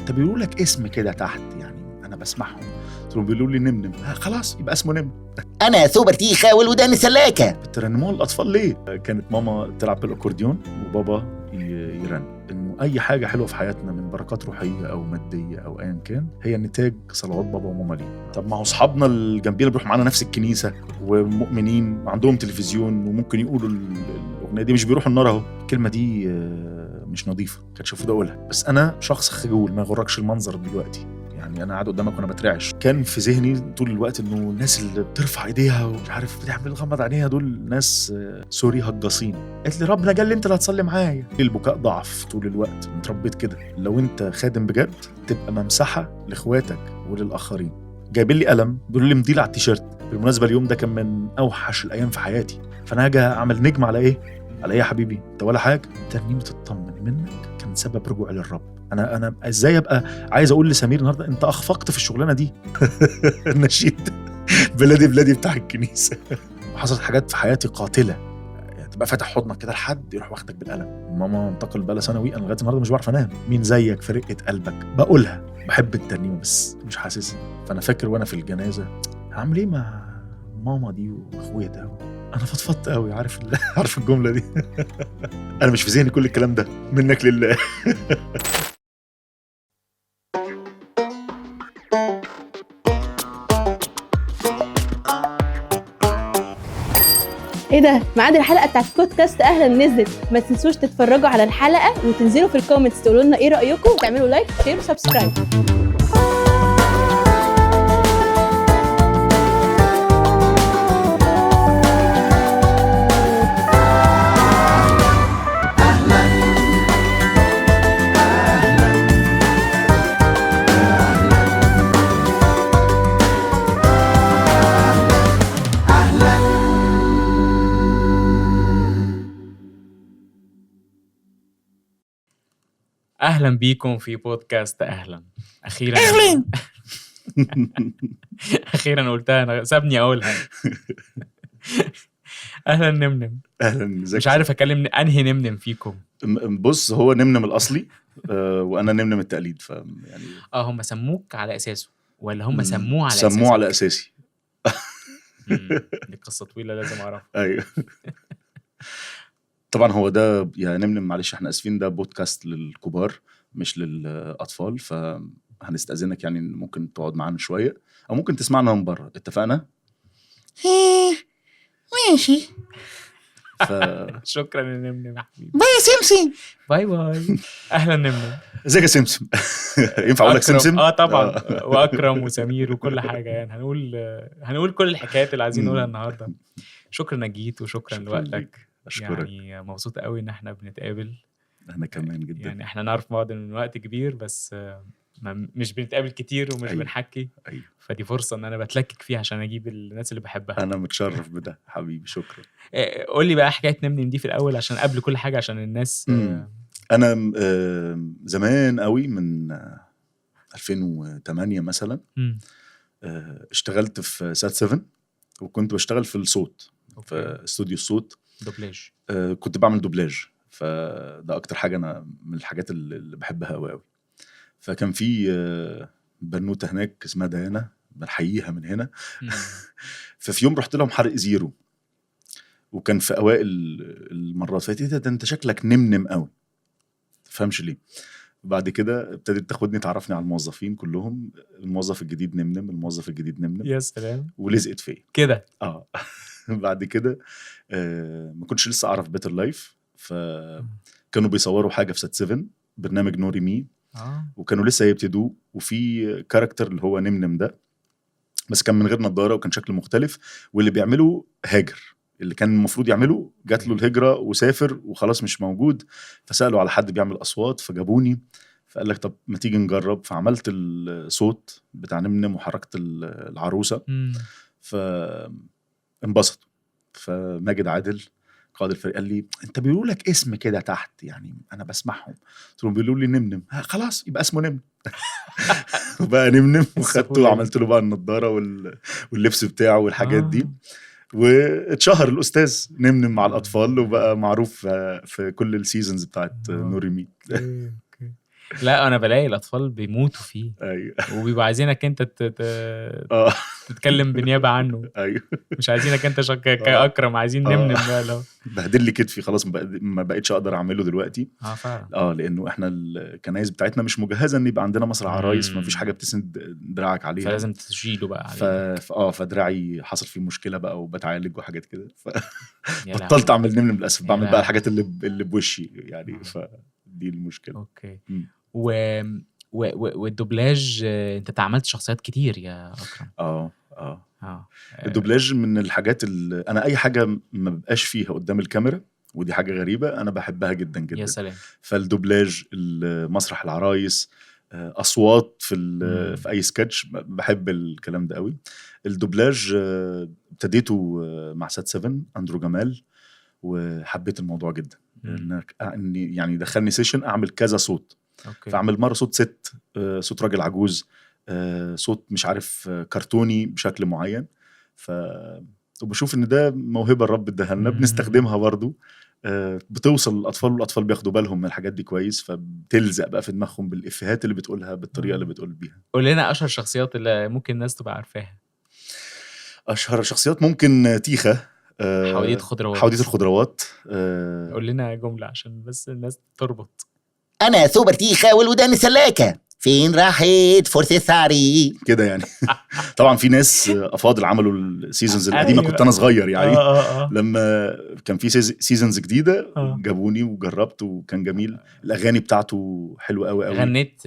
انت بيقولوا لك اسم كده تحت، يعني انا بسمعهم بيقولوا لي نمنم. خلاص يبقى اسمه نمنم. انا سوبر تيخه والودان السلاكه. بترنموها الاطفال ليه؟ كانت ماما تلعب بالاكورديون وبابا يرن. انه اي حاجة حلوة في حياتنا من بركات روحية او مادية او ايا كان هي نتاج صلوات بابا وماما ليه. طب ما هو اصحابنا الجنبينا بيروحوا معانا نفس الكنيسة ومؤمنين وعندهم تلفزيون وممكن يقولوا الاغنية دي، مش بيروحوا النار اهو. الكلمة دي مش نظيفة، كانش المفروض اقولها، بس انا شخص خجول ما يغركش المنظر دلوقتي، يعني انا قاعد قدامك وانا بترعش. كان في ذهني طول الوقت انه الناس اللي بترفع ايديها ومش عارف بتعمل غمض عينيها دول ناس sorry هجاصين. قالت لي ربنا قال لي انت اللي هتصلي معايا. البكاء ضعف طول الوقت، اتربيت كده. لو انت خادم بجد تبقى ممسحه لاخواتك وللاخرين. جايبين لي قلم بيقولوا لي مضيل على التيشيرت. بالمناسبة اليوم ده كان من اوحش الايام في حياتي، فانا هاجي اعمل نجم على ايه؟ على ايه يا حبيبي؟ انت ولا حاجة. ترنيمة تطمن منك كان سبب رجوعي للرب. انا ازاي ابقى عايز اقول لسمير النهارده انت اخفقت في الشغلانة دي؟ النشيد بلادي بلادي بتاع الكنيسة. حصلت حاجات في حياتي قاتله، يعني تبقى فاتح حضنك كده لحد يروح واخدك بالقلم. ماما انتقل بقى ثانوي، انا لغاية النهارده مش بعرف انام. مين زيك في رقه قلبك؟ بقولها بحب الترنيمة بس مش حاسسها. فانا فاكر وانا في الجنازة هعمل ايه مع ماما دي واخويا ده؟ انا فضفضت قوي، عارف عارف الجملة دي. انا مش في ذهني كل الكلام ده، منك لله. ايه ده؟ ميعاد الحلقة بتاعت بودكاست اهلا نزلت. ما تنسوش تتفرجوا على الحلقة وتنزلوا في ال comments تقولوا لنا ايه رايكم وتعملوا like share و subscribe. اهلا بيكم في بودكاست اهلا. اخيرا اهلا. اخيرا قلتها انا، سابني اقولها. اهلا نمنم. اهلا. مش عارف اكلم انهي نمنم فيكم. بص، هو نمنم الاصلي وانا نمنم التقليد، ف يعني هم سموك على اساسه ولا هم سموه على اساسه؟ سموه على اساسي. دي قصة طويلة لازم اعرفها. ايوه. طبعا هو ده يا نمنم، معلش احنا اسفين، ده بودكاست للكبار مش للاطفال، فهنستأذنك يعني ممكن تقعد معانا شوية او ممكن تسمعنا من بره. اتفقنا؟ ماشي. شكرا يا نمنم يا حبيبي. bye يا سمسم. bye bye. اهلا نمنم. ازيك يا سمسم؟ ينفع اقول لك سمسم؟ طبعا. واكرم وسمير وكل حاجة، يعني هنقول كل الحكايات اللي عايزين نقولها النهارده. شكرا انك جيت وشكرا لوقتك. أشكرك. يعني مبسوط قوي ان احنا بنتقابل. انا كمان جدا. يعني احنا نعرف بعض من وقت كبير بس مش بنتقابل كتير ومش أيوه. بنحكي. أيوه. فدي فرصة ان انا بتلكك فيها عشان اجيب الناس اللي بحبها. انا متشرف بده حبيبي، شكرا. قول لي بقى حكاية نمنم دي في الاول عشان قبل كل حاجة عشان الناس. انا زمان قوي من 2008 مثلا اشتغلت في سات 7 وكنت بشتغل في الصوت. okay. في استوديو الصوت، دوبلاج. كنت بعمل دوبلاج، فده اكتر حاجة انا من الحاجات اللي بحبها قوي قوي. فكان في بنوته هناك اسمها ديانا، بنحييها من هنا. ففي يوم رحت لهم حرق زيرو، وكان في اوائل المرات، فقالت ايه ده انت شكلك نمنم قوي، تفهمش ليه. بعد كده ابتدت تاخدني تعرفني على الموظفين كلهم، الموظف الجديد نمنم، الموظف الجديد نمنم. يا سلام. ولزقت فيا كده. بعد كده ما كنتش لسه اعرف بيتر لايف، فكانوا بيصوروا حاجة في سات 7 برنامج نوري مي. وكانوا لسه يبتدوه، وفي character اللي هو نمنم ده، بس كان من غير نظاره وكان شكله مختلف، واللي بيعمله هاجر، اللي كان المفروض يعمله جات له الهجرة وسافر وخلاص مش موجود. فسالوا على حد بيعمل اصوات فجابوني، فقال لك طب ما تيجي نجرب. فعملت الصوت بتاع نمنم وحركت العروسة. فانبسطوا. فماجد عادل قائد الفريق قال لي انت بيقولوا لك اسم كده تحت، يعني انا بسمعهم. قلت لهم بيقولوا لي نمنم. خلاص يبقى اسمه نمنم. وبقى نمنم، وخدته وعملت له بقى النضارة واللبس بتاعه والحاجات دي. واتشهر الاستاذ نمنم مع الاطفال وبقى معروف في كل ال seasons بتاعت نوري مي. okay. لا انا بلاقي الاطفال بيموتوا فيه. ايوه. وبيبقوا عايزينك انت تتكلم بالنيابة عنه. ايوه. مش عايزينك انت كاكرم، عايزين نمنم بقى لو بهدل لي كتفي خلاص، ما بقتش اقدر اعمله دلوقتي. فعلا. لانه احنا الكنايس بتاعتنا مش مجهزة ان يبقى عندنا مسرح عرايس، ما فيش حاجة بتسند دراعك عليها، فلازم تشيله بقى عليك. فدراعي حصل فيه مشكلة بقى وبتعالج وحاجات كده، بطلت اعمل نمنم للاسف، بعمل بقى الحاجات اللي بوشي يعني، فدي المشكلة. okay. والدوبلاج، انت تعملت شخصيات كتير يا اكرم. الدوبلاج من الحاجات اللي انا اي حاجة ما ببقاش فيها قدام الكاميرا، ودي حاجة غريبة، انا بحبها جدا جدا. يا سلام. فالدوبلاج، المسرح العرايس، اصوات في في اي سكتش، بحب الكلام ده قوي. الدوبلاج ابتديته مع سات 7 اندرو جمال، وحبيت الموضوع جدا. اني يعني دخلني session اعمل كذا صوت. okay. فاعمل مرة صوت ست، صوت راجل عجوز، صوت مش عارف كرتوني بشكل معين. وبشوف ان ده موهبة الرب اداها لنا، بنستخدمها برضو، بتوصل للاطفال، والاطفال بياخدوا بالهم من الحاجات دي كويس، فبتلزق بقى في دماغهم بالافيهات اللي بتقولها، بالطريقة اللي بتقول بيها. قول لنا اشهر شخصيات اللي ممكن الناس تبقى عارفاها. اشهر شخصيات ممكن تيخه، حواديت خضروات. حواديت الخضروات. قول لنا جملة عشان بس الناس تربط. انا سوبر تيخه والودان سلاكه، فين راحت فرصة ثاري كده يعني. طبعا في ناس افاضل عملوا ال seasons القديمة. أيوة. كنت انا صغير يعني. لما كان في seasons جديدة جابوني وجربت وكان جميل. الاغاني بتاعته حلوة قوي قوي. غنيت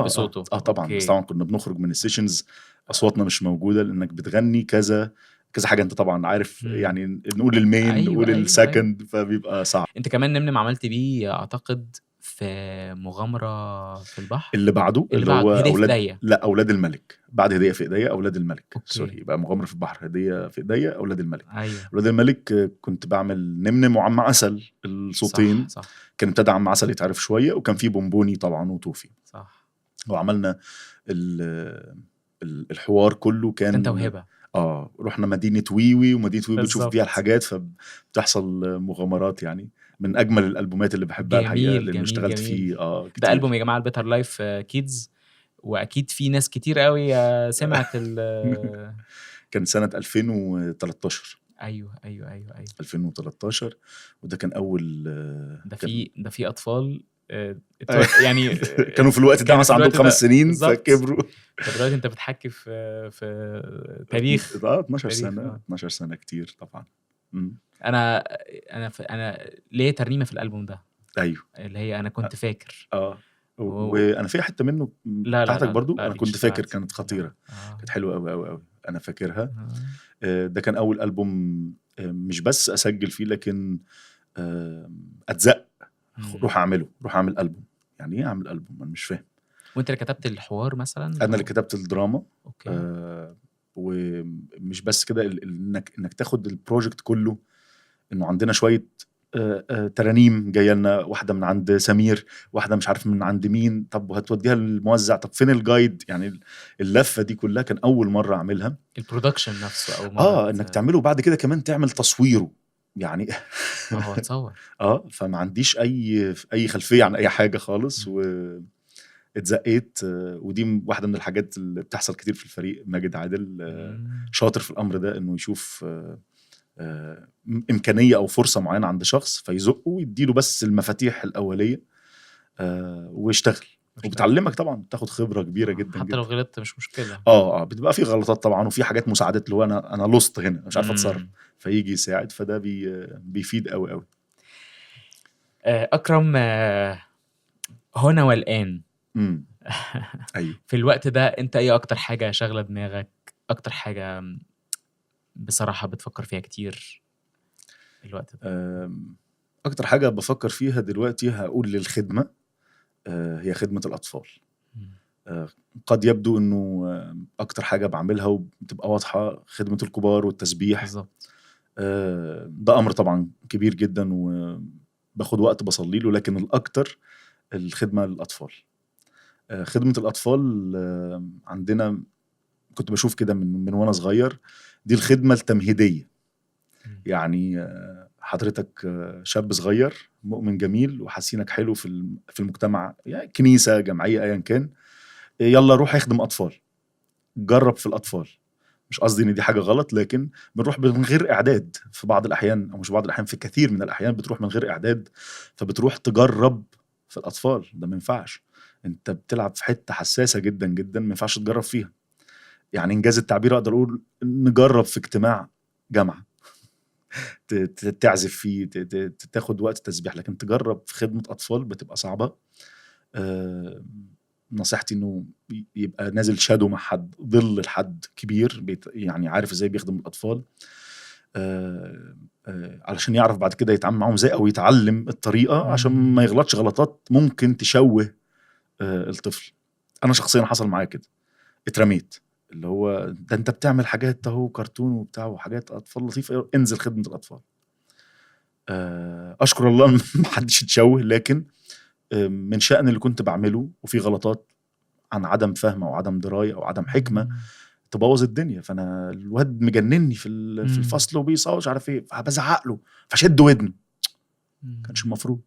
بصوته؟ طبعا. بس طبعا كنا بنخرج من ال sessions اصواتنا مش موجودة، لانك بتغني كذا كذا حاجة، انت طبعا عارف. يعني نقول ال main، نقول ال second، فبيبقى صعب. انت كمان نمنم عملت بيه اعتقد في مغامرة في البحر اللي بعده، اللي هو اولاد في لا اولاد الملك. بعد هديه في ايديا اولاد الملك. sorry، يبقى مغامرة في البحر، هديه في ايديا، اولاد الملك. أيوة. اولاد الملك كنت بعمل نمنم وعم عسل الصوتين. صح. كان ابتدى عم عسل يتعرف شوية، وكان في بونبوني طبعا وطوفي. صح. وعملنا الحوار كله كان انت وهبه. رحنا مدينة ويوي، ومدينة ويوي بتشوف فيها الحاجات، فبتحصل مغامرات يعني. من اجمل الالبومات اللي بحبها الحقيقة، اللي اشتغلت فيه. ده البوم يا جماعة ال Better Life Kids، واكيد في ناس كتير قوي سمعت كان سنة 2013. ايوه 2013، وده كان اول ده في اطفال يعني كانوا في الوقت ده مثلا عندهم 5 سنين، فكبروا. دلوقتي انت بتحكي في تاريخ 12 سنة. 12 سنة كتير طبعا. انا انا انا ليه ترنيمة في الالبوم ده. ايوه، اللي هي انا كنت فاكر. وانا في حتة منه بتاعتك برضو. لا، انا كنت فاكر، كانت خطيرة. كانت حلوة قوي قوي قوي، انا فاكرها. ده كان اول البوم مش بس اسجل فيه، لكن اتزق، روح اعمله، روح اعمل البوم. يعني ايه اعمل البوم؟ انا مش فاهم. وانت اللي كتبت الحوار مثلا؟ انا اللي كتبت الدراما. okay. ومش بس كده، انك تاخد ال project كله، انه عندنا شوية ترانيم جاية لنا، واحدة من عند سمير، واحدة مش عارف من عند مين، طب وهتوديها للموزع، طب فين ال guide؟ يعني اللفة دي كلها كان اول مرة اعملها. ال production نفسه اول مرة انك تعمله، وبعد كده كمان تعمل تصويره يعني. هو اتصور. فما عنديش اي خلفية عن اي حاجة خالص، و اتزقيت. ودي واحدة من الحاجات اللي بتحصل كتير في الفريق. ماجد عادل شاطر في الامر ده، انه يشوف امكانية او فرصة معينة عند شخص فيزقه ويديله بس المفاتيح الاولية ويشتغل. وبتعلمك طبعا، بتاخد خبره كبيرة جدا حتى جدا. لو غلطت مش مشكلة. بتبقى في غلطات طبعا، وفي حاجات مساعدات اللي هو انا lost هنا، مش عارف اتصرف، فيجي يساعد، فده بيفيد قوي قوي. اكرم، هنا والان ايوه، في الوقت ده انت ايه اكتر حاجة شاغله دماغك، اكتر حاجة بصراحة بتفكر فيها كتير الوقت ده؟ اكتر حاجة بفكر فيها دلوقتي هقول للخدمة، هي خدمة الاطفال. قد يبدو انه اكتر حاجة بعملها وبتبقى واضحة خدمة الكبار والتسبيح. بالظبط. ده امر طبعا كبير جدا وباخد وقت بصلي له، لكن الاكتر الخدمة للاطفال. خدمة الاطفال عندنا كنت بشوف كده من وانا صغير، دي الخدمة التمهيدية. يعني حضرتك شاب صغير مؤمن جميل وحاسينك حلو في المجتمع، يعني كنيسة، جمعية، ايا كان، يلا روح اخدم اطفال، جرب في الاطفال. مش قصدي ان دي حاجة غلط، لكن بنروح من غير اعداد في بعض الاحيان، او مش بعض الاحيان، في كثير من الاحيان بتروح من غير اعداد، فبتروح تجرب في الاطفال. ده ما ينفعش، انت بتلعب في حتة حساسة جدا جدا، ما ينفعش تجرب فيها. يعني انجاز التعبير اقدر اقول نجرب في اجتماع جامعه تعزف فيه، تاخد وقت تسبيح، لكن تجرب في خدمة اطفال بتبقى صعبة. نصيحتي انه يبقى نازل shadow مع حد، ظل لحد كبير يعني عارف ازاي بيخدم الاطفال، علشان يعرف بعد كده يتعامل معاهم ازاي، او يتعلم الطريقة عشان ما يغلطش غلطات ممكن تشوه الطفل. انا شخصيا حصل معايا كده، اترميت، اللي هو ده انت بتعمل حاجات اهو كرتون وبتاع وحاجات اطفال لطيفة، انزل خدمة الاطفال. اشكر الله ما حدش اتشوه، لكن من شأن اللي كنت بعمله وفي غلطات عن عدم فهم او عدم دراية او عدم حكمه تبوظ الدنيا. فانا الواد مجنني في الفصل وبيصوت مش عارف ايه، فبزعق له فشد ودنه، كانش المفروض.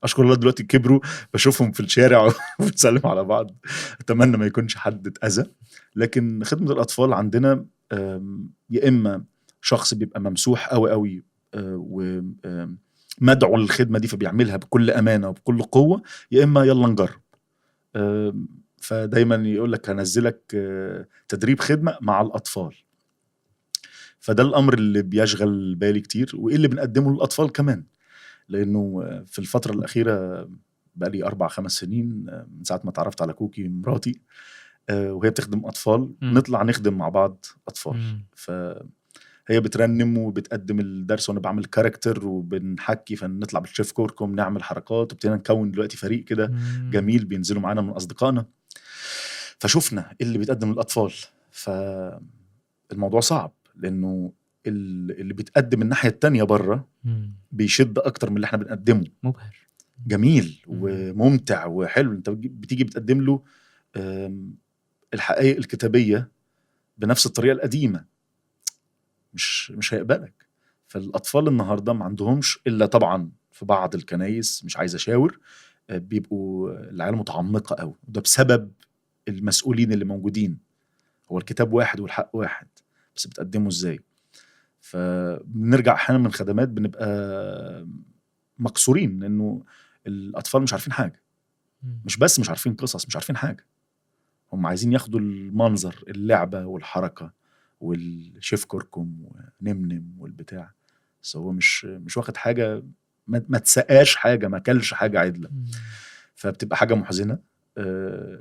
اشكر الله دلوقتي كبروا، بشوفهم في الشارع وبنسلم على بعض، اتمنى ما يكونش حد اتاذى. لكن خدمة الاطفال عندنا يا اما شخص بيبقى ممسوح قوي قوي ومدعو للخدمة دي فبيعملها بكل امانه وبكل قوة، يا اما يلا نجرب. فدايما يقول لك هنزلك تدريب خدمة مع الاطفال. فده الامر اللي بيشغل بالي كتير، وايه اللي بنقدمه للاطفال كمان، لانه في الفترة الاخيرة بقى لي 4-5 سنين من ساعة ما اتعرفت على كوكي مراتي، وهي بتخدم اطفال، نطلع نخدم مع بعض اطفال. فهي بترنم وبتقدم الدرس وانا بعمل character وبنحكي، فنطلع بالشيف كوركم نعمل حركات، وابتدينا نكون دلوقتي فريق كده جميل بينزلوا معانا من اصدقائنا. فشفنا اللي بيتقدم للاطفال، فالموضوع صعب لانه اللي بيتقدم الناحية التانية بره بيشد اكتر من اللي احنا بنقدمه. مبهر، جميل وممتع وحلو. انت بتيجي بتقدم له الحقائق الكتابية بنفس الطريقة القديمة، مش هيقبلك. فالاطفال النهارده ما عندهمش الا طبعا في بعض الكنايس، مش عايز اشاور، بيبقوا العيال متعمقه قوي، وده بسبب المسؤولين اللي موجودين. هو الكتاب واحد والحق واحد، بس بتقدمه ازاي. فبنرجع احيانا من خدمات بنبقى مكسورين، لانه الاطفال مش عارفين حاجة، مش بس مش عارفين قصص، مش عارفين حاجة. هم عايزين ياخدوا المنظر، اللعبة والحركة والشيف كركم ونمنم والبتاع، بس هو مش واخد حاجة، ما تسقاش حاجة، ما كلش حاجة عدله. فبتبقى حاجة محزنه.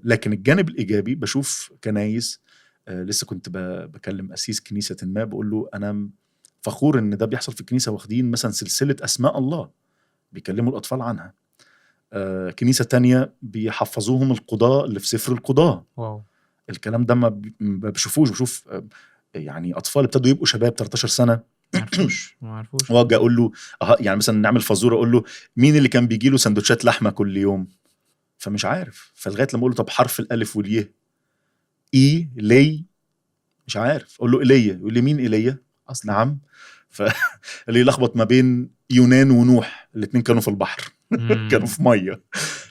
لكن الجانب الايجابي بشوف كنايس، لسه كنت بكلم قسيس كنيسة ما، بقول له انا فخور ان ده بيحصل في الكنيسة، واخدين مثلا سلسلة اسماء الله بيكلموا الاطفال عنها. كنيسة تانية بيحفظوهم القضاء اللي في سفر القضاء. wow. الكلام ده ما بشوفوش. بشوف يعني اطفال ابتدوا يبقوا شباب 13 سنة ما عرفوش. واجي اقول له يعني مثلا نعمل فزوره، اقول له مين اللي كان بيجي له سندوتشات لحمه كل يوم، فمش عارف. فلغايه لما اقول له طب حرف الالف واليه، اي لي، مش عارف. اقول له ايليا، يقول لي مين ايليا اصلا؟ نعم. فاللي يلخبط ما بين يونان ونوح، الاثنين كانوا في البحر كانوا في مية.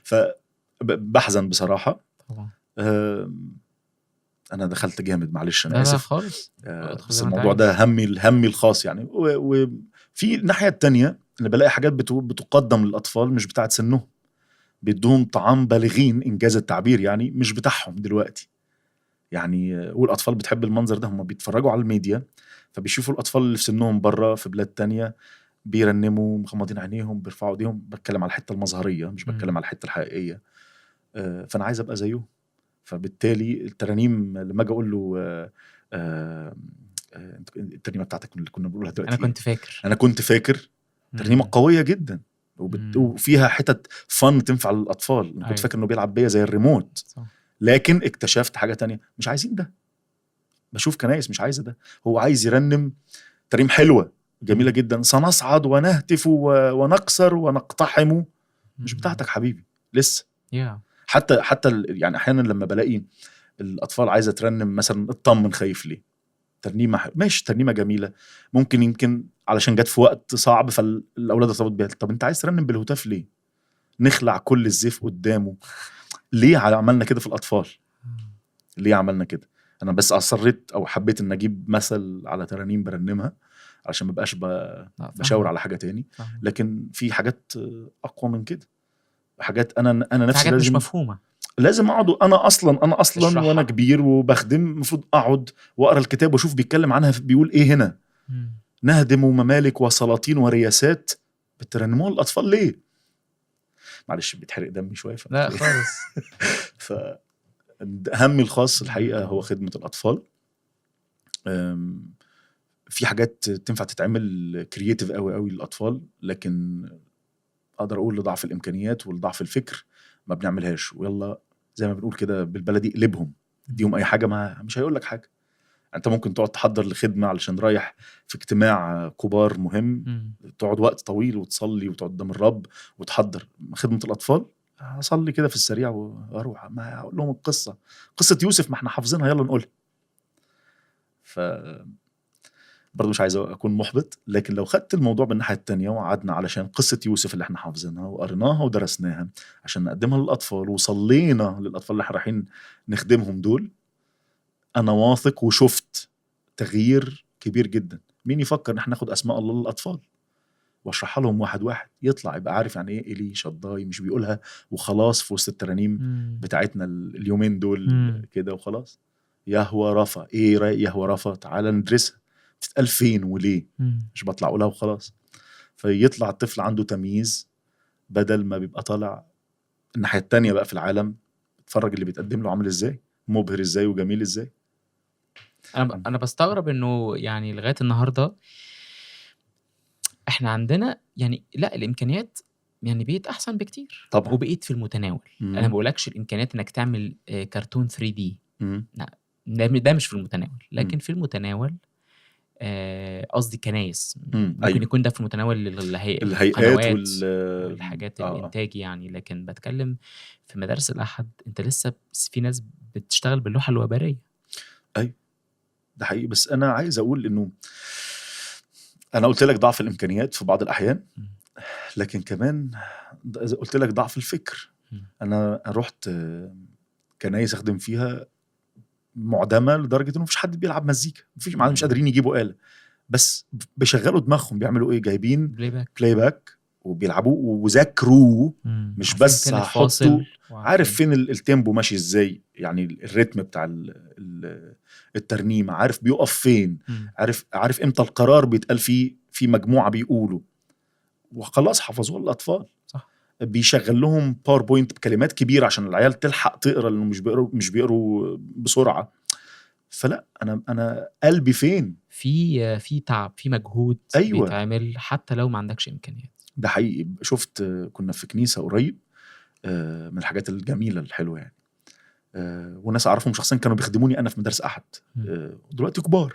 فبحزن بصراحة طبعا. انا دخلت جامد، معلش انا اسف خالص. بس الموضوع ده همي الخاص يعني. وفي الناحية الثانية انا بلاقي حاجات بتقدم للاطفال مش بتاعت سنهم، بيدوهم طعام بالغين انجاز التعبير، يعني مش بتاعهم دلوقتي يعني. والاطفال بتحب المنظر ده، هم بيتفرجوا على الميديا فبيشوفوا الاطفال اللي في سنهم بره في بلاد تانية بيرنموا مغمضين عينيهم بيرفعوا ايديهم. بتكلم على الحتة المظهريه، مش بتكلم على الحتة الحقيقية. فانا عايز ابقى زيه. فبالتالي الترانيم لما اجي اقول له الترنيمة بتاعتك اللي كنا بنقولها دلوقتي، انا كنت فاكر ترنيمة قوية جدا وفيها حتت فن تنفع للاطفال. انا كنت فاكر انه بيلعب بيا زي الريموت، صح. لكن اكتشفت حاجة تانية، مش عايزين ده. بشوف كنايس مش عايزه ده، هو عايز يرنم ترنيم حلوة جميلة جدا، سنصعد ونهتف ونكسر ونقتحم، مش بتاعتك حبيبي لسه. حتى يعني احيانا لما بلاقي الاطفال عايزه ترنم مثلا اطمن خايف ليه، ترنيمة ماشي، ترنيمة جميلة، ممكن يمكن علشان جت في وقت صعب فالاولاد ارتبطوا بيها. طب انت عايز ترنم بالهتاف ليه؟ نخلع كل الزيف قدامه ليه؟ عملنا كده في الاطفال ليه عملنا كده؟ انا بس اصريت او حبيت ان اجيب مثل على ترانيم برنمها علشان ما بقاش بشاور على حاجة تاني. لكن في حاجات اقوى من كده، حاجات انا نفسي حاجات لازم مش مفهومه، لازم اقعد انا اصلا وانا كبير وبخدم المفروض اقعد واقرا الكتاب واشوف بيتكلم عنها بيقول ايه هنا. نهدم ممالك وسلاطين ورياسات، بترنموها للاطفال ليه؟ معلش بيتحرق دمي شوية. لا خالص. ف همي الخاص الحقيقة هو خدمة الاطفال. في حاجات تنفع تتعمل creative قوي قوي للاطفال، لكن اقدر اقول لضعف الامكانيات ولضعف الفكر ما بنعملهاش. ويلا زي ما بنقول كده بالبلدي اقلبهم، اديهم اي حاجة، ما مش هيقول لك حاجة. انت ممكن تقعد تحضر لخدمة علشان رايح في اجتماع كبار مهم، تقعد وقت طويل وتصلي وتقعد قدام الرب وتحضر. خدمة الاطفال هصلي كده في السريع واروح، ما هقول لهم القصة، قصة يوسف ما احنا حافظينها، يلا نقولها. ف برضه مش عايز اكون محبط، لكن لو خدت الموضوع بالناحيه التانية وقعدنا علشان قصة يوسف اللي احنا حافظينها وقريناها ودرسناها عشان نقدمها للاطفال، وصلينا للاطفال اللي احنا رايحين نخدمهم دول، انا واثق وشفت تغيير كبير جدا. مين يفكر ان احنا ناخد اسماء الله للاطفال واشرحها لهم واحد واحد، يطلع يبقى عارف يعني ايه إلي شضاي، مش بيقولها وخلاص في وسط الترانيم بتاعتنا اليومين دول كده وخلاص. يهوى رفا، ايه رأي يهوى رفا؟ تعالى ندرسها، بتتقال فين وليه، مش بطلع اقولها وخلاص. فيطلع الطفل عنده تمييز، بدل ما بيبقى طالع الناحية التانية بقى في العالم، اتفرج اللي بيتقدم له عامل ازاي، مبهر ازاي وجميل ازاي. انا بستغرب انه يعني لغاية النهارده احنا عندنا يعني لا الامكانيات يعني بقيت احسن بكتير طبعا، وبقيت في المتناول. انا ما بقولكش الامكانيات انك تعمل كرتون 3D، لا ده مش في المتناول، لكن في المتناول قصدي كنايس ممكن أيوه. يكون ده في المتناول الهيئات والحاجات الانتاج يعني. لكن بتكلم في مدارس الاحد، انت لسه في ناس بتشتغل باللوحه الوبريه. ايوه ده حقيقي. بس انا عايز اقول انه انا قلت لك ضعف الامكانيات في بعض الاحيان، لكن كمان قلت لك ضعف الفكر. انا رحت كنايس اخدم فيها معدمه لدرجة انه مفيش حد بيلعب مزيكا، مفيش، مش قادرين يجيبوا آلة، بس بيشغلوا دماغهم. بيعملوا ايه؟ جايبين playback وبيلعبوه وذاكروه، مش بس هحطوا، عارف فين ال tempo ماشي ازاي، يعني ال rhythm بتاع الترنيمة، عارف بيقف فين، عارف امتى القرار بيتقال فيه في مجموعة بيقولوا، وخلاص حفظوها الاطفال. صح. بيشغل لهم PowerPoint بكلمات كبيرة عشان العيال تلحق تقرا، لانه مش بيقروا بسرعة. فلا انا قلبي فين؟ في تعب، في مجهود. أيوة. بيتعمل حتى لو ما عندكش امكانيات. ده حقيقي. شفت كنا في كنيسة قريب، من الحاجات الجميلة الحلوة يعني، وناس اعرفهم شخصيا كانوا بيخدموني انا في مدارس احد، دلوقتي كبار،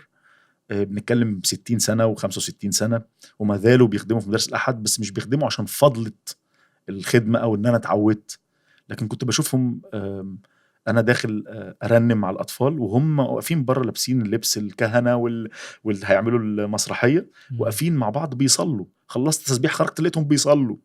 بنتكلم 60 سنة و65 سنة، وما زالوا بيخدموا في مدارس الاحد، بس مش بيخدموا عشان فضلة الخدمة او ان انا اتعودت، لكن كنت بشوفهم انا داخل ارنم مع الاطفال وهم واقفين بره لابسين لبس الكهنة واللي هيعملوا المسرحية، واقفين مع بعض بيصلوا. خلصت تسبيح خرجت لقيتهم بيصلوا.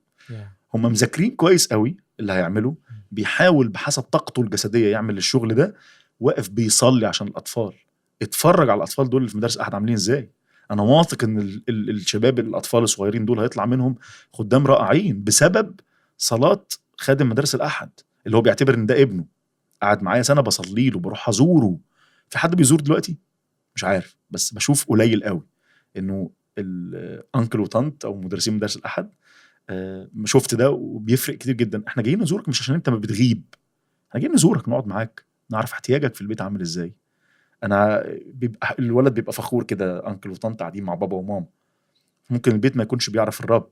هم مذاكرين كويس قوي اللي هيعملوا، بيحاول بحسب طاقته الجسدية يعمل الشغل ده، واقف بيصلي عشان الاطفال. اتفرج على الاطفال دول اللي في مدارس احد عاملين ازاي. انا واثق ان الشباب الاطفال الصغيرين دول هيطلع منهم خدام رائعين بسبب صلاة خادم مدارس الاحد اللي هو بيعتبر ان ده ابنه. قعد معايا سنة بصلي له، بروح ازوره. في حد بيزور دلوقتي؟ مش عارف، بس بشوف قليل قوي انه الانكل وطنط او مدرسين مدارس الاحد. شفت ده وبيفرق كتير جدا. احنا جايين نزورك مش عشان انت ما بتغيب، احنا جايين نزورك، نقعد معاك، نعرف احتياجك في البيت عامل ازاي. انا بيبقى الولد بيبقى فخور كده، انكل وطنط قاعدين مع بابا وماما. ممكن البيت ما يكونش بيعرف الرب،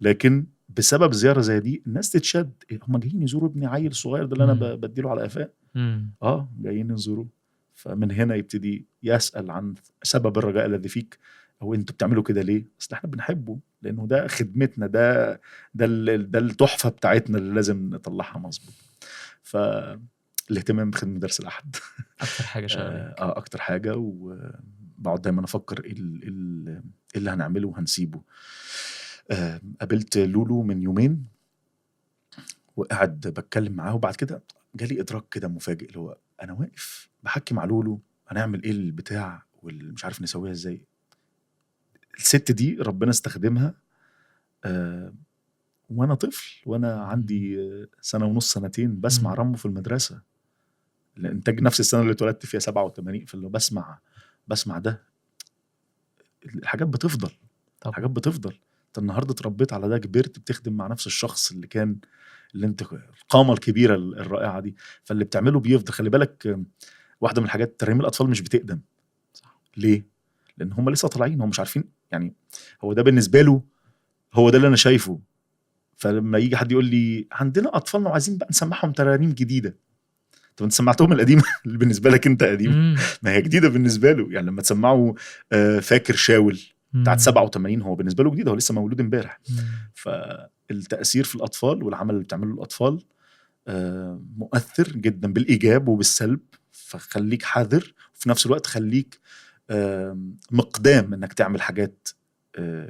لكن بسبب زيارة زي دي الناس تتشد. هم جايين يزوروا ابني عيل صغير ده اللي انا بديله على قفاه. جايين يزوروه. فمن هنا يبتدي يسأل عن سبب الرجاء الذي فيك، او انتوا بتعملوا كده ليه؟ اصل احنا بنحبه، لانه ده خدمتنا، ده التحفة بتاعتنا اللي لازم نطلعها مظبوط. فالاهتمام بخدمة مدارس الاحد اكتر حاجة شغالة. اكتر حاجة. بقعد دايما افكر ايه اللي هنعمله وهنسيبه. قابلت لولو من يومين وقعد بتكلم معاه، وبعد كده جالي ادراك كده مفاجئ، اللي هو انا واقف بحكي مع لولو هنعمل ايه البتاع والمش عارف نسويها ازاي. الست دي ربنا استخدمها وانا طفل، وانا عندي سنة ونص سنتين، بسمع رامبو في المدرسة، الانتاج نفس السنة اللي اتولدت فيها 87، فاللي بسمع ده. الحاجات بتفضل. طب. الحاجات بتفضل. انت النهارده اتربيت على ده، كبرت بتخدم مع نفس الشخص اللي كان، اللي انت القامة الكبيرة الرائعة دي، فاللي بتعمله بيفضل. خلي بالك واحدة من الحاجات، ترميم الاطفال مش بتقدم. صح. ليه؟ لان هم لسه طالعين، هم مش عارفين، يعني هو ده بالنسبة له، هو ده اللي انا شايفه. فلما يجي حد يقول لي عندنا اطفالنا وعايزين بقى نسمعهم ترانيم جديدة، طب انت سمعتهم القديمة اللي بالنسبة لك انت قديمة، ما هي جديدة بالنسبة له. يعني لما تسمعه فاكر شاول بتاعت 87، هو بالنسبة له جديدة، هو لسه مولود امبارح. فالتاثير في الاطفال والعمل اللي بتعمله الاطفال مؤثر جدا بالايجاب وبالسلب، فخليك حذر، وفي نفس الوقت خليك مقدام انك تعمل حاجات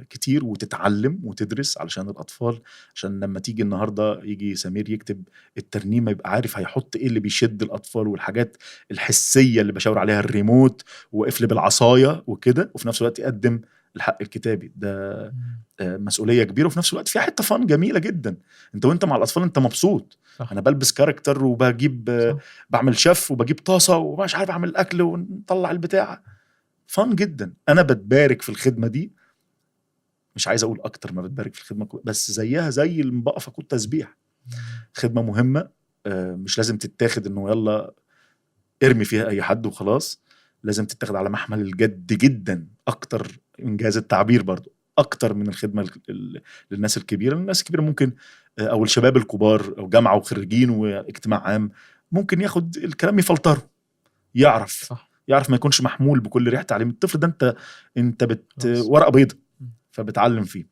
كتير وتتعلم وتدرس علشان الأطفال، عشان لما تيجي النهاردة يجي سمير يكتب الترنيمة يبقى عارف هيحط إيه اللي بيشد الأطفال، والحاجات الحسية اللي بشاور عليها، الريموت وقفل بالعصاية وكده، وفي نفس الوقت يقدم الحق الكتابي. ده مسؤولية كبيرة، وفي نفس الوقت فيها حتة fun جميلة جدا. انت وانت مع الأطفال انت مبسوط. صح. أنا بلبس character وبجيب، صح. بعمل شف وبجيب طاسة ومش عارف أعمل الأكل ونطلع البتاع، fun جدا. أنا بتبارك في الخدمة دي، مش عايز اقول اكتر ما بتبارك في الخدمة، بس زيها زي اللي بقف اقول تسبيح. خدمة مهمة، مش لازم تتاخد انه يلا ارمي فيها اي حد وخلاص، لازم تتاخد على محمل الجد جدا، اكتر انجاز التعبير برضو، اكتر من الخدمة للناس الكبيرة. الناس الكبيرة ممكن، او الشباب الكبار او جامعه وخريجين واجتماع عام، ممكن ياخد الكلام يفلتره، يعرف. صح. يعرف ما يكونش محمول بكل ريحه تعليم. الطفل ده انت ورقة بيضاء، فبتعلم فيه.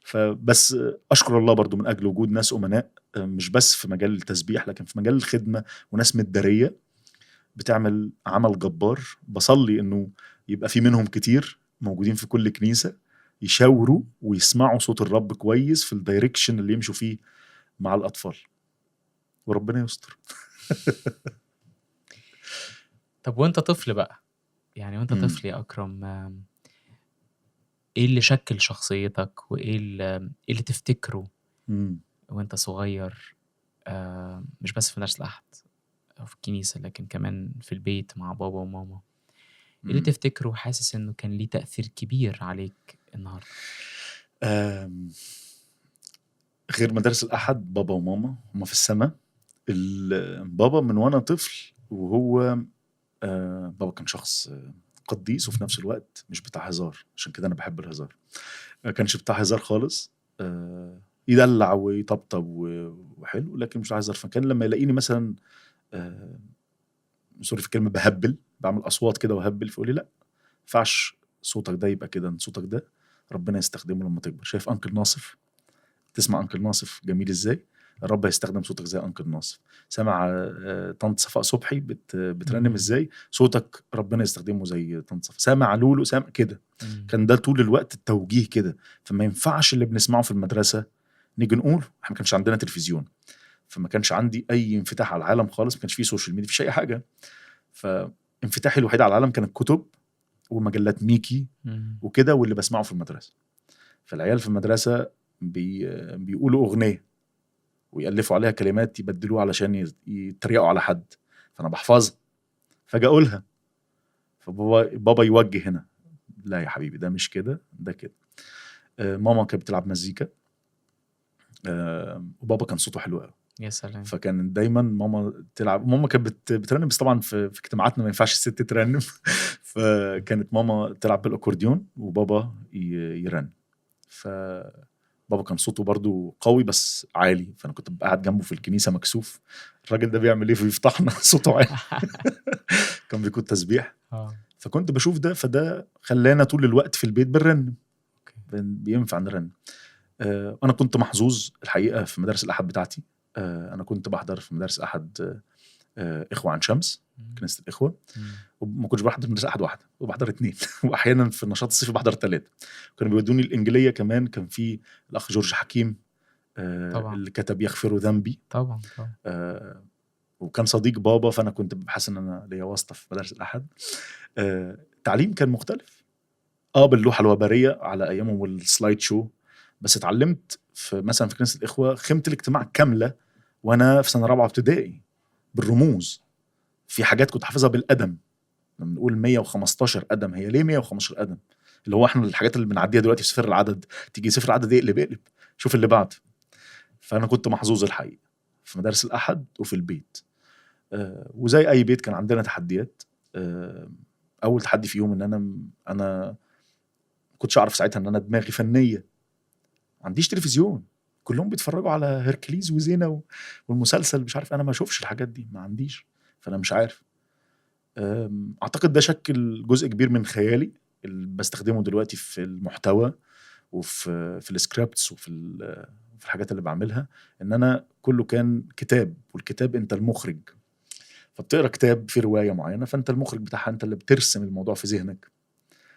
فبس أشكر الله برضو من أجل وجود ناس أمناء، مش بس في مجال التسبيح لكن في مجال الخدمة، وناس متدارية بتعمل عمل جبار. بصلي إنه يبقى في منهم كتير موجودين في كل كنيسة، يشاوروا ويسمعوا صوت الرب كويس في ال direction اللي يمشوا فيه مع الأطفال، وربنا يستر. طب وانت طفل بقى، يعني وانت طفل يا أكرم، ايه اللي شكل شخصيتك، وايه اللي تفتكره وانت صغير، مش بس في مدرسة الأحد او في الكنيسة، لكن كمان في البيت مع بابا وماما، ايه اللي تفتكره وحاسس انه كان ليه تأثير كبير عليك النهاردة؟ غير مدارس الأحد، بابا وماما هما في السماء. بابا من وانا طفل وهو بابا كان شخص قديس، وفي نفس الوقت مش بتاع هزار، عشان كده أنا بحب الهزار. ما كانش بتاع هزار خالص، يدلع ويطبطب وحلو، لكن مش بتاع هزار. فكان لما يلاقيني مثلا sorry في الكلمة، بهبل، بعمل أصوات كده وهبل، فيقول لي لا ينفعش صوتك ده يبقى كده، صوتك ده ربنا يستخدمه لما تكبر. شايف uncle ناصف؟ تسمع uncle ناصف جميل إزاي؟ الرب هيستخدم صوتك زي uncle ناصف. سمع طنط صفاء صبحي بترنم ازاي؟ صوتك ربنا يستخدمه زي طنط صفاء. سامع لولو، سامع كده. كان ده طول الوقت التوجيه كده. فما ينفعش اللي بنسمعه في المدرسة نيجي نقول. احنا ما كانش عندنا تلفزيون، فما كانش عندي اي انفتاح على العالم خالص، ما كانش فيه social media، مفيش اي حاجة. فانفتاحي الوحيد على العالم كان الكتب ومجلات ميكي وكده، واللي بسمعه في المدرسة. فالعيال في المدرسة بيقولوا اغنية ويألفوا عليها كلمات يبدلوها علشان يتريقوا على حد، فأنا بحفظها فجأة أقولها، فبابا يوجه هنا، لا يا حبيبي ده مش كده، ده كده. ماما كانت بتلعب مزيكا، وبابا كان صوته حلو قوي. يا سلام. فكان دايما ماما تلعب، ماما كانت بترنم، بس طبعا في اجتماعاتنا ما ينفعش الست ترنم. فكانت ماما تلعب بالأكورديون وبابا يرن. بابا كان صوته برضو قوي بس عالي، فأنا كنت قاعد جنبه في الكنيسة مكسوف، الراجل ده بيعمل ايه فيفتحنا صوته عالي. كان بيكون تسبيح. فكنت بشوف ده، فده خلانا طول الوقت في البيت بنرن، بينفع نرن. أنا كنت محظوظ الحقيقة في مدارس الأحد بتاعتي. أنا كنت بحضر في مدارس أحد إخوة عن شمس، كنيسة الاخوة. وما كنتش بحضر مدرسه احد واحدة، وبحضر 2 واحيانا في النشاط الصيفي بحضر 3. كانوا بيودوني الانجيليه كمان، كان في الاخ جورج حكيم طبعا. اللي كتب يغفر ذنبي طبعا طبعا. وكان صديق بابا، فانا كنت بحس ان انا ليا واسطه في مدارس الاحد. التعليم كان مختلف باللوحه الوبريه على ايامهم وال slide show، بس اتعلمت في مثلا في كنيسة الاخوة خيمة الاجتماع كاملة وانا في سنة رابعه ابتدائي بالرموز. في حاجات كنت حافظها بالقدم، لما نقول 115 قدم، هي ليه 115 قدم؟ اللي هو احنا الحاجات اللي بنعديها دلوقتي في سفر العدد، تيجي سفر العدد اقلب اقلب شوف اللي بعده. فانا كنت محظوظ الحقيقة في مدارس الاحد وفي البيت. وزي اي بيت كان عندنا تحديات. اول تحدي فيهم ان انا ما كنتش اعرف ساعتها ان انا دماغي فنية، ما عنديش تلفزيون، كلهم بيتفرجوا على هيركليز وزينه والمسلسل مش عارف، انا ما اشوفش الحاجات دي، ما عنديش، فانا مش عارف. اعتقد ده شكل جزء كبير من خيالي اللي بستخدمه دلوقتي في المحتوى وفي في ال scripts وفي في الحاجات اللي بعملها، ان انا كله كان كتاب، والكتاب انت المخرج، فبتقرا كتاب في رواية معينة فانت المخرج بتاعها، انت اللي بترسم الموضوع في ذهنك.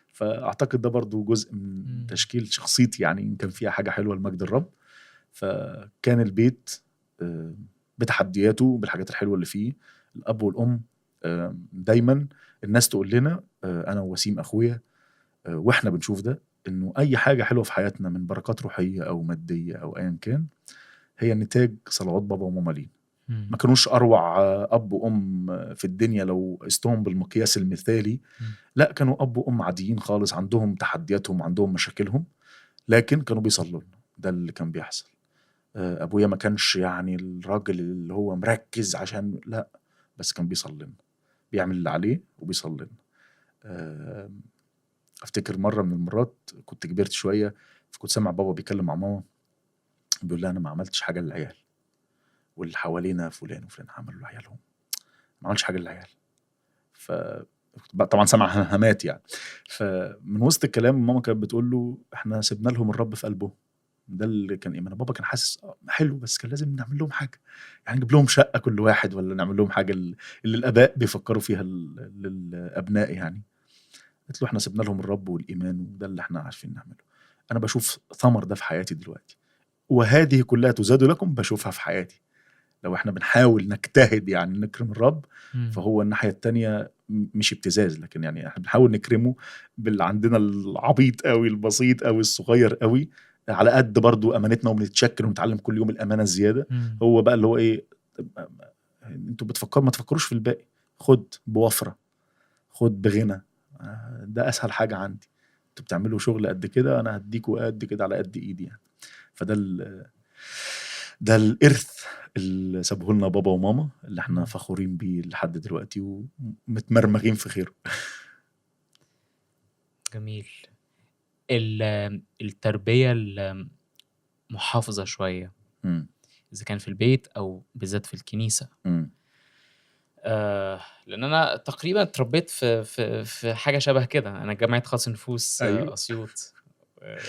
فاعتقد ده برضو جزء من تشكيل شخصيتي، يعني ان كان فيها حاجة حلوة لمجد الرب. فكان البيت بتحدياته بالحاجات الحلوة اللي فيه، الاب والام دايما الناس تقول لنا، انا ووسيم اخويا، واحنا بنشوف ده، انه اي حاجة حلوة في حياتنا من بركات روحية او مادية او ايا كان هي نتاج صلوات بابا وماما لينا. ما كانوش اروع اب وام في الدنيا لو قستهم بالمقياس المثالي، لا، كانوا اب وام عاديين خالص، عندهم تحدياتهم وعندهم مشاكلهم، لكن كانوا بيصلوا لنا. ده اللي كان بيحصل. ابويا ما كانش يعني الراجل اللي هو مركز عشان، لا، بس كان بيصلي لنا، بيعمل اللي عليه وبيصلي لنا. افتكر مرة من المرات كنت كبرت شوية، فكنت سامع بابا بيكلم مع ماما بيقول لها انا ما عملتش حاجة للعيال، واللي حوالينا فلان وفلان عملوا لعيالهم، ما عملتش حاجة للعيال. ف طبعا سامع همات يعني. فمن وسط الكلام ماما كانت بتقول له احنا سيبنا لهم الرب في قلبهم. ده اللي كان ايمان بابا كان حاسس حلو، بس كان لازم نعمل لهم حاجة، يعني نجيب لهم شقه كل واحد، ولا نعمل لهم حاجة اللي الاباء بيفكروا فيها للابناء يعني. قلت له احنا سيبنا لهم الرب والايمان، وده اللي احنا عارفين نعمله. انا بشوف ثمر ده في حياتي دلوقتي، وهذه كلها تزاد لكم، بشوفها في حياتي. لو احنا بنحاول نجتهد يعني نكرم الرب، فهو الناحية التانية مش ابتزاز، لكن يعني احنا بنحاول نكرمه باللي عندنا العبيط قوي، البسيط قوي، الصغير قوي، على قد برضو امانتنا، وبنتشكر ونتعلم كل يوم الامانة الزيادة. هو بقى اللي هو ايه، انتوا بتفكروا، ما تفكروش في الباقي، خد بوفره، خد بغنى، ده اسهل حاجة عندي، انتوا بتعملوا شغل قد كده، انا هديكوا قد كده على قد ايدي يعني. فده ده الارث اللي سابه لنا بابا وماما، اللي احنا فخورين بيه لحد دلوقتي ومتمرمغين في خيره. جميل. التربية المحافظة شوية، إذا كان في البيت أو بالذات في الكنيسة. لأن أنا تقريبا اتربيت في حاجة شبه كده. أنا جامعة خاص نفوس. أيوه. أسيوط.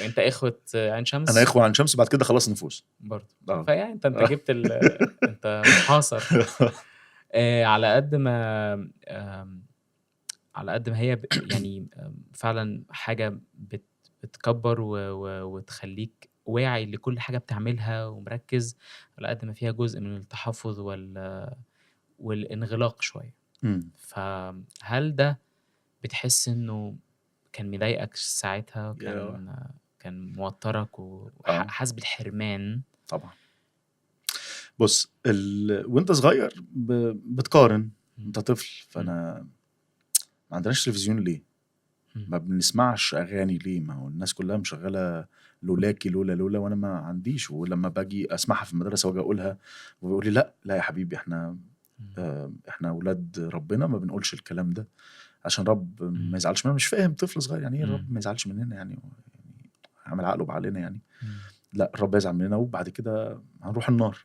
أنت إخوة عين شمس؟ أنا إخوة عين شمس، بعد كده خلاص نفوس برضه. فيعني أنت جبت أنت محاصر. على قد ما هي يعني فعلا حاجة بتكبر وتخليك واعي لكل حاجة بتعملها ومركز، على قد ما فيها جزء من التحفظ والانغلاق شوية. فهل ده بتحس إنه كان مضايقك ساعتها؟ كان موترك وحاسس بالحرمان؟ طبعا. بص، وانت صغير بتقارن، انت طفل، فانا ما عندناش تلفزيون ليه؟ ما بنسمعش اغاني ليه؟ ما هو الناس كلها مشغله لولاكي لولا لولا، وانا ما عنديش. ولما باجي اسمعها في المدرسة واجي اقولها، وبيقول لي لا لا يا حبيبي، احنا احنا اولاد ربنا، ما بنقولش الكلام ده عشان رب ما يزعلش مننا. مش فاهم، طفل صغير يعني ايه الرب ما يزعلش مننا؟ يعني عامل عقله بعقلنا يعني. لا، الرب يزعل مننا وبعد كده هنروح النار.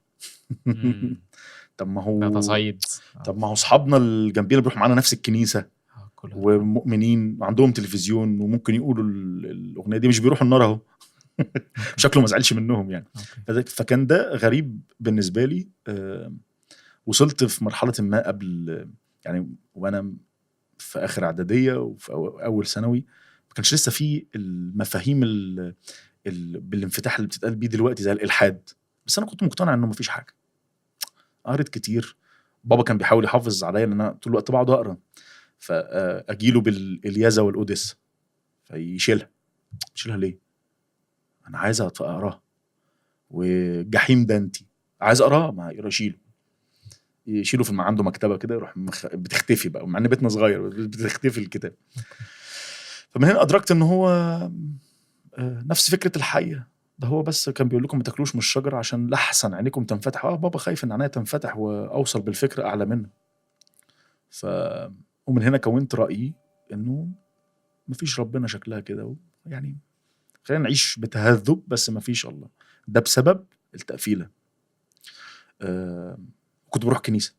طب ما هو تصعيد. طب ما هو اصحابنا الجنبين اللي بيروحوا معانا نفس الكنيسة ومؤمنين وعندهم تلفزيون وممكن يقولوا الاغنية دي، مش بيروحوا النار اهو. شكله ما زعلش منهم يعني. فكان ده غريب بالنسبة لي. وصلت في مرحلة ما قبل يعني وانا في اخر اعدادية وفي اول ثانوي ما كانش لسه في المفاهيم بالانفتاح اللي بتتقال بيه دلوقتي زي الالحاد، بس انا كنت مقتنع انه مفيش حاجة. قريت كتير، بابا كان بيحاول يحافظ عليا ان انا طول الوقت بقعد اقرا، فاجيله بالالياذه والاوديسا فيشيلها. شيلها ليه؟ انا عايز اقراها. وجحيم دانتي عايز اقراه، ما يقرا شيله، يشيله في عنده مكتبه كده، يروح بتختفي بقى، مع ان بيتنا صغير بتختفي الكتاب. فمن هنا ادركت ان هو نفس فكرة الحية ده، هو بس كان بيقول لكم ما تاكلوش من الشجرة عشان لحسن عينيكم تنفتح. بابا خايف ان عينيا تنفتح واوصل بالفكرة اعلى منه. ومن هنا كونت رايي انه مفيش ربنا، شكلها كده يعني خلينا نعيش بتهذب بس مفيش الله. ده بسبب التقفيله. كنت بروح كنيسة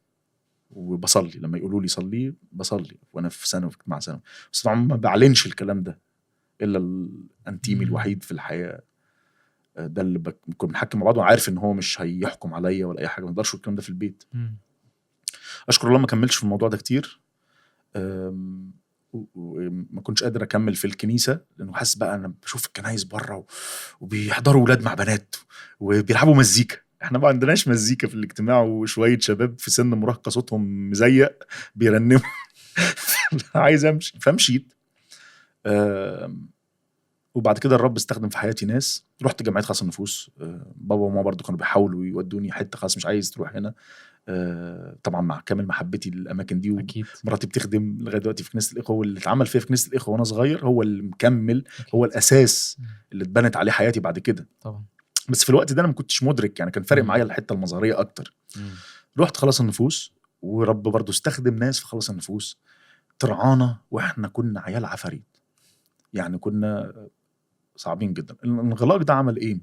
وبصلي، لما يقولوا لي صلي بصلي، وانا في ثانوي في اجتماع ثانوي، بس طبعا ما بعلنش الكلام ده الا الانتيمي الوحيد في الحياة ده اللي كنا بنحكي مع بعض، وعارف ان هو مش هيحكم عليا ولا اي حاجة، ما اقدرش اقول الكلام ده في البيت. اشكر الله ما كملتش في الموضوع ده كتير، وما كنتش قادر اكمل في الكنيسة، لانه حاسس بقى انا بشوف الكنايس بره وبيحضروا ولاد مع بنات وبيلعبوا مزيكا، احنا ما عندناش مزيكا في الاجتماع، وشوية شباب في سن مراهقة صوتهم مزيق بيرنموا. عايز امشي، فمشيت. وبعد كده الرب استخدم في حياتي ناس. رحت جمعية خاص النفوس، بابا وماما برضو كانوا بيحاولوا يودوني حتة، خلاص مش عايز تروح هنا. طبعا مع كامل محبتي للاماكن دي، ومراتي بتخدم لغاية دلوقتي في كنيسة الاخوة، واللي اتعمل فيها في كنيسة الاخوة وانا صغير هو اللي مكمل. أكيد. هو الاساس اللي اتبنت عليه حياتي بعد كده طبعا. بس في الوقت ده انا ما كنتش مدرك، يعني كان فارق معايا الحتة المظهريه اكتر. رحت خلاص النفوس، ورب برضو استخدم ناس في خلاص النفوس ترعانا، واحنا كنا عيال عفاريت، يعني كنا صعبين جدا. الانغلاق ده عمل ايه؟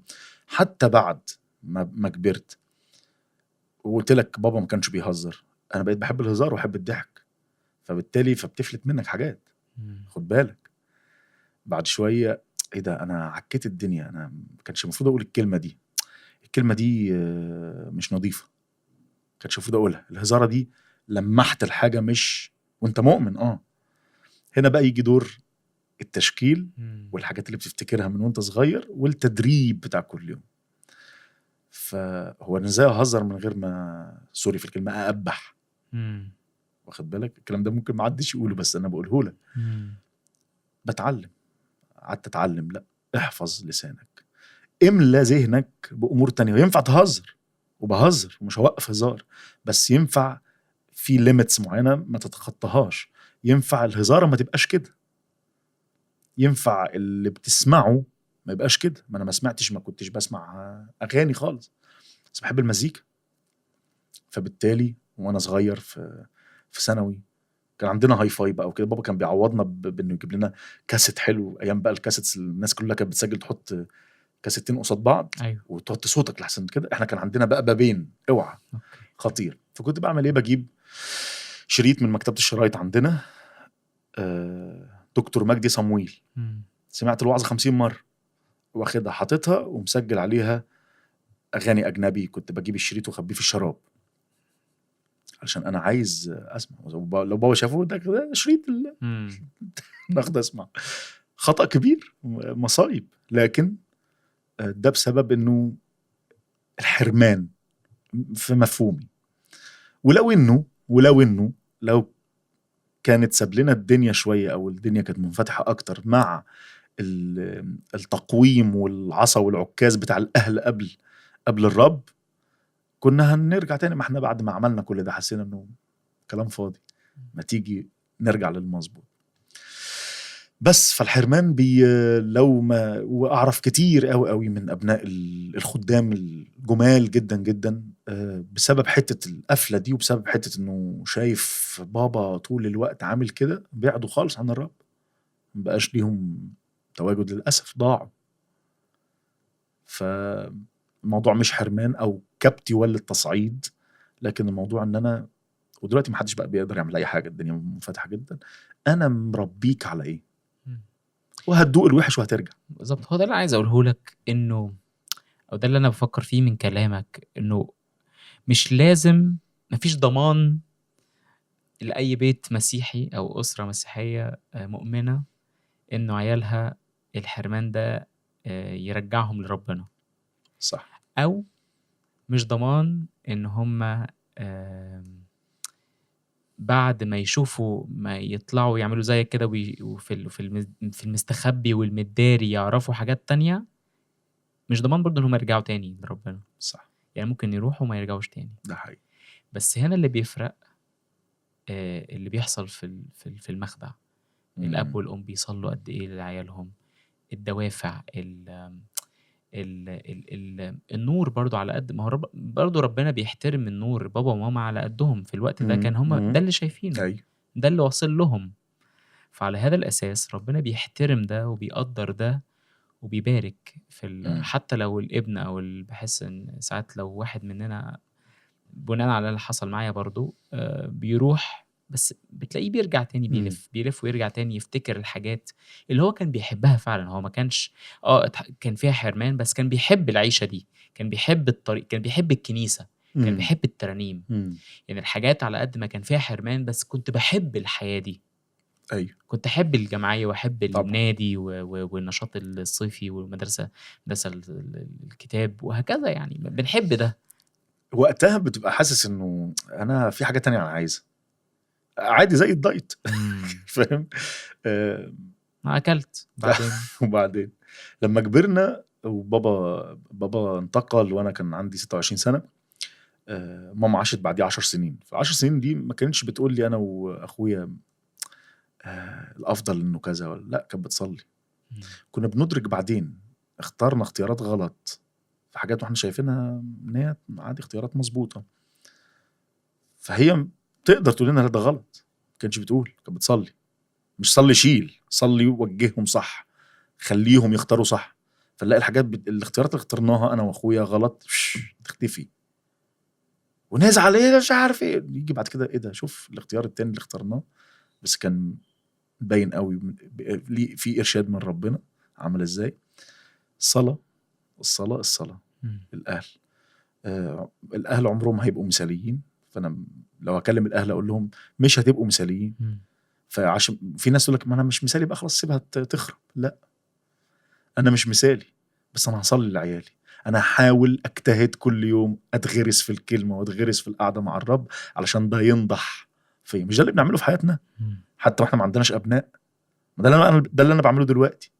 حتى بعد ما كبرت وقلت لك بابا ما كانش بيهزر، انا بقيت بحب الهزار وبحب الضحك، فبالتالي فبتفلت منك حاجات. خد بالك بعد شوية ايه ده، انا عكيت الدنيا، انا ما كانش المفروض اقول الكلمة دي، الكلمة دي مش نظيفة، ما كانش المفروض اقولها، الهزاره دي لمحت الحاجة مش وانت مؤمن. هنا بقى يجي دور التشكيل والحاجات اللي بتفتكرها من وانت صغير والتدريب بتاع كل يوم. فهو انا ازاي اهزر من غير ما، سوري في الكلمة، اقبح؟ واخد بالك الكلام ده ممكن ما حدش يقوله بس انا بقوله لك. بتعلم، قعدت اتعلم، لا احفظ لسانك، املى ذهنك بامور تانية. ينفع تهزر، وبهزر ومش هوقف هزار، بس ينفع في limits معينة ما تتخطاهاش. ينفع الهزاره ما تبقاش كده، ينفع اللي بتسمعه ما يبقاش كده. ما انا ما سمعتش، ما كنتش بسمع اغاني خالص، بس بحب المزيكا. فبالتالي وانا صغير في ثانوي كان عندنا hi-fi بقى وكده، بابا كان بيعوضنا بانه يجيب لنا كاسيت حلو. ايام بقى ال cassettes الناس كلها كانت بتسجل، تحط كاسيتين قصاد بعض. أيوه. وتحط صوتك لحسن كده. احنا كان عندنا بقى بابين، اوعى. خطير. فكنت بعمل ايه؟ بجيب شريط من مكتبه الشرايط عندنا، دكتور مجدي صمويل. سمعت الوعظة 50 مرة، واخدها حاططها ومسجل عليها اغاني اجنبي. كنت بجيب الشريط واخبيه في الشراب علشان انا عايز اسمع. لو بابا شافه ده شريط ناخد اسمع. خطأ كبير، مصايب، لكن ده بسبب انه الحرمان في مفهومي. ولو انه لو كانت ساب لنا الدنيا شوية، او الدنيا كانت منفتحة اكتر مع التقويم والعصا والعكاز بتاع الاهل قبل الرب، كنا هنرجع تاني. ما احنا بعد ما عملنا كل ده حسينا انه كلام فاضي، ما تيجي نرجع للمظبوط. بس فالحرمان لو ما، واعرف كتير قوي قوي من ابناء الخدام الجمال جدا جدا بسبب حتة القفله دي، وبسبب حتة انه شايف بابا طول الوقت عامل كده، بعدوا خالص عن الرب، ما بقاش ليهم تواجد للاسف، ضاعوا. فالموضوع مش حرمان او كبتي ولا التصعيد، لكن الموضوع ان انا، ودلوقتي ما حدش بقى بيقدر يعمل اي حاجة، الدنيا منفتحة جدا، انا مربيك على ايه، وهتدوق الوحش وهترجع. بالظبط، هو ده اللي عايز اقوله لك، انه او ده اللي انا بفكر فيه من كلامك، انه مش لازم، مفيش ضمان لاي بيت مسيحي او اسره مسيحية مؤمنة انه عيالها الحرمان ده يرجعهم لربنا، صح، او مش ضمان ان هم بعد ما يشوفوا ما يطلعوا يعملوا زي كده وفي في المستخبي والمداري يعرفوا حاجات تانية، مش ضمان برضو ان هم يرجعوا تاني لربنا. صح، يعني ممكن يروحوا وما يرجعوش تاني. ده حقيقي. بس هنا اللي بيفرق اللي بيحصل في المخدع. الاب والام بيصلوا قد ايه لعيالهم، الدوافع، ال ال ال ال النور برضو على قد ما هو برضو ربنا بيحترم النور. بابا وماما على قدهم في الوقت ده كان هما ده اللي شايفينه، ده اللي واصل لهم، فعلى هذا الأساس ربنا بيحترم ده وبيقدر ده وبيبارك في حتى لو الابن أو بحس إن ساعات لو واحد مننا بناء على اللي حصل معايا برضو بيروح، بس بتلاقيه بيرجع تاني، بيلف ويرجع تاني يفتكر الحاجات اللي هو كان بيحبها فعلا. هو ما كانش كان فيها حرمان، بس كان بيحب العيشة دي، كان بيحب الطريق، كان بيحب الكنيسة، كان بيحب الترانيم. يعني الحاجات على قد ما كان فيها حرمان، بس كنت بحب الحياة دي. أيوة. كنت أحب الجمعية وأحب النادي والنشاط الصيفي والمدرسة، مدرسة الكتاب وهكذا. يعني بنحب ده. وقتها بتبقى حاسس إنه أنا في حاجة تانية أنا عايزها، عادي زي الدايت. فاهم؟ ما أكلت بعدين. وبعدين لما كبرنا وبابا انتقل وأنا كان عندي 26 سنة، ماما عاشت بعديه 10 سنين. ف10 سنين دي ما كانتش بتقول لي أنا وأخويا الأفضل إنه كذا ولا لا، كانت بتصلي. كنا بندرك بعدين اخترنا اختيارات غلط في حاجات واحنا شايفينها إن هي عادي اختيارات مظبوطة، فهي تقدر تقول لنا لا ده غلط. ما كانتش بتقول، كانت بتصلي. مش صلي شيل، صلي ووجههم صح، خليهم يختاروا صح. فنلاقي الحاجات الاختيارات اللي اخترناها انا واخويا غلط تختفي ونزعل ايه مش عارف ايه. يجي بعد كده ايه ده، شوف الاختيار التاني اللي اخترناه بس كان باين قوي في ارشاد من ربنا عمل ازاي. الصلاة الصلاة الصلاة. الاهل الاهل عمرهم هيبقوا مثاليين، فانا لو اكلم الاهل اقول لهم مش هتبقوا مثاليين. فعشان في ناس تقول لك ما انا مش مثالي بقى خلاص سيبها تخرب. لا، انا مش مثالي، بس انا هصلي لعيالي، انا هحاول اجتهد كل يوم، اتغرس في الكلمة واتغرس في القعدة مع الرب علشان ده ينضح فيا. مش ده اللي بنعمله في حياتنا حتى واحنا ما عندناش ابناء؟ ده اللي انا بعمله دلوقتي.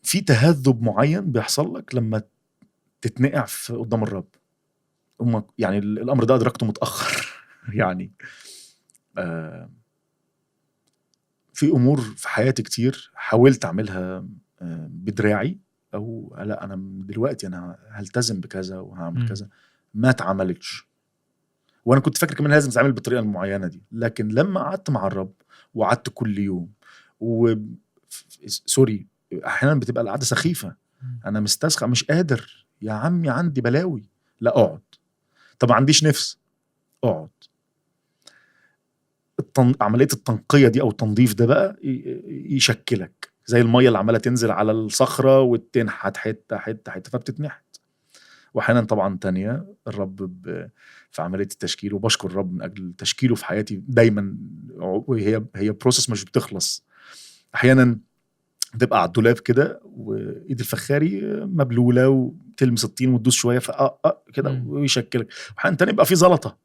في تهذب معين بيحصل لك لما تتنقع في قدام الرب. يعني الامر ده ادركته متاخر. يعني في امور في حياتي كتير حاولت اعملها بدراعي، او لا انا دلوقتي انا هلتزم بكذا وهعمل كذا، ما اتعملتش. وانا كنت فاكر كمان لازم اتعمل بالطريقة المعينة دي، لكن لما قعدت مع الرب وقعدت كل يوم سوري احيانا بتبقى القعدة سخيفة، انا مستسخى مش قادر يا عمي، عندي بلاوي، لا اقعد. طب ما عنديش نفس، اقعد. عملية التنقية دي او التنظيف ده بقى يشكلك زي المية اللي عماله تنزل على الصخرة وتنحت حتة حتة حتة، فبتتنحت. واحيانا طبعا تانية الرب في عملية التشكيل، وبشكر الرب من اجل تشكيله في حياتي دايما، هي process مش بتخلص. احيانا تبقى على الدولاب كده وايد الفخاري مبلوله وتلمس الطين وتدوس شوية كده ويشكلك. واحيانا تاني يبقى في زلطه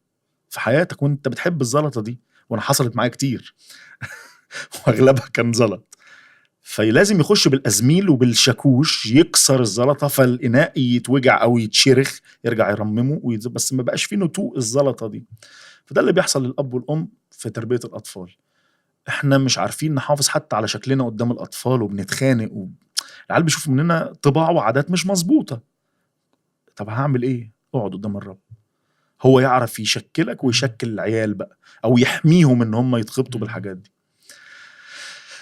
في حياتك وانت بتحب الزلطه دي، وانا حصلت معايا كتير. واغلبها كان زلط، فلازم يخش بالازميل وبالشاكوش يكسر الزلطه، فالاناء يتوجع او يتشرخ، يرجع يرممه بس ما بقاش فيه نتوء الزلطه دي. فده اللي بيحصل للاب والام في تربيه الاطفال. احنا مش عارفين نحافظ حتى على شكلنا قدام الاطفال، وبنتخانق العيال بيشوفوا مننا طباع وعادات مش مظبوطة. طب هعمل ايه؟ اقعد قدام الرب، هو يعرف يشكلك ويشكل العيال بقى، او يحميهم ان هم يتخبطوا بالحاجات دي.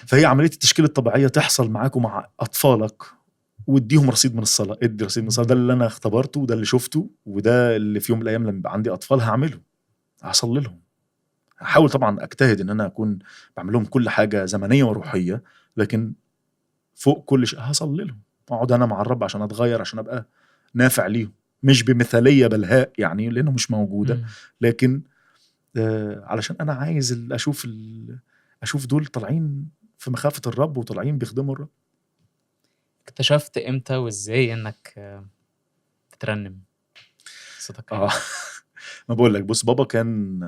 فهي عملية التشكيل الطبيعية تحصل معاك ومع اطفالك، واديهم رصيد من الصلاة، ادي رصيد من الصلاة. ده اللي انا اختبرته وده اللي شفته وده اللي في يوم من الايام لما يبقى عندي اطفال هعمله، هصلي لهم. هحاول طبعا اجتهد ان انا اكون بعمل لهم كل حاجة زمنية وروحيه، لكن فوق كل شيء هصلي لهم، اقعد انا مع الرب عشان اتغير، عشان ابقى نافع ليهم، مش بمثاليه بلهاء يعني لانه مش موجودة، لكن علشان انا عايز اشوف دول طالعين في مخافة الرب وطالعين بيخدموا الرب. اكتشفت امتى وازاي انك بترنم صوتك؟ ما بقول لك، بص، بابا كان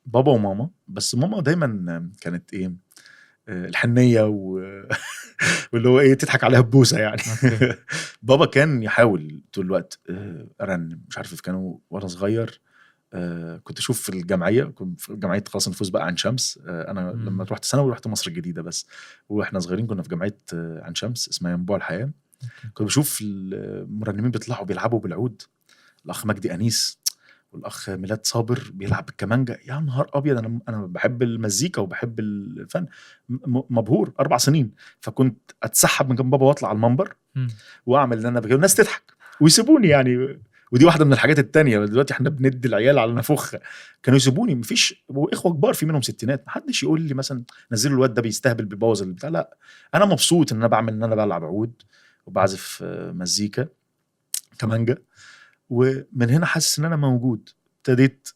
بابا وماما، بس ماما دايما كانت ايه، الحنيه واللي هو ايه، تضحك عليها ببوسه يعني. بابا كان يحاول طول الوقت ارنم، مش عارف، كانوا وانا صغير كنت اشوف في الجمعية، كنت في جمعية خلاص النفوس بقى عين شمس. انا لما رحت ثانوي رحت مصر الجديده، بس واحنا صغيرين كنا في جمعية عين شمس اسمها ينبوع الحياه. كنت بشوف المرنمين بيطلعوا بيلعبوا بالعود، الاخ مجدي انيس والاخ ميلاد صابر بيلعب بالكمانجا، يا نهار ابيض. انا بحب المزيكا وبحب الفن، مبهور 4 سنين. فكنت اتسحب من جنب بابا واطلع على المنبر واعمل اللي انا بجيبه، الناس تضحك ويسيبوني يعني. ودي واحدة من الحاجات التانية، دلوقتي احنا بندي العيال على نفوخ، كانوا يسيبوني، مفيش، واخوه كبار في منهم ستينات، محدش يقول لي مثلا نزلوا الواد ده بيستهبل بيبوظ البتاع، لا انا مبسوط ان انا بعمل، ان انا بلعب عود وبعزف مزيكا كمانجا، ومن هنا حاسس ان انا موجود. ابتديت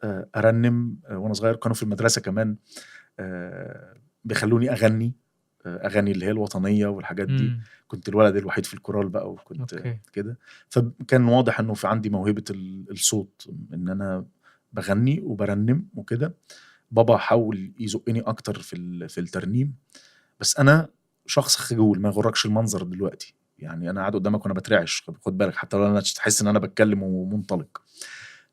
ارنم وانا صغير، كانوا في المدرسة كمان بيخلوني اغني اغاني اللي هي الوطنية والحاجات دي. كنت الولد الوحيد في الكورال بقى، وكنت كده، فكان واضح انه في عندي موهبة الصوت، ان انا بغني وبرنم وكده. بابا حاول يزقني اكتر في الترنيم، بس انا شخص خجول، ما يغركش المنظر دلوقتي يعني، انا قاعد قدامك وانا بترعش، خد بالك، حتى لو انا تحس ان انا بتكلم ومنطلق.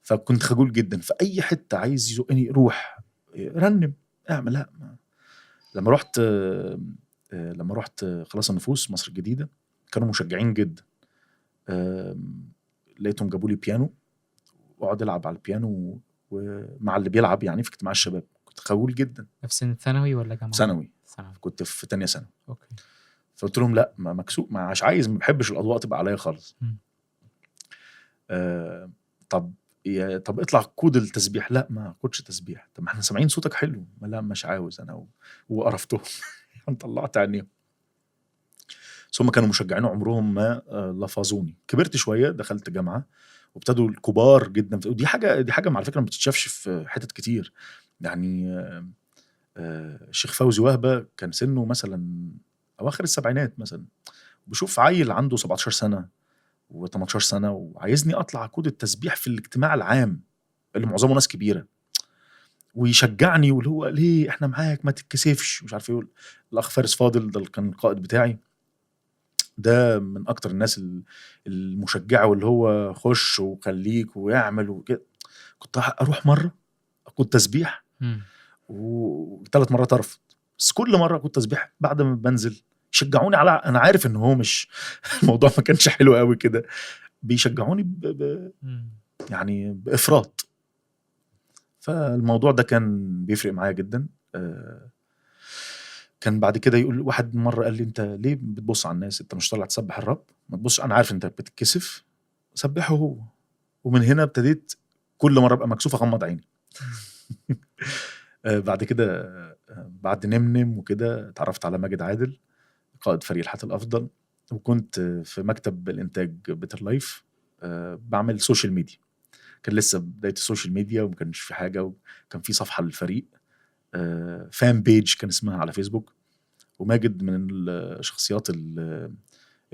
فكنت خجول جدا، في اي حتة عايز يزقني روح رنم اعمل، لا. لما رحت خلاص النفوس مصر الجديدة، كانوا مشجعين جدا. لقيتهم جابوا لي بيانو، واقعد العب على البيانو ومع اللي بيلعب يعني في اجتماع الشباب. كنت خجول جدا. في سنة ثانوي ولا جامعه؟ ثانوي. كنت في ثانية ثانوي. okay. فقلت لهم لا، ما مكسوف، مش عايز، ما بحبش الاضواء تبقى عليا خالص. طب اطلع قود التسبيح. لا ما قودش تسبيح. طب ما احنا سامعين صوتك حلو. ما لا مش عاوز انا، وقرفتهم. طلعت عينيهم. ثم كانوا مشجعين، عمرهم ما لفظوني. كبرت شوية، دخلت جامعه، وابتدوا الكبار جدا، ودي حاجة، دي حاجة على فكرة ما بتتشافش في حتت كتير يعني. الشيخ فوزي وهبه كان سنة مثلا اواخر السبعينات مثلا، بشوف عيل عنده 17 سنة و18 سنة وعايزني اطلع قود التسبيح في الاجتماع العام اللي معظمه ناس كبيرة، ويشجعني واللي هو ليه احنا معاك ما تتكسفش مش عارف ايه. الاخ فارس فاضل ده اللي كان القائد بتاعي، ده من اكتر الناس المشجعه، واللي هو خش وخليك ويعمل وكده. كنت اروح مرة اقود تسبيح وثلاث مرات ارفض، بس كل مرة اقود تسبيح بعد ما بنزل شجعوني على، انا عارف ان هو مش الموضوع ما كانش حلو قوي كده، بيشجعوني يعني بافراط. فالموضوع ده كان بيفرق معايا جدا. كان بعد كده يقول واحد مرة قال لي انت ليه بتبص على الناس، انت مش طالع تسبح الرب، ما تبص، انا عارف انت بتتكسف، سبحه هو. ومن هنا ابتديت كل مرة ابقى مكسوف اغمض عيني. بعد كده بعد نمنم وكده اتعرفت على ماجد عادل قائد فريق الحياة الافضل، وكنت في مكتب الانتاج Better Life بعمل social media. كان لسه بداية ال social media وما كانش في حاجة، وكان في صفحة للفريق fan page كان اسمها على فيسبوك. وماجد من الشخصيات ال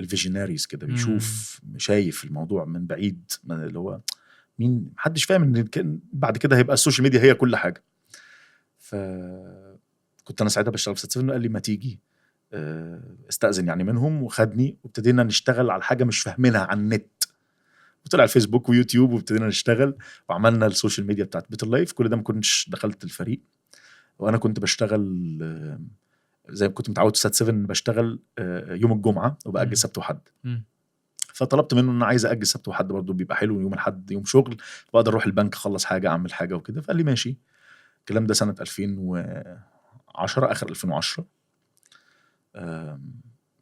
visionaries كده، بيشوف شايف الموضوع من بعيد، من اللي هو مين، محدش فاهم ان كان بعد كده هيبقى ال social media هي كل حاجة. فكنت انا ساعتها بشتغل في سات، قال لي ما تيجي، استأذن يعني منهم، وخدني وابتدينا نشتغل على حاجة مش فاهمينها على النت، وطلع الفيسبوك ويوتيوب، وابتدينا نشتغل وعملنا ال social media بتاعت Better Life. كل ده ما كنتش دخلت الفريق، وانا كنت بشتغل زي ما كنت متعود في سات 7 بشتغل يوم الجمعة وبأجل سبت وحد. فطلبت منه ان انا عايز اجل سبت وحد برضه، بيبقى حلو يوم الحد يوم شغل، بقدر اروح البنك اخلص حاجة اعمل حاجة وكده. فقال لي ماشي. الكلام ده سنة 2010، اخر 2010.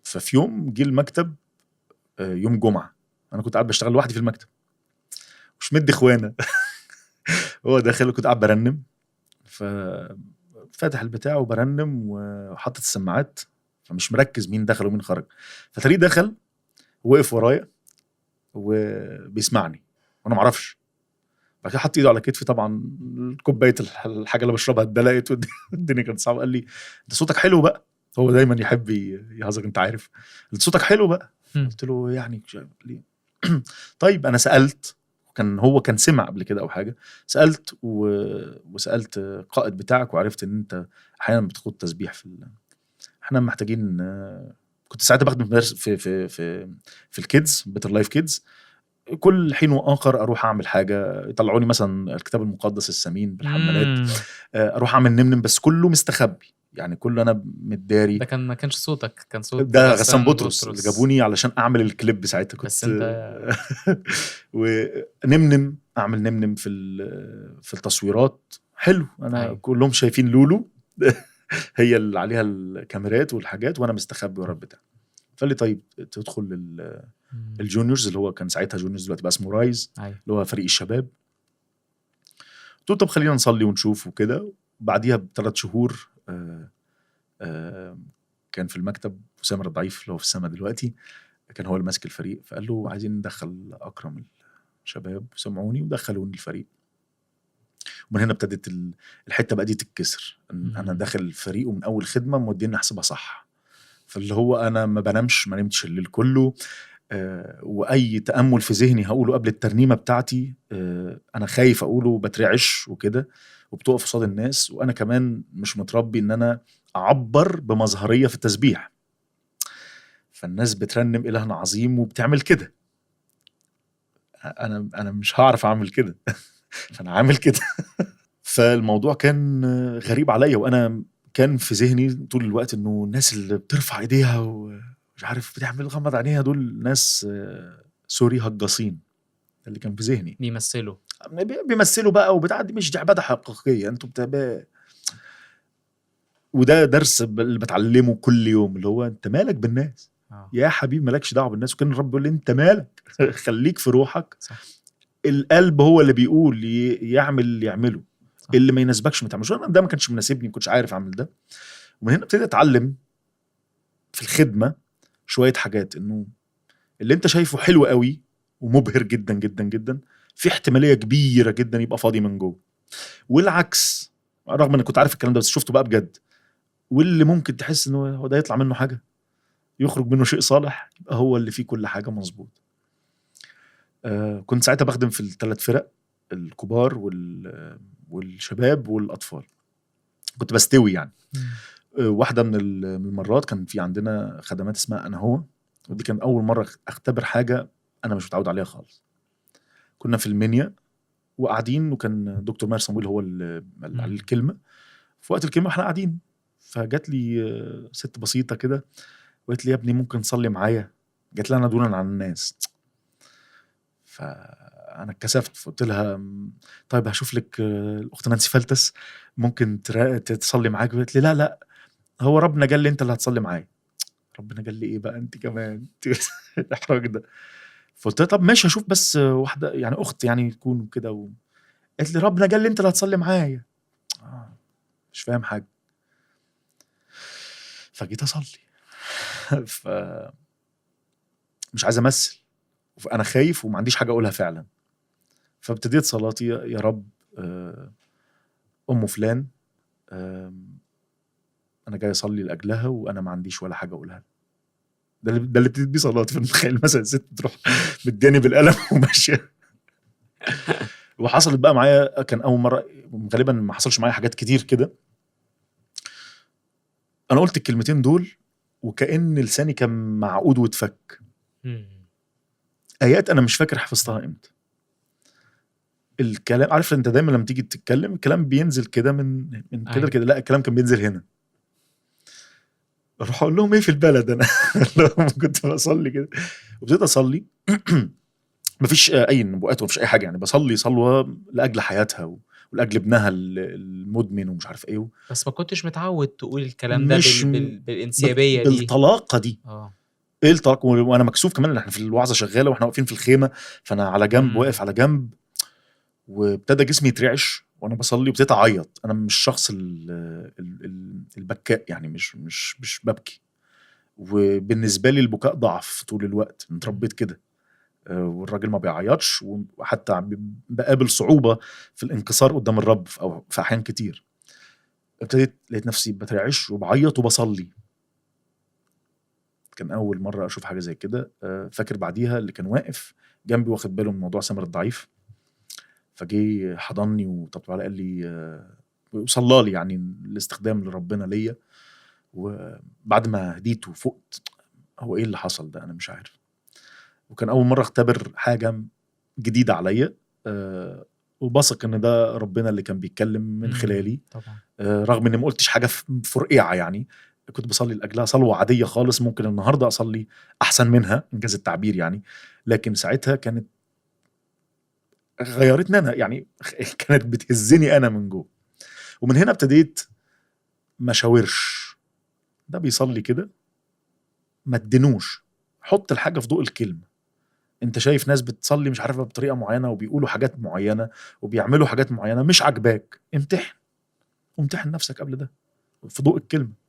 ففي يوم جه المكتب يوم جمعه، انا كنت قاعد بشتغل لوحدي في المكتب مش مدي اخوانا. هو داخل، كنت قاعد برنم، ففاتح البتاع وبرنم وحاطط السماعات، فمش مركز مين دخل ومين خرج. فتريه دخل وقف ورايا وبيسمعني وانا معرفش، بعد كده حط ايده على كتفي، طبعا كوباية الحاجة اللي بشربها اتدلقت والدنيا كانت صعبة. قال لي انت صوتك حلو بقى، هو دايما يحب يهزر انت عارف، انت صوتك حلو بقى. قلت له يعني ليه؟ طيب انا سالت، كان هو كان سمع قبل كده او حاجة، سالت وسالت قائد بتاعك وعرفت ان انت احيانا بتخوض تسبيح في احنا محتاجين. كنت ساعتها بخدم في في في في ال kids، Better Life Kids، كل حين واخر اروح اعمل حاجة، يطلعوني مثلا الكتاب المقدس السمين بالحمالات، اروح اعمل نمنم، بس كله مستخبي يعني، كله انا متداري. ده كان ما كانش صوتك، كان صوت ده غسان بطرس اللي جابوني علشان اعمل الكليب ساعتها. كنت بس انت ونمنم، اعمل نمنم في التصويرات. حلو، انا أيوة. كلهم شايفين لولو هي اللي عليها الكاميرات والحاجات، وانا مستخبي ورا البتاع. فقال لي طيب تدخل ال juniors، اللي هو كان ساعتها juniors، دلوقتي بقى اسمه Rise، أيوة. اللي هو فريق الشباب. قلت له طب خلينا نصلي ونشوف وكده. بعديها ب3 شهور كان في المكتب وسامر الضعيف اللي هو في السما دلوقتي، كان هو اللي ماسك الفريق، فقال له عايزين ندخل أكرم الشباب، وسمعوني ودخلوني الفريق. ومن هنا ابتدت الحتة بقى دي تتكسر، انا داخل الفريق ومن اول خدمة موديني احسبها صح. فاللي هو انا ما بنامش، ما نمتش الليل كله، واي تامل في ذهني هقوله قبل الترنيمة بتاعتي انا خايف اقوله، بترعش وكده، وبتقف قصاد الناس. وانا كمان مش متربي ان انا اعبر بمظهريه في التسبيح، فالناس بترنم الهنا عظيم وبتعمل كده، انا مش هعرف اعمل كده فانا عامل كده فالموضوع كان غريب عليا، وانا كان في ذهني طول الوقت انه الناس اللي بترفع ايديها ومش عارف بتعمل غمض عينيها دول ناس sorry هجاصين، اللي كان في ذهني. بيمثلوا بقى وبتاع، دي مش دي عباده حقيقية، انتوا بتبقى. وده درس اللي بتعلمه كل يوم، اللي هو انت مالك بالناس يا حبيبي، مالكش دعوه بالناس. وكان الرب بيقول لي انت مالك خليك في روحك. صح. القلب هو اللي بيقول يعمل اللي يعمله، صح. اللي ما يناسبكش ما تعملوش. انا ده ما كانش مناسبني، ما كنتش عارف اعمل ده. ومن هنا ابتديت اتعلم في الخدمة شوية حاجات، انه اللي انت شايفه حلو قوي ومبهر جدا جدا جدا، في احتمالية كبيرة جدا يبقى فاضي من جوه، والعكس. رغم اني كنت عارف الكلام ده بس شفته بقى بجد. واللي ممكن تحس انه هو ده يطلع منه حاجة، يخرج منه شيء صالح، يبقى هو اللي فيه كل حاجة مظبوط. كنت ساعتها بخدم في ال3 فرق، الكبار والشباب والاطفال، كنت بستوي يعني. واحدة من المرات كان في عندنا خدمات اسمها انا هو، ودي كان اول مرة اختبر حاجة انا مش متعود عليها خالص. كنا في المنيا وقاعدين، وكان دكتور ماهر صمويل هو اللي على الكلمة. في وقت الكلمة احنا قاعدين، فجات لي ست بسيطة كده وقالت لي يا ابني ممكن تصلي معايا؟ جات لي انا دونا عن الناس، فانا اتكسفت، فقلت لها طيب هشوف لك الاخت نانسي فلتس ممكن تصلي معاك. قالت لي لا لا، هو ربنا قال لي انت اللي هتصلي معايا. ربنا قال لي ايه بقى انت كمان الاحراج ده. فقلت لها طب ماشي هشوف بس واحدة يعني اخت يعني تكون كده قالت لي ربنا قال لي انت اللي هتصلي معايا. مش فاهم حاجة. فجيت اصلي ف مش عايز امثل، انا خايف وما عنديش حاجة اقولها فعلا. فابتديت صلاتي يا رب ام فلان انا جاي اصلي لاجلها وانا ما عنديش ولا حاجة اقولها. ده اللي ابتديت بيه صلاتي. فمتخيل مثلا ست تروح مدياني بالقلم وماشية. وحصلت بقى معايا، كان اول مرة غالبا ما حصلش معايا حاجات كتير كده. انا قلت الكلمتين دول وكأن لساني كان معقود واتفك. ايات انا مش فاكر حفظتها امتى. الكلام، عارف انت دايما لما تيجي تتكلم الكلام بينزل كده من كده كده، لا الكلام كان بينزل هنا. اروح اقول لهم ايه في البلد انا كنت بصلي كده. وابتديت اصلي مفيش اي نبوءات ومفيش اي حاجة يعني، بصلي صلوه لاجل حياتها ولاجل ابنها المدمن ومش عارف ايه. بس ما كنتش متعود تقول الكلام ده بالانسيابيه دي، بالطلاقه دي. ايه الطلاق؟ وانا مكسوف كمان، احنا في الوعظة شغالة واحنا واقفين في الخيمة، فانا على جنب واقف على جنب، وابتدى جسمي يترعش وانا بصلي، وابتديت اعيط. انا مش شخص البكاء يعني، مش مش مش ببكي، وبالنسبة لي البكاء ضعف طول الوقت، اتربيت كده. والراجل ما بيعيطش، وحتى بقابل صعوبة في الانكسار قدام الرب او في احيان كتير. ابتديت لقيت نفسي بترعش وبعيط وبصلي. كان اول مرة اشوف حاجة زي كده. فاكر بعديها اللي كان واقف جنبي واخد باله من موضوع سامر الضعيف، فجه حضني وطبطب علي، قال لي وصلى لي يعني الاستخدام لربنا ليا. وبعد ما هديت وفقت، هو ايه اللي حصل ده؟ انا مش عارف. وكان اول مرة اختبر حاجة جديدة عليا، وبثق ان ده ربنا اللي كان بيتكلم من خلالي طبعا. رغم اني ما قلتش حاجة فرقعه يعني، كنت بصلي لاجلها صلوه عادية خالص، ممكن النهارده اصلي احسن منها انجاز التعبير يعني، لكن ساعتها كانت غيرتني انا يعني، كانت بتهزني انا من جوه. ومن هنا ابتديت ما شاورش، ده بيصلي كده ما تدنوش، حط الحاجة في ضوء الكلمة. انت شايف ناس بتصلي مش عارفه بطريقة معينة، وبيقولوا حاجات معينة، وبيعملوا حاجات معينة مش عاجباك، امتحن، وامتحن نفسك قبل ده في ضوء الكلمة.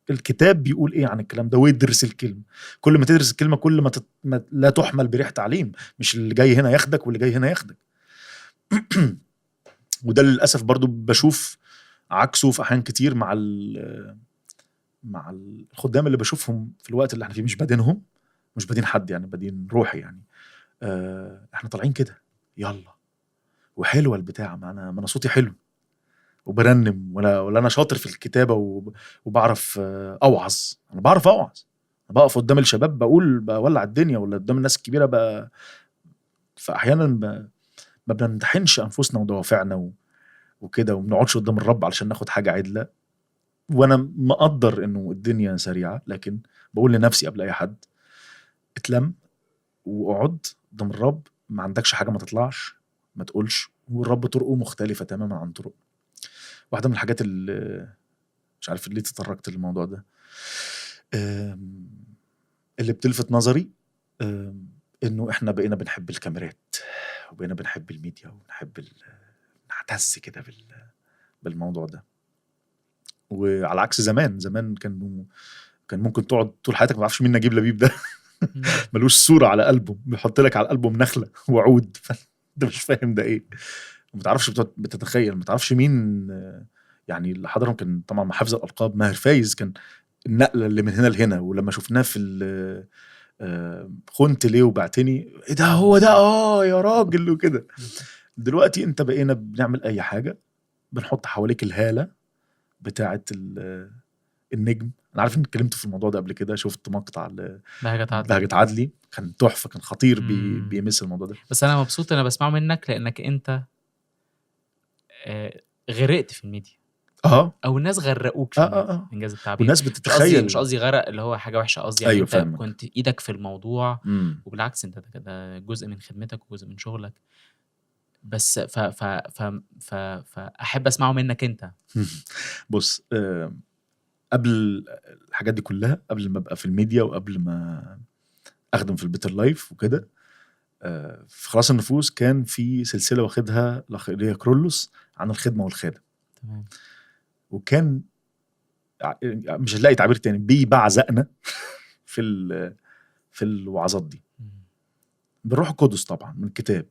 الكتاب بيقول ايه عن الكلام ده، وادرس الكلمة. كل ما تدرس الكلمة كل ما لا تحمل بريح تعليم، مش اللي جاي هنا ياخدك واللي جاي هنا ياخدك. وده للاسف برضو بشوف عكسه في احيان كتير مع الخدام اللي بشوفهم في الوقت اللي احنا فيه، مش بادينهم، مش بادين حد يعني، بادين روحي يعني. احنا طالعين كده يلا وحلوه البتاع، ما انا صوتي حلو وبرنم، ولا انا شاطر في الكتابة وبعرف اوعظ. انا بعرف اوعظ، انا بقف قدام الشباب بقول بولع الدنيا، ولا قدام الناس الكبيرة فاحيانا ما بنمتحنش انفسنا ودوافعنا وكده، وما بنقعدش قدام الرب علشان ناخد حاجة عدله. وانا مقدر انه الدنيا سريعة، لكن بقول لنفسي قبل اي حد، اتلم واقعد قدام الرب، ما عندكش حاجة ما تطلعش، ما تقولش. والرب طرقه مختلفة تماما عن طرق. واحدة من الحاجات اللي مش عارف ليه تطرقت للموضوع ده، اللي بتلفت نظري، انه احنا بقينا بنحب الكاميرات، وبقينا بنحب الميديا، وبنحب نعتز كده بالموضوع ده. وعلى عكس زمان، زمان كان ممكن تقعد طول حياتك ما تعرفش مين نجيب لبيب ده. ملوش صورة على قلبه، بيحط لك على الألبوم نخلة وعود، فانت مش فاهم ده ايه، وما تعرفش، بتتخيل، ما تعرفش مين يعني. اللي حضرهم كان طبعا مع حفظ الألقاب ماهر فايز، كان النقلة اللي من هنا لهنا. ولما شفناه في خنت ليه وبعتني، ايه ده، هو ده، يا راجل وكده. دلوقتي انت بقينا بنعمل اي حاجة، بنحط حواليك الهالة بتاعة النجم. انا عارف ان اتكلمت في الموضوع ده قبل كده، شفت مقطع بهجت عدلي، كان تحفة، كان خطير، بيمس الموضوع ده. بس انا مبسوط انا بسمعه منك، لانك انت غرقت في الميديا، او الناس غرقوك في الميديا، انجاز التعبير. والناس بتتخيل، مش قصدي غرق اللي هو حاجة وحشة، قصدي يعني أيوة، انت كنت ايدك في الموضوع. وبالعكس انت ده جزء من خدمتك وجزء من شغلك. بس ف ف ف ف فاحب اسمعه منك انت. بص، قبل الحاجات دي كلها، قبل ما ابقى في الميديا وقبل ما اخدم في ال Better Life وكده، في خلاص النفوس كان في سلسلة واخدها الاخ ايليا كرولوس عن الخدمة والخادم. تمام. وكان مش هتلاقي تعبير تاني، بيبعزقنا في الوعظات دي بالروح القدس طبعا من الكتاب.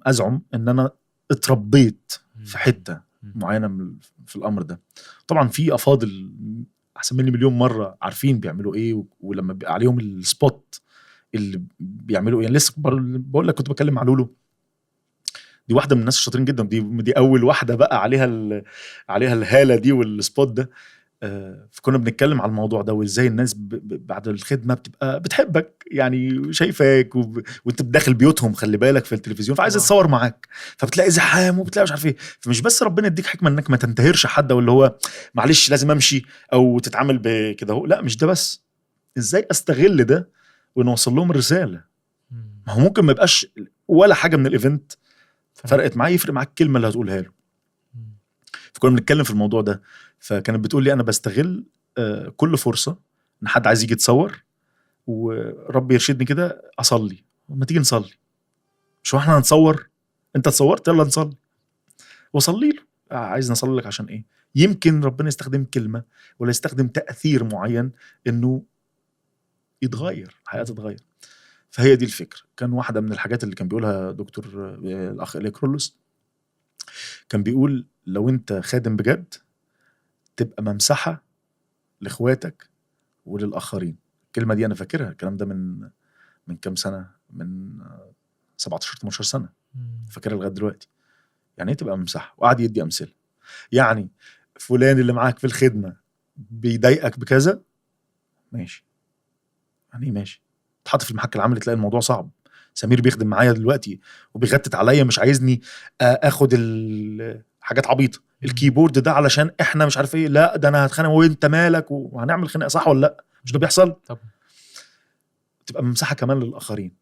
ازعم ان انا اتربيت في حتة معينة في الامر ده. طبعا في افاضل احسن مني مليون مرة، عارفين بيعملوا ايه، ولما بيبقى عليهم ال spot اللي بيعملوا ايه. يعني لسه بقول لك كنت بكلم مع لولو، دي واحدة من الناس الشاطرين جدا، دي اول واحدة بقى عليها الهالة دي وال spot ده. فكنا بنتكلم على الموضوع ده، وازاي الناس بعد الخدمة بتبقى بتحبك يعني، شايفاك وانت بداخل بيوتهم، خلي بالك في التلفزيون، فعايز تتصور معاك، فبتلاقي زحام وبتلاقي مش عارف ايه. فمش بس ربنا يديك حكمه انك ما تنتهرش حد، واللي هو معلش لازم امشي او تتعامل بكده، هو لا، مش ده بس، ازاي استغل ده ونوصل لهم الرسالة. ما هو ممكن ما يبقاش ولا حاجة من ال event فرقت معاه، يفرق معاك الكلمة اللي هتقولها له. فكنا بنتكلم في الموضوع ده، فكانت بتقول لي انا بستغل كل فرصة ان حد عايز يجي يتصور، وربي يرشدني كده اصلي، ما تيجي نصلي، مش احنا هنصور، انت اتصورت يلا نصلي، وصلي له، عايز نصلي لك عشان ايه؟ يمكن ربنا يستخدم كلمة ولا يستخدم تاثير معين انه يتغير، الحياة تتغير. فهي دي الفكرة. كان واحدة من الحاجات اللي كان بيقولها دكتور الاخ إيليا كرولوس، كان بيقول لو انت خادم بجد تبقى ممسحه لاخواتك وللاخرين. الكلمة دي انا فاكرها، الكلام ده من كام سنة، من 17 18 سنة، فاكرها لغاية دلوقتي. يعني ايه تبقى ممسحه؟ وقعد يدي امثلة، يعني فلان اللي معاك في الخدمة بيضايقك بكذا، ماشي، يعني ايه ماشي؟ تحط في المحك العملي تلاقي الموضوع صعب. سمير بيخدم معايا دلوقتي وبيغتت عليا، مش عايزني اخد الحاجات عبيطه، ال keyboard ده علشان احنا مش عارف ايه، لا ده انا هتخانق وانت مالك، وهنعمل خناقه، صح ولا لا؟ مش ده بيحصل؟ طبعا. تبقى ممسحه كمان للاخرين.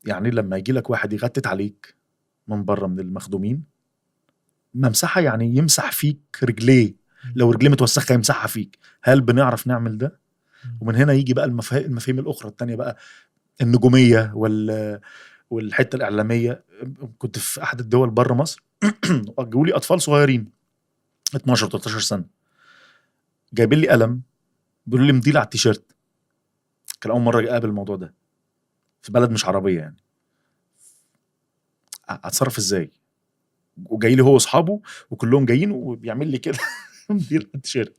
يعني لما يجي لك واحد يغتت عليك من بره من المخدومين، ممسحه يعني يمسح فيك رجليه، لو رجليه متوسخه يمسحها فيك. هل بنعرف نعمل ده؟ ومن هنا يجي بقى المفاهيم الاخرى التانية بقى، النجومية والحتة الاعلامية. كنت في احد الدول بره مصر، جوا لي اطفال صغيرين 12 13 سنة، جايبين لي قلم، بيقولوا لي مضيلي على التيشيرت. كان اول مرة اقابل الموضوع ده في بلد مش عربية، يعني اتصرف ازاي؟ وجاي لي هو واصحابه وكلهم جايين وبيعمل لي كده مضيلي على التيشيرت.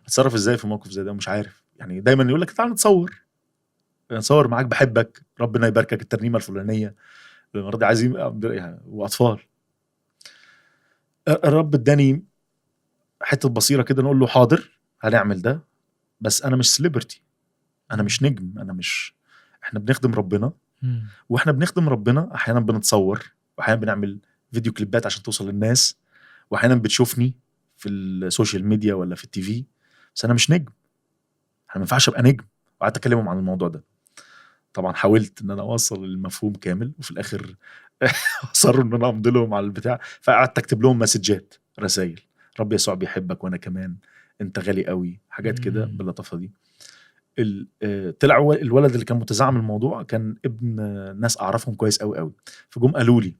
اتصرف ازاي في موقف زي ده؟ مش عارف. يعني دايما يقول لك تعال نتصور معاك، بحبك، ربنا يباركك، الترنيمة الفلانية المرة دي عايزين يعني. واطفال، الرب اداني حتة بصيرة كده، نقول له حاضر هنعمل ده، بس انا مش celebrity، انا مش نجم، انا مش، احنا بنخدم ربنا، واحنا بنخدم ربنا احيانا بنتصور، واحيانا بنعمل فيديو كليبات عشان توصل للناس، واحيانا بتشوفني في ال social media ولا في ال TV، بس انا مش نجم، انا ما ينفعش ابقى نجم. وقعدت اكلمهم عن الموضوع ده. طبعا حاولت ان انا اوصل المفهوم كامل، وفي الاخر اصروا ان انا امضي لهم على البتاع. فقعدت اكتب لهم مسجات، رسائل، رب يسوع بيحبك وانا كمان، انت غالي قوي، حاجات كده باللطافه دي. طلع الولد اللي كان متزعم الموضوع كان ابن ناس اعرفهم كويس قوي قوي، فجم قالوا لي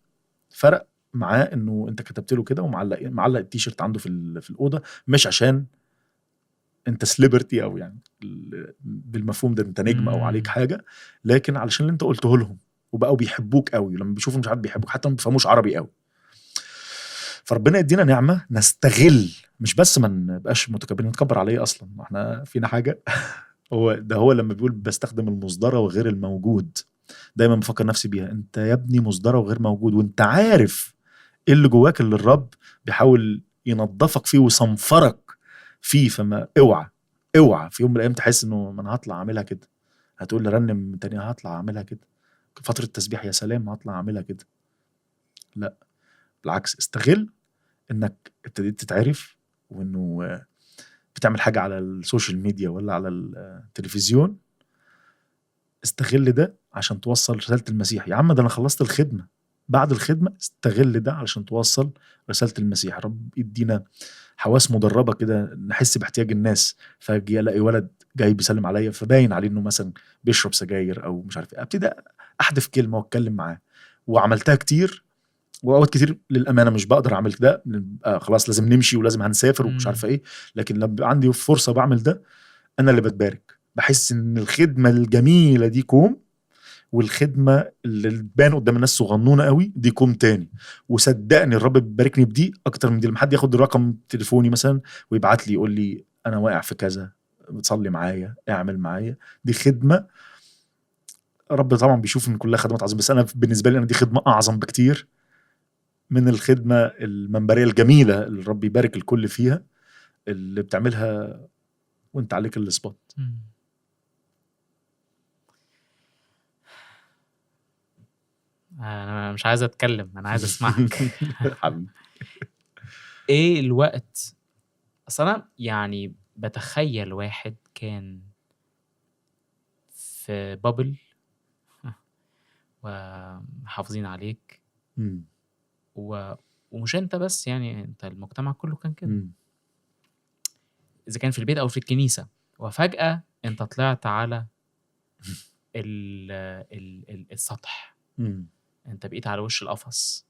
فرق معاه انه انت كتبت له كده ومعلق التيشيرت عنده في الاوضة، مش عشان انت celebrity او يعني بالمفهوم ده انت نجم او عليك حاجة، لكن علشان اللي انت قلته لهم، وبقوا بيحبوك قوي لما بيشوفوا مش عارف بيحبوك، حتى ما بيفهموش عربي قوي. فربنا يدينا نعمه نستغل، مش بس ما نبقاش متكبرين، نتكبر عليه اصلا احنا فينا حاجة. هو ده، هو لما بيقول بستخدم المصدرة وغير الموجود، دايما بفكر نفسي بيها، انت يا ابني مصدرة وغير موجود، وانت عارف ايه اللي جواك اللي الرب بيحاول ينظفك فيه ويصنفرك فيه. فما اوعى في يوم من الايام تحس انه ما انا هطلع اعملها كده، هتقول لي رنم تاني هطلع اعملها كده، فترة تسبيح يا سلام هطلع اعملها كده. لا بالعكس، استغل انك ابتديت تتعرف، وانه بتعمل حاجة على ال social media ولا على التلفزيون، استغل ده عشان توصل رسالة المسيح. يا عم ده انا خلصت الخدمة، بعد الخدمة استغل ده علشان توصل رسالة المسيح. رب يدينا حواس مدربة كده نحس باحتياج الناس. فاجي الاقي ولد جاي بيسلم عليا فباين عليه انه مثلا بيشرب سجاير او مش عارف ايه، ابتدي احدف كلمة واتكلم معاه. وعملتها كتير، واوقات كتير للامانة مش بقدر اعمل ده، خلاص لازم نمشي ولازم هنسافر ومش عارفه ايه، لكن لما بيبقى عندي فرصة بعمل ده انا اللي بتبارك. بحس ان الخدمة الجميلة دي كوم، والخدمة اللي تبان قدام الناس صغنونه قوي دي كوم تاني. وصدقني الرب بيباركني بدي اكتر من دي. لما حد ياخد رقم تليفوني مثلا ويبعت لي يقول لي انا واقع في كذا، بتصلي معايا، اعمل معايا، دي خدمة. رب طبعا بيشوف ان كلها خدمات عظيمة، بس انا بالنسبة لي انا دي خدمة اعظم بكتير من الخدمة المنبريه الجميلة اللي الرب يبارك الكل فيها، اللي بتعملها وانت عليك ال spot. انا مش عايز اتكلم، انا عايز اسمعك. حبيبي. ايه الوقت؟ اصل انا يعني بتخيل واحد كان في bubble وحافظين عليك، ومش انت بس، يعني انت المجتمع كله كان كده، اذا كان في البيت او في الكنيسة، وفجاة انت طلعت على السطح، انت بقيت على وش القفص.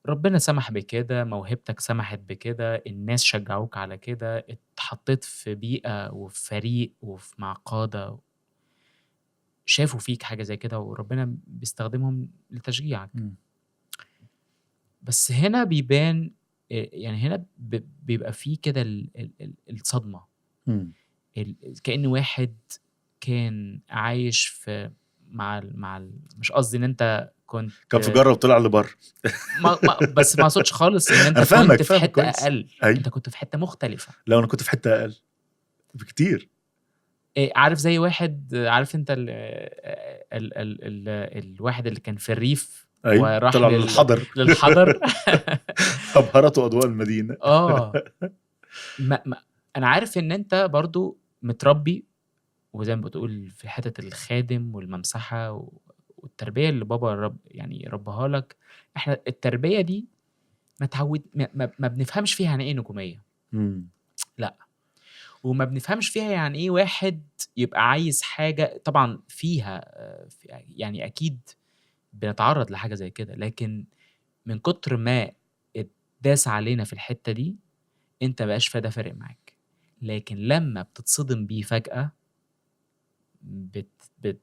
ربنا سمح بكده، موهبتك سمحت بكده، الناس شجعوك على كده، اتحطيت في بيئة وفي فريق وفي مع قادة. شافوا فيك حاجة زي كده وربنا بيستخدمهم لتشجيعك. بس هنا بيبان، يعني هنا بيبقى فيه كده الصدمة. كأن واحد كان عايش في مع مش قصدي ان انت كنت كان في جره وطلع لبره. بس ما اقصدش خالص ان انت كنت في حتة اقل. أيوة. انت كنت في حتة مختلفة. لا انا كنت في حتة اقل بكتير. إيه، عارف زي واحد، عارف انت ال ال ال ال الواحد اللي كان في الريف. أيوة. وراح طلع للحضر ابهرته اضواء المدينة. ما انا عارف ان انت برضو متربي وزي ما بتقول في حتة الخادم والممسحه والتربية اللي بابا رب يعني ربها لك. احنا التربية دي ما تعود ما بنفهمش فيها يعني ايه نجوميه. لا، وما بنفهمش فيها يعني ايه واحد يبقى عايز حاجة. طبعا فيها يعني اكيد بنتعرض لحاجة زي كده، لكن من كتر ما اتداس علينا في الحتة دي انت بقاش فده فارق معاك. لكن لما بتتصدم بيه فجاة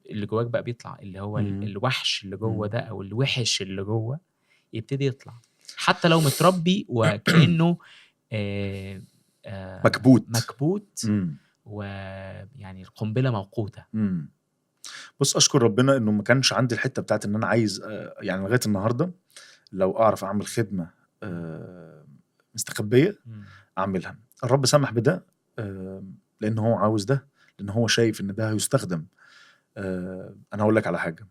اللي جواك بقى بيطلع، اللي هو الوحش اللي جوه ده او الوحش اللي جوه يبتدي يطلع، حتى لو متربي وكأنه مكبوت ويعني القنبلة موقوتة. بص، أشكر ربنا إنه ما كانش عندي الحتة بتاعت إن أنا عايز، يعني لغاية النهاردة لو أعرف أعمل خدمة مستخبية أعملها. الرب سمح بده لأنه هو عاوز ده، لأن هو شايف إن ده هيستخدم. أنا هقول لك على حاجة،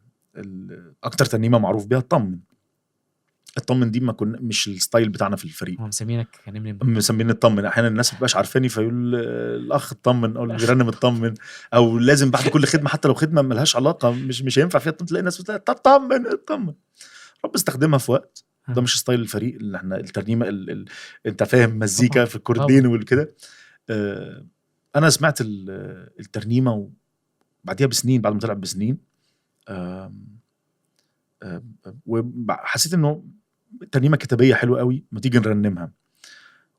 أكتر ترنيمة معروف بيها الطمن. الطمن دي ما كنا مش ال style بتاعنا في الفريق. هم مسمينك مسمين الطمن. احيانا الناس ما بتبقاش عارفاني فيقول الاخ الطمن او اللي بيرنم الطمن، او لازم بعد كل خدمة حتى لو خدمة ملهاش علاقة مش هينفع فيها الطمن، تلاقي الناس بتقول طب طمن اطمن. رب استخدمها في وقت ده مش style الفريق اللي احنا الترنيمة انت فاهم مزيكا في الكوردين والكده. انا سمعت الترنيمة وبعديها بسنين، بعد ما طلعت بسنين، وحسيت انه ترنيمة كتابيه حلوة قوي، ما تيجي نرنمها.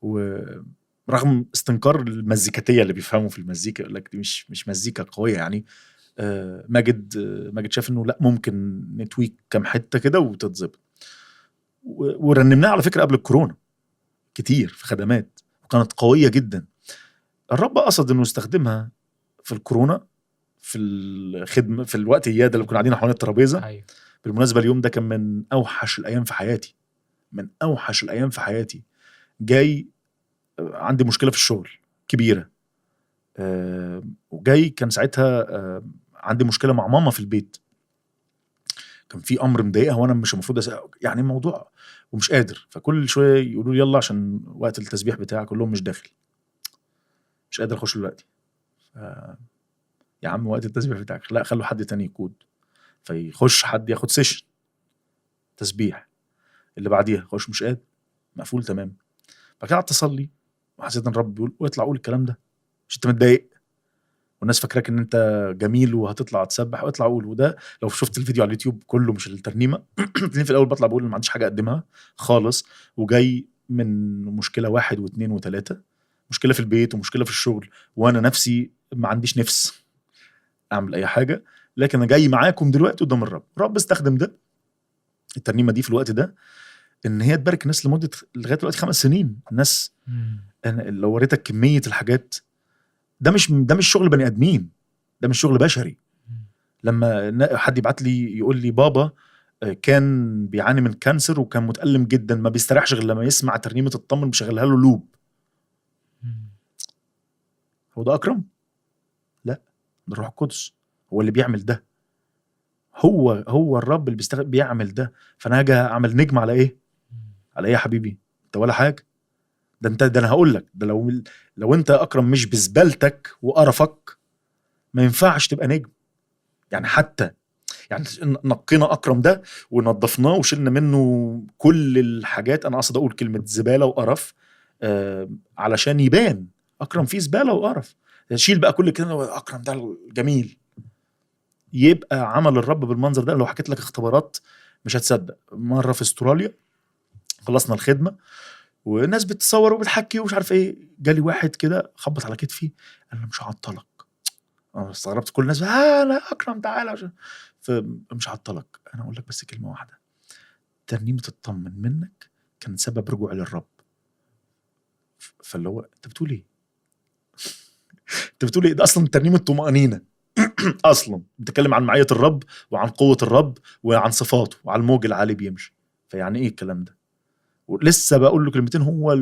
ورغم استنكار المزيكاتيه اللي بيفهموا في المزيكا يقول لك دي مش مزيكا قوية يعني، ماجد شاف انه لا، ممكن نتويك كام حتة كده وتتظبط. ورنمناها على فكرة قبل الكورونا كتير في خدمات، وكانت قوية جدا. الرب قصد انه يستخدمها في الكورونا، في الخدمة، في الوقت اياه ده اللي كنا قاعدين حوالين الترابيزة. أيوه. بالمناسبة اليوم ده كان من اوحش الايام في حياتي، من اوحش الايام في حياتي. جاي عندي مشكلة في الشغل كبيرة، وجاي كان ساعتها عندي مشكلة مع ماما في البيت، كان في امر مضايقها وانا مش المفروض يعني الموضوع، ومش قادر. فكل شوية يقولوا لي يلا عشان وقت التسبيح بتاعك، كلهم مش داخل، مش قادر اخش دلوقتي. يا عم وقت التسبيح بتاعك، لا خلوا حد تاني يقود. فيخش حد ياخد session تسبيح، اللي بعديها خش مش قادر، مقفول تمام. بعد كده قعدت اصلي وحسيت ان الرب بيقول واطلع قول الكلام ده، مش انت متضايق والناس فاكراك ان انت جميل وهتطلع تسبح، واطلع قول. وده لو شفت الفيديو على اليوتيوب كله مش الترنيمة تلاقيني في الاول بطلع بقول ما عنديش حاجة اقدمها خالص، وجاي من مشكلة 1 و2 و3، مشكلة في البيت ومشكلة في الشغل، وانا نفسي ما عنديش نفس اعمل اي حاجة، لكن انا جاي معاكم دلوقتي قدام الرب. الرب استخدم ده، الترنيمة دي في الوقت ده، ان هي تبارك الناس لمدة لغاية دلوقتي 5 سنين. الناس انا لو وريتك كمية الحاجات ده مش شغل بني ادمين، ده مش شغل بشري. لما حد يبعت لي يقول لي بابا كان بيعاني من cancer وكان متألم جدا، ما بيستريحش غير لما يسمع ترنيمة الطمن، بشغلها له loop. هو ده اكرم؟ لا، ده الروح القدس هو اللي بيعمل ده، هو الرب اللي بيعمل ده. فانا هاجي اعمل نجم على ايه؟ على ايه يا حبيبي؟ انت ولا حاجة. ده انت، ده انا هقول لك، ده لو انت اكرم مش بزبالتك وقرفك ما ينفعش تبقى نجم. يعني حتى يعني نقينا اكرم ده ونظفناه وشلنا منه كل الحاجات، انا اقصد اقول كلمة زبالة وقرف علشان يبان اكرم فيه زبالة وقرف. شيل بقى كل كده، اكرم ده الجميل. يبقى عمل الرب بالمنظر ده. لو حكيت لك اختبارات مش هتصدق. مرة في استراليا خلصنا الخدمة والناس بتصور وبتحكي ومش عارف ايه، جالي واحد كده خبط على كتفي، قال انا مش هعطلك، انا استغربت، كل الناس لا اكرم تعالى، فمش هعطلك، انا اقول لك بس كلمة واحدة، ترنيمة تطمن منك كان سبب رجوعي للرب. فاللي هو انت بتقول ايه؟ انت بتقول ايه؟ ده اصلا ترنيمة طمانينة اصلا بتتكلم عن معية الرب وعن قوة الرب وعن صفاته وعن الموج العالي بيمشي، فيعني ايه الكلام ده؟ ولسه بقول له كلمتين، هو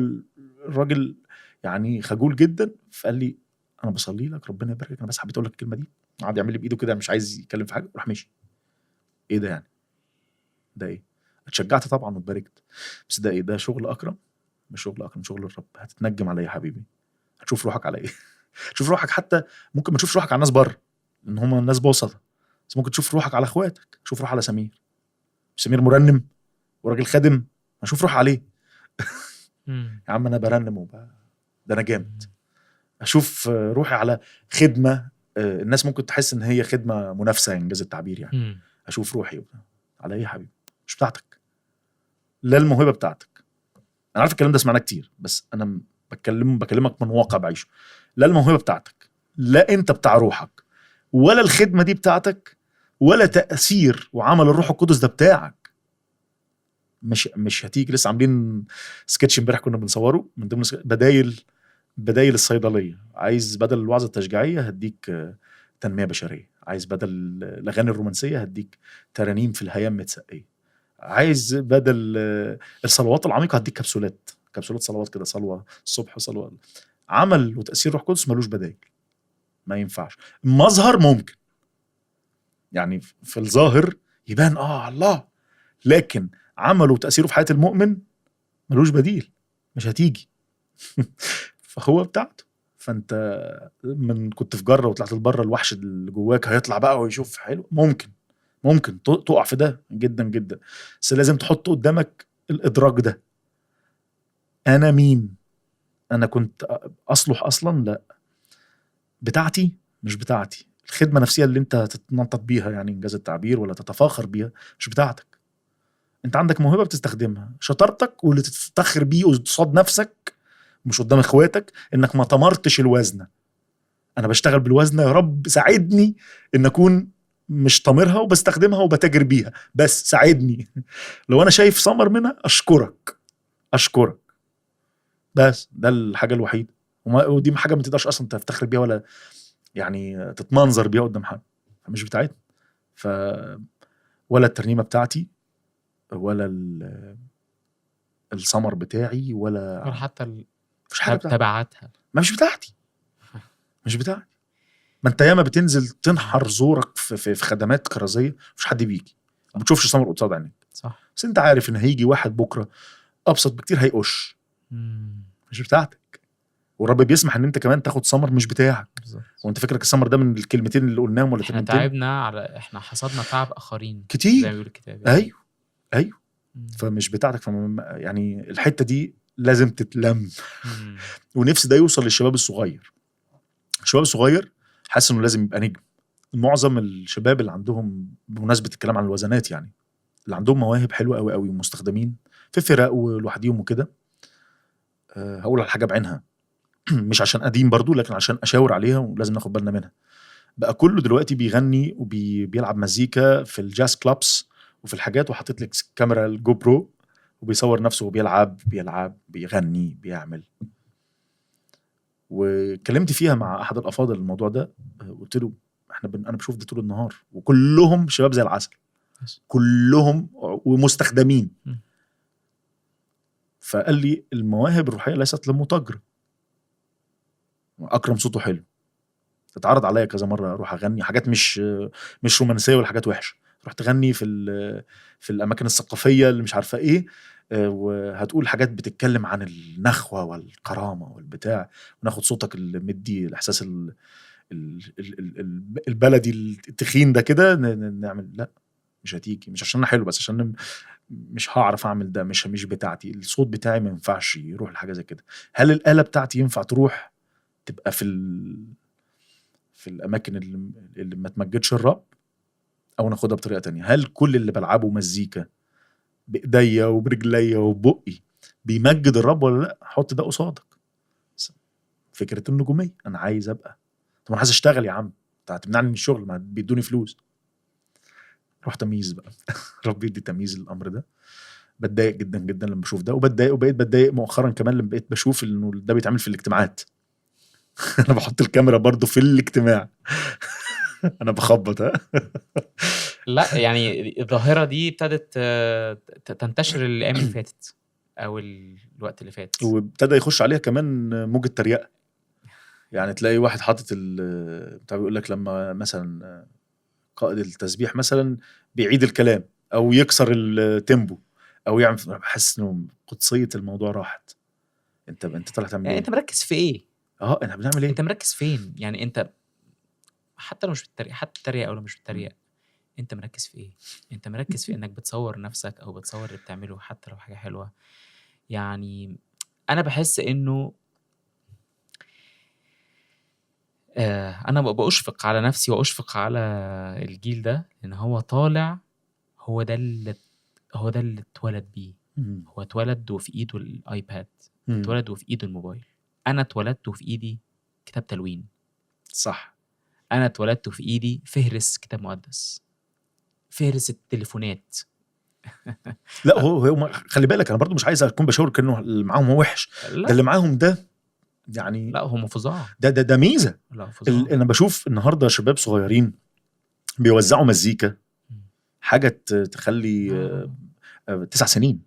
الراجل يعني خجول جدا، فقال لي انا بصلي لك ربنا يباركك، انا بس حبيت اقول لك الكلمة دي. قعد يعمل لي بايده كده مش عايز يتكلم في حاجة، راح ماشي. ايه ده يعني؟ ده ايه؟ اتشجعت طبعا واتباركت، بس ده ايه؟ ده شغل اكرم؟ مش شغل اكرم، شغل الرب. هتتنجم على ايه يا حبيبي؟ هتشوف روحك على ايه؟ تشوف روحك، حتى ممكن ما تشوفش روحك على الناس بره ان هم الناس بوسطه، بس ممكن تشوف روحك على اخواتك. شوف روحك على سمير، سمير مرنم وراجل خادم، اشوف روح عليه. يا عم انا برنم ده انا جامد. اشوف روحي على خدمة الناس ممكن تحس ان هي خدمة منافسه، انجاز التعبير يعني. اشوف روحي على ايه يا حبيبي؟ مش بتاعتك، لا الموهبة بتاعتك. انا عارف الكلام ده سمعناه كتير، بس انا بكلمك من واقع بعيشه. لا الموهبة بتاعتك، لا انت بتاع روحك، ولا الخدمة دي بتاعتك، ولا تاثير وعمل الروح القدس ده بتاعك. مش هتيجي. لسه عاملين سكتش امبارح كنا بنصوره، من ضمن بدايل الصيدلية. عايز بدل الوعظة التشجيعيه هديك تنمية بشرية، عايز بدل الاغاني الرومانسية هديك ترانيم في الهيام متسقيه، عايز بدل الصلوات العميقة هديك كبسولات صلوات كده، صلوه الصبح وصلوه. عمل وتاثير روح قدس ملوش بدايل، ما ينفعش. مظهر ممكن يعني في الظاهر يبان الله، لكن عمله وتاثيره في حياة المؤمن ملوش بديل، مش هتيجي. فهو بتاعته. فانت من كنت في جره وطلعت لبره، الوحش اللي جواك هيطلع بقى ويشوف حلو. ممكن تقع في ده جدا جدا، بس لازم تحط قدامك الادراك ده، انا مين؟ انا كنت اصلح اصلا؟ لا، بتاعتي مش بتاعتي. الخدمة نفسها اللي انت تتنطط بيها يعني انجاز التعبير، ولا تتفاخر بيها، مش بتاعتك. انت عندك موهبة بتستخدمها، شطارتك واللي تفتخر بيه قصاد نفسك مش قدام اخواتك، انك ما تمرتش الوزنه. انا بشتغل بالوزنه، يا رب ساعدني ان اكون مش طامرها وبستخدمها وبتاجر بيها، بس ساعدني. لو انا شايف ثمر منها اشكرك، بس ده الحاجة الوحيدة. ودي حاجة ما تقدرش اصلا تفتخر بيها ولا يعني تتمنظر بيها قدام حد، فمش بتاعتنا. ف ولا الترنيمة بتاعتي، ولا السمر بتاعي، ولا حتى مفيش حاجة تبعاتها، ما مش بتاعتي، مش بتاعتي. ما انت ياما بتنزل تنحر زورك في خدمات كرازيه، مفيش حد بيجي، ما بتشوفش سمر قصاد عينيك، صح. بس انت عارف ان هيجي واحد بكره ابسط بكتير هيقش، مش بتاعتك. والرب بيسمح ان انت كمان تاخد سمر مش بتاعك. بالظبط. وانت فكرك السمر ده من الكلمتين اللي قلناهم ولا احنا تعبنا على احنا حصدنا تعب اخرين كتير زي ما بيقول الكتاب يعني. ايوه فمش بتاعتك. يعني الحتة دي لازم تتلم. ونفسي ده يوصل للشباب الصغير. الشباب الصغير حاسس انه لازم يبقى نجم. معظم الشباب اللي عندهم، بمناسبة الكلام عن الوزنات يعني، اللي عندهم مواهب حلوة قوي قوي ومستخدمين في فرق ولوحديهم وكده، هقول على حاجة بعينها مش عشان قديم برضو، لكن عشان اشاور عليها ولازم ناخد بالنا منها. بقى كله دلوقتي بيغني وبيلعب مزيكا في ال jazz clubs وفي الحاجات، وحاطط لك كاميرا ال GoPro وبيصور نفسه وبيلعب بيلعب بيغني بيعمل. وكلمت فيها مع احد الافاضل الموضوع ده، قلت له احنا انا بشوف ده طول النهار، وكلهم شباب زي العسل، كلهم ومستخدمين. فقال لي المواهب الروحية ليست للمتاجره. اكرم صوته حلو، اتعرض عليا كذا مرة اروح اغني حاجات مش رومانسية ولا حاجات وحشة، تروح تغني في الاماكن الثقافية اللي مش عارفه ايه، وهتقول حاجات بتتكلم عن النخوه والكرامة والبتاع، وناخد صوتك اللي مدي الاحساس البلدي التخين ده كده نعمل. لا مش هتيجي، مش عشان انا حلو، بس عشان مش هعرف اعمل ده، مش بتاعتي. الصوت بتاعي ما ينفعش يروح لحاجة زي كده. هل الاله بتاعتي ينفع تروح تبقى في الاماكن اللي ما تمجدش الرب، او ناخدها بطريقة تانية؟ هل كل اللي بلعبه مزيكا بايديا وبرجليا وبقي بيمجد الرب ولا لا؟ حط ده قصادك. فكرة النجومية، انا عايز ابقى، طب انا عايز اشتغل يا عم، هتمنعني من الشغل، ما بيدوني فلوس. روح تمييز بقى. ربي يدي تمييز للامر ده. بتضايق جدا جدا لما بشوف ده، وبتضايق، وبقيت بتضايق مؤخرا كمان لما بقيت بشوف انه ده بيتعمل في الاجتماعات. انا بحط الكاميرا برضو في الاجتماع. انا بخبط. ها. لا يعني الظاهرة دي ابتدت تنتشر الايام اللي فاتت او الوقت اللي فات، وابتدى يخش عليها كمان موجة تريقه. يعني تلاقي واحد حاطط بتاع بيقول لك لما مثلا قائد التسبيح مثلا بيعيد الكلام او يكسر ال tempo او يعمل، بحس انه قدسية الموضوع راحت. انت طالع تعمل يعني ايه؟ انت مركز في ايه؟ احنا بنعمل ايه؟ انت مركز فين؟ يعني انت حتى لو مش بتتريق، حتى بتتريق او لو مش بتتريق، انت مركز في ايه؟ انت مركز في انك بتصور نفسك او بتصور اللي بتعمله، حتى لو حاجة حلوة. يعني انا بحس انه انا بأشفق على نفسي واشفق على الجيل ده، لان هو طالع، هو ده اللي اتولد بيه. هو اتولد وفي ايده ال iPad، اتولد وفي ايده الموبايل. انا اتولدت وفي ايدي كتاب تلوين، صح. انا اتولدت وفي ايدي فهرس كتاب مقدس، فهرس التليفونات. لا هو خلي بالك، انا برضو مش عايز اكون بشاور كانه اللي معاهم هو وحش. لا. ده اللي معاهم ده يعني لا هم فظاع، ده ميزة. لا فظاع. انا بشوف النهارده شباب صغيرين بيوزعوا مزيكا، حاجة تخلي 9 سنين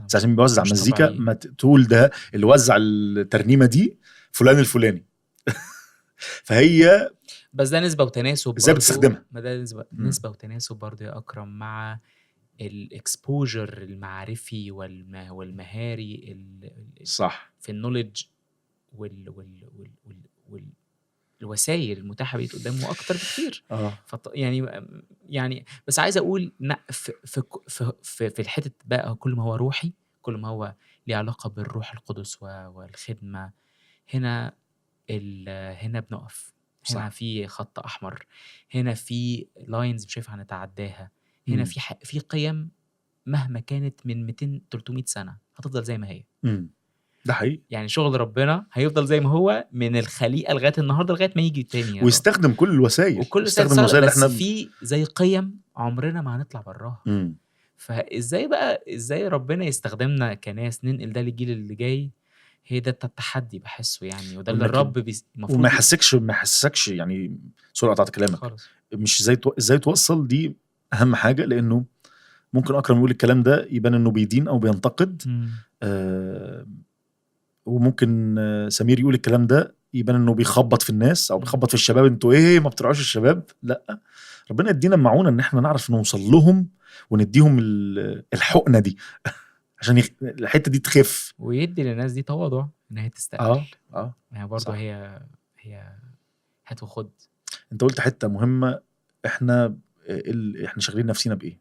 9 سنين بيوزع مزيكا، طبيعي. ما تقول ده اللي وزع الترنيمة دي فلان الفلاني. فهي بس ده نسبه وتناسب، ازاي بتستخدمها؟ ما ده نسبه وتناسب برضه يا اكرم مع ال exposure المعرفي والمهاري صح، في ال knowledge والوسائل المتاحة بقت قدامه اكتر بكتير. يعني بس عايز اقول في في في في الحتة بقى، كل ما هو روحي، كل ما هو ليه علاقة بالروح القدس والخدمة، هنا هنا بنقف، هنا في خط احمر، هنا في lines مش هينفع نتعداها، هنا في قيم مهما كانت من 200 300 سنة هتفضل زي ما هي. ده حقيقي. يعني شغل ربنا هيفضل زي ما هو من الخليقة لغاية النهارده، لغاية ما يجي تاني، ويستخدم كل الوسائل، وكل الوسائل. بس اللي في زي قيم عمرنا ما هنطلع براها. فازاي بقى، ازاي ربنا يستخدمنا كناس ننقل ده للجيل اللي جاي؟ هي ده التحدي بحسه يعني، وده اللي الرب المفروض وما يحسسكش يعني. سرعة قطعت كلامك خالص. مش ازاي توصل دي اهم حاجة، لانه ممكن اكرم يقول الكلام ده يبان انه بيدين او بينتقد، وممكن سمير يقول الكلام ده يبان انه بيخبط في الناس او بيخبط في الشباب، انتوا ايه ما بترعوش الشباب. لا، ربنا يدينا معونة ان احنا نعرف نوصل لهم ونديهم الحقنة دي عشان الحتة دي تخف، ويدي للناس دي تواضع ان هي تستقبل. يعني برضه هي هات وخد. انت قلت حتة مهمة، احنا شاغلين نفسنا بايه؟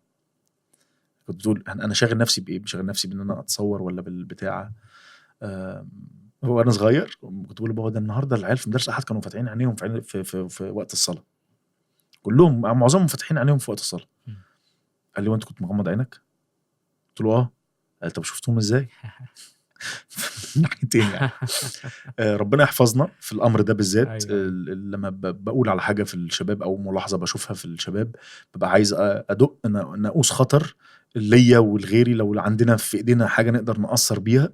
كنت بتقول انا شاغل نفسي بايه؟ شاغل نفسي بان انا اتصور ولا بالبتاعه؟ وانا صغير كنت بقول لبابا ده النهارده العيال في مدرسه احد كانوا فاتحين عينيهم في, في, في, في وقت الصلاة، كلهم معظمهم فاتحين عينيهم في وقت الصلاة. قال لي وانت كنت مغمض عينك؟ قلت له اه. قال طب شفتهم ازاي؟ ناحيتين يعني. ربنا يحفظنا في الامر ده بالذات. أيوة. لما بقول على حاجة في الشباب او ملاحظة بشوفها في الشباب، ببقى عايز ادق ناقوس خطر ليا والغيري. لو عندنا في ايدينا حاجة نقدر نأثر بيها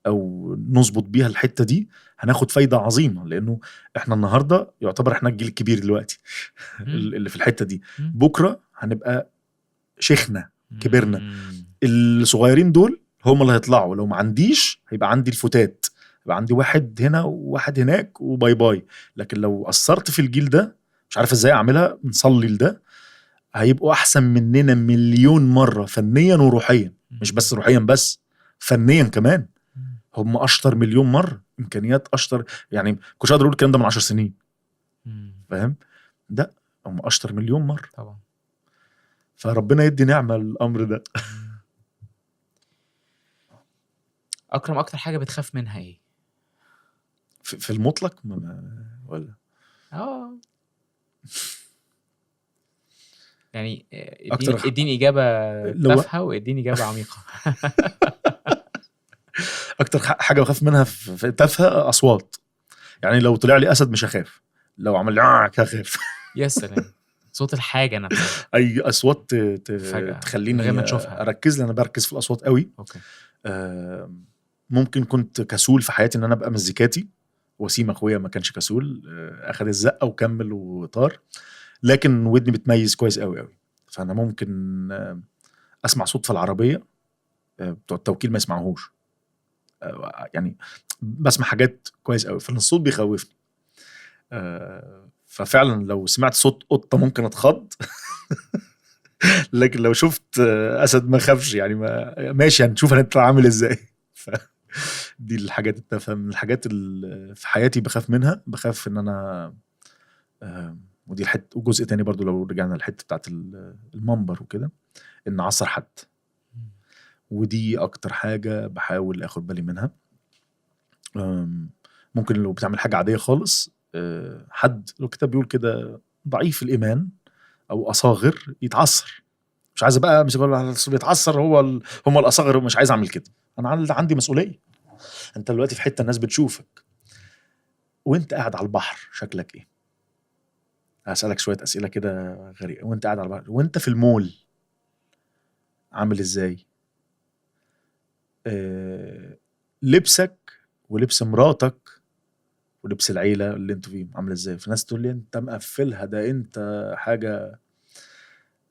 او نظبط بيها الحتة دي، هناخد فايده عظيمة، لانه احنا النهارده يعتبر احنا الجيل الكبير دلوقتي اللي في الحتة دي. بكره هنبقى شيخنا، كبرنا. الصغيرين دول هم اللي هيطلعوا. لو ما عنديش هيبقى عندي الفتات، يبقى عندي واحد هنا وواحد هناك وباي باي. لكن لو قصرت في الجيل ده، مش عارف ازاي اعملها، نصلي لده، هيبقوا احسن مننا مليون مرة فنيا وروحيا. مش بس روحيا بس، فنيا كمان هم اشطر مليون مرة، امكانيات اشطر. يعني كنتش اقدر اقول الكلام ده من 10 سنين، فاهم؟ ده هم اشطر مليون مرة طبعا. فربنا يدي نعمه الامر ده. اكرم، اكتر حاجة بتخاف منها ايه في المطلق ولا؟ يعني اديني اجابه تافهة واديني اجابه عميقة. اكتر حاجة بخاف منها في تافهة اصوات. يعني لو طلع لي اسد مش هخاف، لو عمل لي هخاف. يا سلام، صوت الحاجة نفسها. اي اصوات فجأة، تخليني من غير ما تشوفها. اركز، لان انا بركز في الاصوات قوي. okay. ممكن كنت كسول في حياتي ان انا ابقى مزيكاتي. وسيم اخويا ما كانش كسول، اخد الزقه وكمل وطار، لكن ودني بتميز كويس قوي قوي. فانا ممكن اسمع صوت في العربية، بتوع التوكيل ما يسمعوهوش، يعني بسمع حاجات كويس قوي، فالصوت بيخوفني. ففعلا لو سمعت صوت قطة ممكن اتخض لكن لو شفت اسد ما خافش، يعني ما ماشي، هنشوف هنطلع عامل ازاي. دي الحاجات التافهة من الحاجات اللي في حياتي بخاف منها. بخاف ان انا ودي الحتة. وجزء تاني برضو لو رجعنا للحتة بتاعت المنبر وكده، ان اعصر حد، ودي اكتر حاجة بحاول اخد بالي منها. ممكن لو بتعمل حاجة عادية خالص، حد لو الكتاب بيقول كده ضعيف الايمان او اصاغر يتعصر. مش عايز بقى، مش بقول بيتعصر، هو هم الاصاغر، مش عايز اعمل كده. انا عندي مسؤولية. انت دلوقتي في حتة الناس بتشوفك وانت قاعد على البحر، شكلك ايه؟ هسألك شوية اسئلة كده غريبة. وانت قاعد على البحر، وانت في المول، عامل ازاي؟ لبسك ولبس مراتك ولبس العيلة اللي انتوا فيه عامل ازاي؟ في ناس تقول لي انت مقفلها، ده انت حاجة.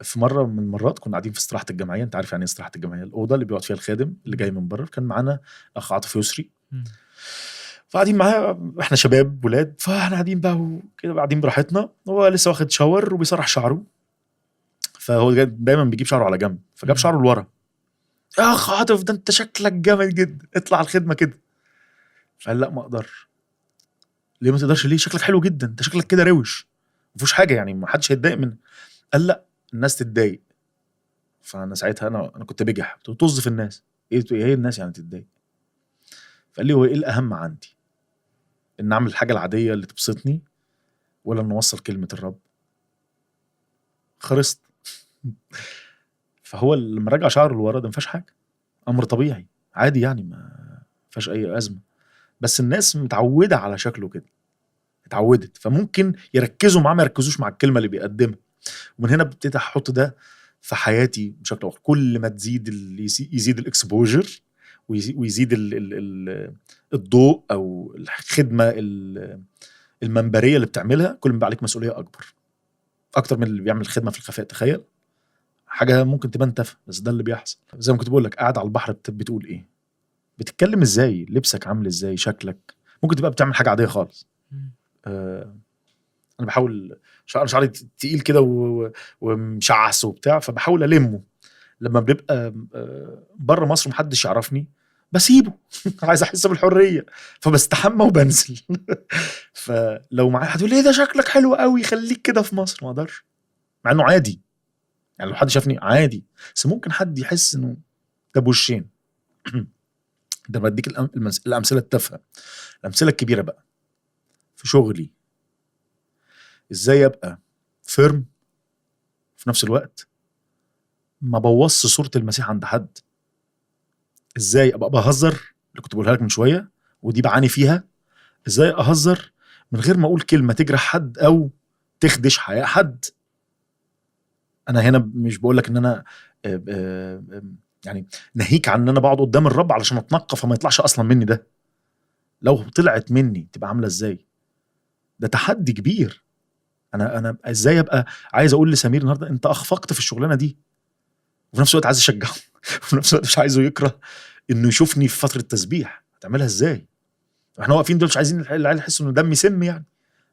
في مرة من المرات كنا قاعدين في استراحة الجمعية، انت عارف يعني ايه استراحة الجمعية، الاوضة اللي بيقعد فيها الخادم اللي جاي من بره. كان معانا اخ عاطف يسري، فقاعدين معاه، احنا شباب ولاد، فاحنا قاعدين بقى وكده، قاعدين براحتنا. هو لسه واخد شاور وبيسرح شعره، فهو دايما بيجيب شعره على جنب، فجاب شعره لورا. يا اخ عاطف ده انت شكلك جامد جدا، اطلع الخدمة كده. فقال لا ما اقدرش. ليه ما تقدرش؟ ليه؟ شكلك حلو جدا، انت شكلك كده روش، ما فيهوش حاجة، يعني ما حدش هيتضايق منك. قال لا الناس تتضايق. فانا ساعتها انا كنت بجح، طز في الناس، ايه الناس يعني تتضايق؟ فقال لي هو ايه الاهم عندي، ان اعمل الحاجة العادية اللي تبسطني ولا ان اوصل كلمة الرب؟ خرصت. فهو لما رجع شعره لورا ده ما فيهاش حاجة، امر طبيعي عادي، يعني ما فيهاش اي ازمة، بس الناس متعوده على شكله كده، اتعودت، فممكن يركزوا معاه ما يركزوش مع الكلمة اللي بيقدمها. ومن هنا ابتديت احط ده في حياتي بشكل اخر. كل ما تزيد يزيد ال exposure ويزيد الضوء او الخدمة المنبريه اللي بتعملها، كل ما بقى عليك مسؤولية اكبر، اكتر من اللي بيعمل الخدمة في الخفاء. تخيل حاجة ممكن تبان تافهة، بس ده اللي بيحصل. زي ما كنت بقول لك، قاعد على البحر بتقول ايه، بتتكلم ازاي، لبسك عامل ازاي، شكلك. ممكن تبقى بتعمل حاجة عادية خالص. انا بحاول، شعري تقيل كده ومشعص وبتاع، فبحاول المه. لما بنبقى بره مصر محدش يعرفني بسيبه عايز احس بالحرية، فبستحمى وبنزل. فلو معايا هتقول ايه ده شكلك حلو قوي، خليك كده في مصر، ما اقدرش، مع انه عادي، يعني لو حد شافني عادي، بس ممكن حد يحس انه ده بوشين. ده بديك الامثلة التافهة. الامثلة الكبيرة بقى في شغلي، ازاي ابقى firm في نفس الوقت ما بوظش صوره المسيح عند حد. ازاي ابقى بهزر، اللي كنت بقولها لك من شوية ودي بعاني فيها، ازاي اهزر من غير ما اقول كلمة تجرح حد او تخدش حياة حد. انا هنا مش بقول لك ان انا يعني ناهيك عن ان انا بقعد قدام الرب علشان اتنقى فما يطلعش اصلا مني ده. لو طلعت مني تبقى عامله ازاي؟ ده تحدي كبير. انا ازاي ابقى عايز اقول لسمير النهارده انت اخفقت في الشغلانة دي، وفي نفس الوقت عايز اشجعه، وفي نفس الوقت مش عايزه يكره انه يشوفني في فترة تسبيح. هتعملها ازاي؟ احنا واقفين دول مش عايزين العيال يحسوا انه دمي سم، يعني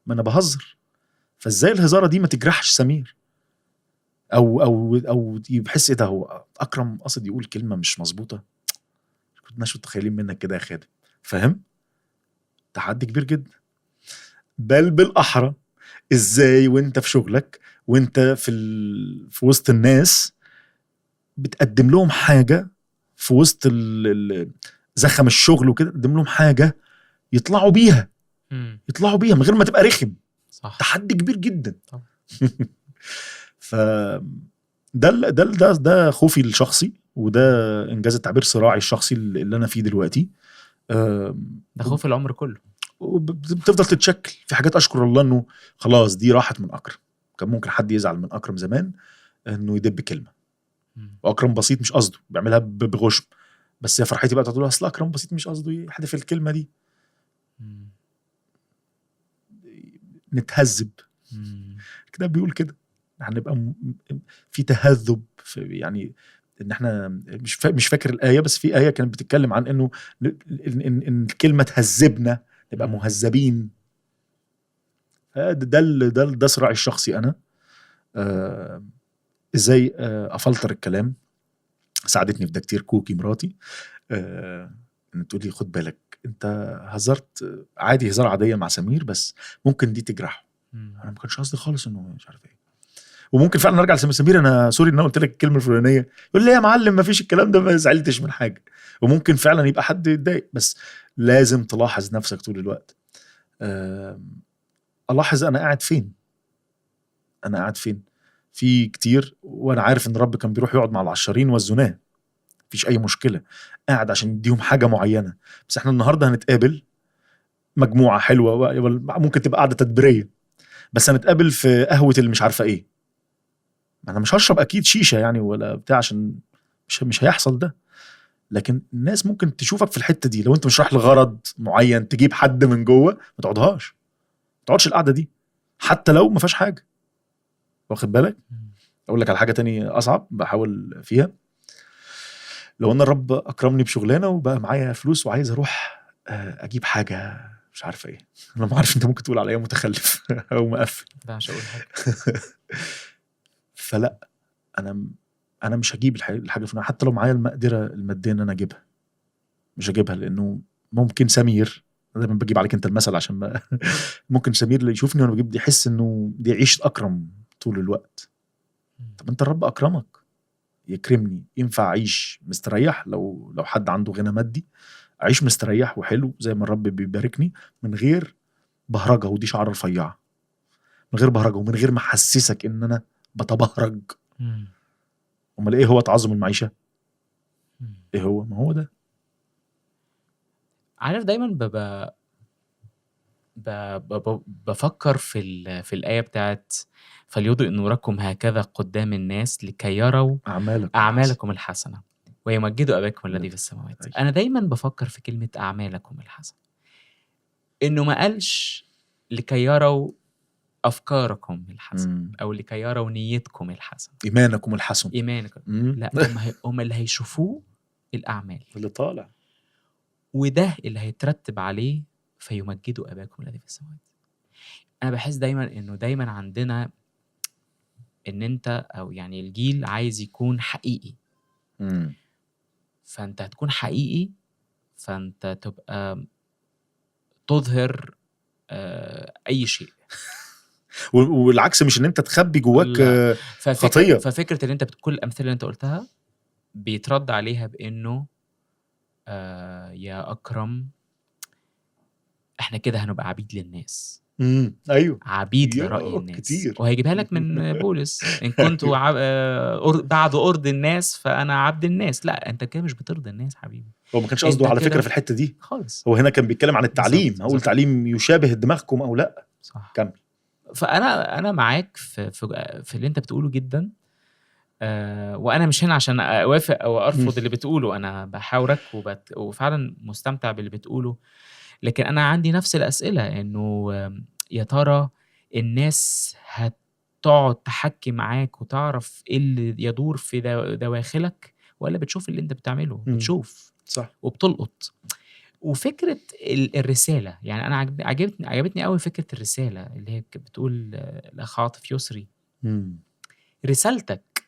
ما انا بهزر. فازاي الهزاره دي ما تجرحش سمير او او او يحس ايه ده، هو اكرم قصد يقول كلمة مش مظبوطة، كناش متخيلين منك كده يا خادم. فاهم؟ تحدي كبير جدا. بل بالاحرى ازاي وانت في شغلك وانت في وسط الناس بتقدم لهم حاجة في وسط زخم الشغل وكده، تقدم لهم حاجة يطلعوا بيها، يطلعوا بيها من غير ما تبقى رخم. صح. تحدي كبير جدا. طبعا. ف ده ده ده ده خوفي الشخصي، وده انجاز التعبير صراعي الشخصي اللي انا فيه دلوقتي. ده خوف العمر كله، وبتفضل تتشكل في حاجات. اشكر الله انه خلاص دي راحت من اكرم. كان ممكن حد يزعل من اكرم زمان انه يدب كلمة، واكرم بسيط مش قصده، بيعملها بغشم، بس يا فرحتي بقى تقول اصل اكرم بسيط مش قصده يحدف الكلمة دي. نتهذب. كده بيقول كده، هنبقى في تهذب في، يعني ان احنا مش فاكر الايه، بس في ايه كانت بتتكلم عن انه ان الكلمة تهذبنا، نبقى مهذبين. ده ده ده صراعي الشخصي انا. ازاي افلتر الكلام. ساعدتني في ده كتير كوكي مراتي، ان تقول لي خد بالك انت هزرت عادي هزار عادية مع سمير، بس ممكن دي تجرحه. انا ما كانش قصدي خالص انه مش عارف ايه. وممكن فعلا ارجع لسمير، انا sorry ان انا قلت لك الكلمة الفلانية، يقول لي يا معلم ما فيش الكلام ده، ما زعلتش من حاجة. وممكن فعلا يبقى حد يتضايق، بس لازم تلاحظ نفسك طول الوقت. الاحظ انا قاعد فين، انا قاعد فين. في كتير، وانا عارف ان الرب كان بيروح يقعد مع العشارين والزناه، مفيش اي مشكلة، قاعد عشان يديهم حاجة معينة. بس احنا النهارده هنتقابل مجموعة حلوة، ممكن تبقى قاعدة تدبيريه، بس هنتقابل في قهوة اللي مش عارفه ايه. انا مش هشرب اكيد شيشة يعني ولا بتاع، عشان مش هيحصل ده. لكن الناس ممكن تشوفك في الحتة دي، لو انت مش رايح لغرض معين تجيب حد من جوه، ما تقعدهاش، ما تقعدش القعدة دي حتى لو ما فيهاش حاجة. واخد بالك؟ اقول لك على حاجة تاني اصعب بحاول فيها. لو ان الرب اكرمني بشغلانه وبقى معايا فلوس وعايز اروح اجيب حاجة مش عارفه ايه، انا ما عارف انت ممكن تقول عليا متخلف او مقفل، لا مش هقول حاجة. فلا، انا مش هجيب الحاجة الفلانية حتى لو معايا المقدرة المادية ان انا اجيبها، مش هجيبها. لانه ممكن سمير، دايما بجيب عليك انت المثل عشان ما ممكن سمير اللي يشوفني وانا بجيب دي يحس انه دي عيشه اكرم طول الوقت. طب انت الرب اكرمك، يكرمني، ينفع اعيش مستريح لو حد عنده غنى مادي، اعيش مستريح وحلو زي ما الرب بيباركني، من غير بهرجة، ودي شعره رفيعة، من غير بهرجة ومن غير ما احسسك ان انا بتبهرج. امال ايه هو تعظم المعيشة؟ ايه هو؟ ما هو ده. عارف دايما بفكر في الآية بتاعت فليضئ نوركم هكذا قدام الناس لكي يروا أعمالكم الحسنة ويمجدوا أباكم الذي في السماوات. أنا دايما بفكر في كلمة أعمالكم الحسنة، إنه ما قالش لكي يروا أفكاركم الحسنة أو لكي يروا نيتكم الحسنة، إيمانكم الحسن، إيمانكم. لا، هم اللي هيشوفوه الأعمال اللي طالع، وده اللي هيترتب عليه فيمجدوا أباكم الذي في السماوات. أنا بحس دايما إنه دايما عندنا إن أنت أو يعني الجيل عايز يكون حقيقي. فأنت هتكون حقيقي، فأنت تبقى تظهر أي شيء. والعكس، مش إن أنت تخبي جواك خطية. ففكرة إن أنت كل الأمثلة اللي أنت قلتها بيترد عليها بإنه يا أكرم احنا كده هنبقى عبيد للناس. ايوه، عبيد لرأي الناس كتير. وهيجيبها لك من بولس، ان كنت بعد ارض الناس فانا عبد الناس. لا، انت كده مش بترضي الناس حبيبي. هو ما كانش قصده على فكرة في الحتة دي خالص. هو هنا كان بيتكلم عن التعليم، هو التعليم يشابه دماغكم او لا. صح، كمل. فانا معاك في اللي انت بتقوله جدا. وانا مش هنا عشان اوافق او ارفض اللي بتقوله، انا بحاورك وفعلا مستمتع باللي بتقوله. لكن أنا عندي نفس الأسئلة، إنه يا ترى الناس هتقعد تحكي معاك وتعرف إيه اللي يدور في دواخلك، ولا بتشوف اللي أنت بتعمله؟ بتشوف، صح، وبتلقط. وفكرة الرسالة، يعني أنا عجبتني قوي فكرة الرسالة اللي هي بتقول الأخ عاطف يسري، رسالتك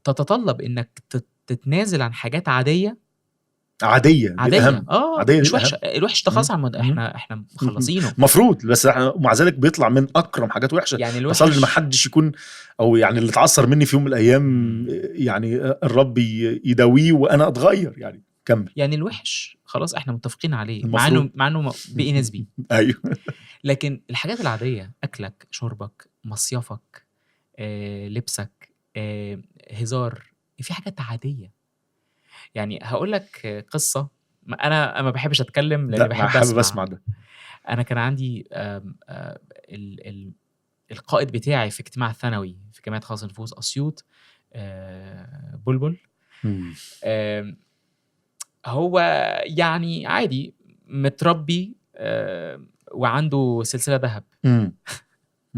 تتطلب إنك تتنازل عن حاجات عادية. عادية. عادية، مش وحشة. الوحش ده خلاص احنا مخلصينه مفروض، بس احنا مع ذلك بيطلع من اكرم حاجات وحشة يعني. الوحش بس ما حدش يكون، او يعني اللي اتعصر مني في يوم من الايام يعني الرب يداويه وانا اتغير يعني. كمل. يعني الوحش خلاص احنا متفقين عليه، مع انه بقي نسبي. ايوه. لكن الحاجات العادية، اكلك، شربك، مصيفك، لبسك، هزار، في حاجات عادية. يعني هقول لك قصة، أنا ما بحبش أتكلم لأن بحب أسمع ده. أنا كان عندي القائد بتاعي في اجتماع الثانوي في جامعه خاص النفوس اسيوط، بلبل، هو يعني عادي متربي وعنده سلسلة ذهب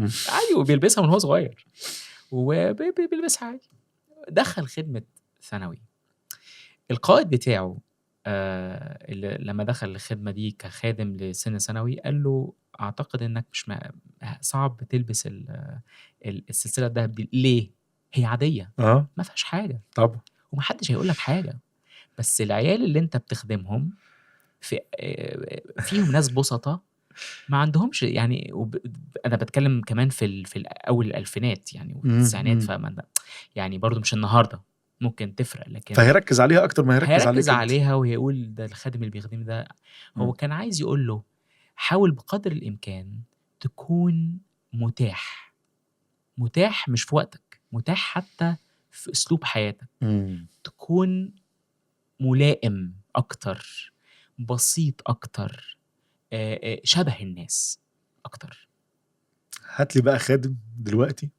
عادي، وبيلبسها من هو صغير وبيلبسها عادي. دخل خدمة ثانوي، القائد بتاعه اللي لما دخل الخدمة دي كخادم لسن ثانوي قال له اعتقد انك مش صعب تلبس السلسلة الذهب دي. ليه؟ هي عادية، ما فيهاش حاجة طبعا، ومحدش هيقول لك حاجة، بس العيال اللي انت بتخدمهم فيهم ناس بسطة ما عندهمش يعني. انا بتكلم كمان في اول الالفينات يعني والتسعينات، فما يعني برضو مش النهارده ممكن تفرق، لكن فهيركز عليها اكتر ما هيركز عليها وهيقول ده الخادم اللي بيخدم ده. هو كان عايز يقول له حاول بقدر الامكان تكون متاح، متاح مش في وقتك، متاح حتى في اسلوب حياتك، تكون ملائم اكتر، بسيط اكتر، شبه الناس اكتر. هات لي بقى خادم دلوقتي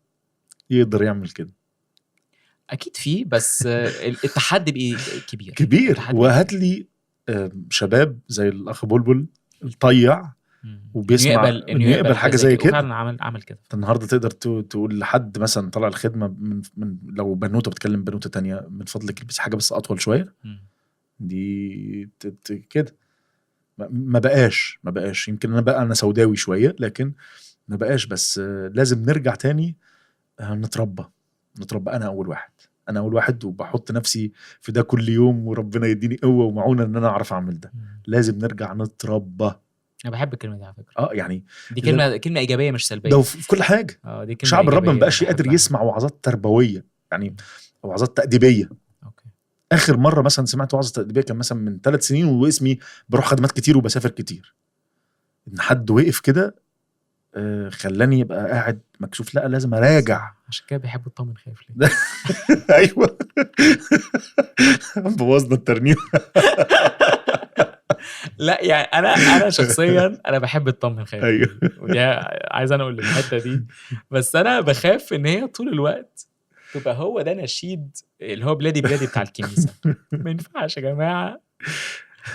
يقدر يعمل كده. اكيد فيه، بس التحدي بقى كبير كبير. وهات لي شباب زي الاخ بلبل الطيع وبيسمع إنه يقبل حاجة زي كده. فعلا عمل كده. النهارده تقدر تقول لحد مثلا طلع الخدمة من لو بنوته بتكلم بنوته تانية، من فضلك البسي حاجة بس اطول شوية، دي كده ما بقاش. يمكن انا بقى انا سوداوي شوية، لكن ما بقاش. بس لازم نرجع تاني نتربى. انا اول واحد وبحط نفسي في ده كل يوم، وربنا يديني قوة ومعونه ان انا اعرف اعمل ده. لازم نرجع نتربى. انا بحب الكلمة دي على فكرة. يعني دي كلمة ايجابية مش سلبية، ده في كل حاجة. دي كلمة شعب الرب ما بقاش قادر يسمع وعظات تربوية يعني، وعظات تاديبيه. okay. اخر مرة مثلا سمعت وعظه تاديبيه كان مثلا من 3 سنين، واسمي بروح خدمات كتير وبسافر كتير، ان حد وقف كده خلاني يبقى قاعد مكسوف. لا لازم اراجع. عشان كده بيحبوا الطمن خايف ليه. ايوه بوظنا الترنيمة. لا يعني انا شخصيا انا بحب الطمن خايف. ايوه، ودي عايز انا اقول الحتة دي، بس انا بخاف ان هي طول الوقت تبقى هو ده نشيد اللي هو بلادي بلادي بتاع الكنيسة. ما ينفعش يا جماعة.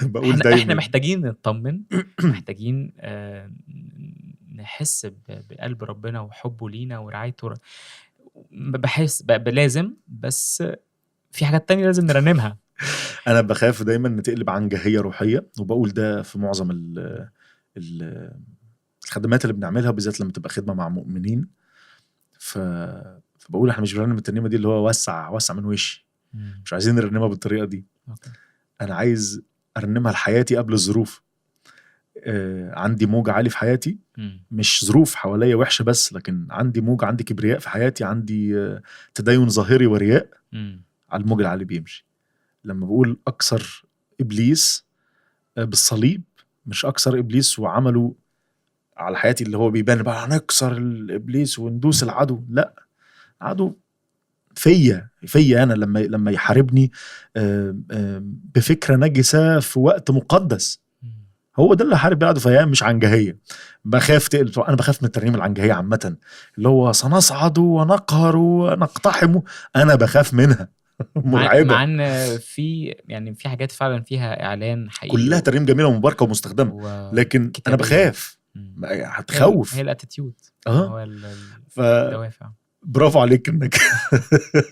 بقول دايما احنا محتاجين نطمن، محتاجين نحس بقلب ربنا وحبه لينا ورعايته. بحس لازم، بس في حاجات تانية لازم نرنمها. انا بخاف دايما ان تقلب عنجهيه روحية، وبقول ده في معظم الخدمات اللي بنعملها، بالذات لما تبقى خدمة مع مؤمنين. فبقول احنا مش بنرنم الترنيمة دي اللي هو وسع من وشي، مش عايزين نرنمها بالطريقة دي. okay. انا عايز ارنمها لحياتي قبل الظروف. عندي موج عالي في حياتي، مش ظروف حواليا وحشة بس، لكن عندي موج، عندي كبرياء في حياتي، عندي تدين ظاهري ورياء. على الموج العالي بيمشي. لما بقول اكسر ابليس بالصليب، مش اكسر ابليس وعمله على حياتي اللي هو بيبان بقى هنكسر الابليس وندوس العدو. لا، عدو فيا انا لما يحاربني بفكره نجسة في وقت مقدس، هو ده اللي حارب بيه. فهي مش عنجهيه. بخاف تقلب. انا بخاف من الترنيم العنجهيه عامة، اللي هو سنصعد ونقهر ونقتحم. انا بخاف منها. مرعبة. مع ان في يعني في حاجات فعلا فيها اعلان حقيقي، كلها ترنيم جميلة ومباركه ومستخدمه، لكن انا بخاف. هتخوف. هي ال attitude، هو الدوافع. برافو عليك انك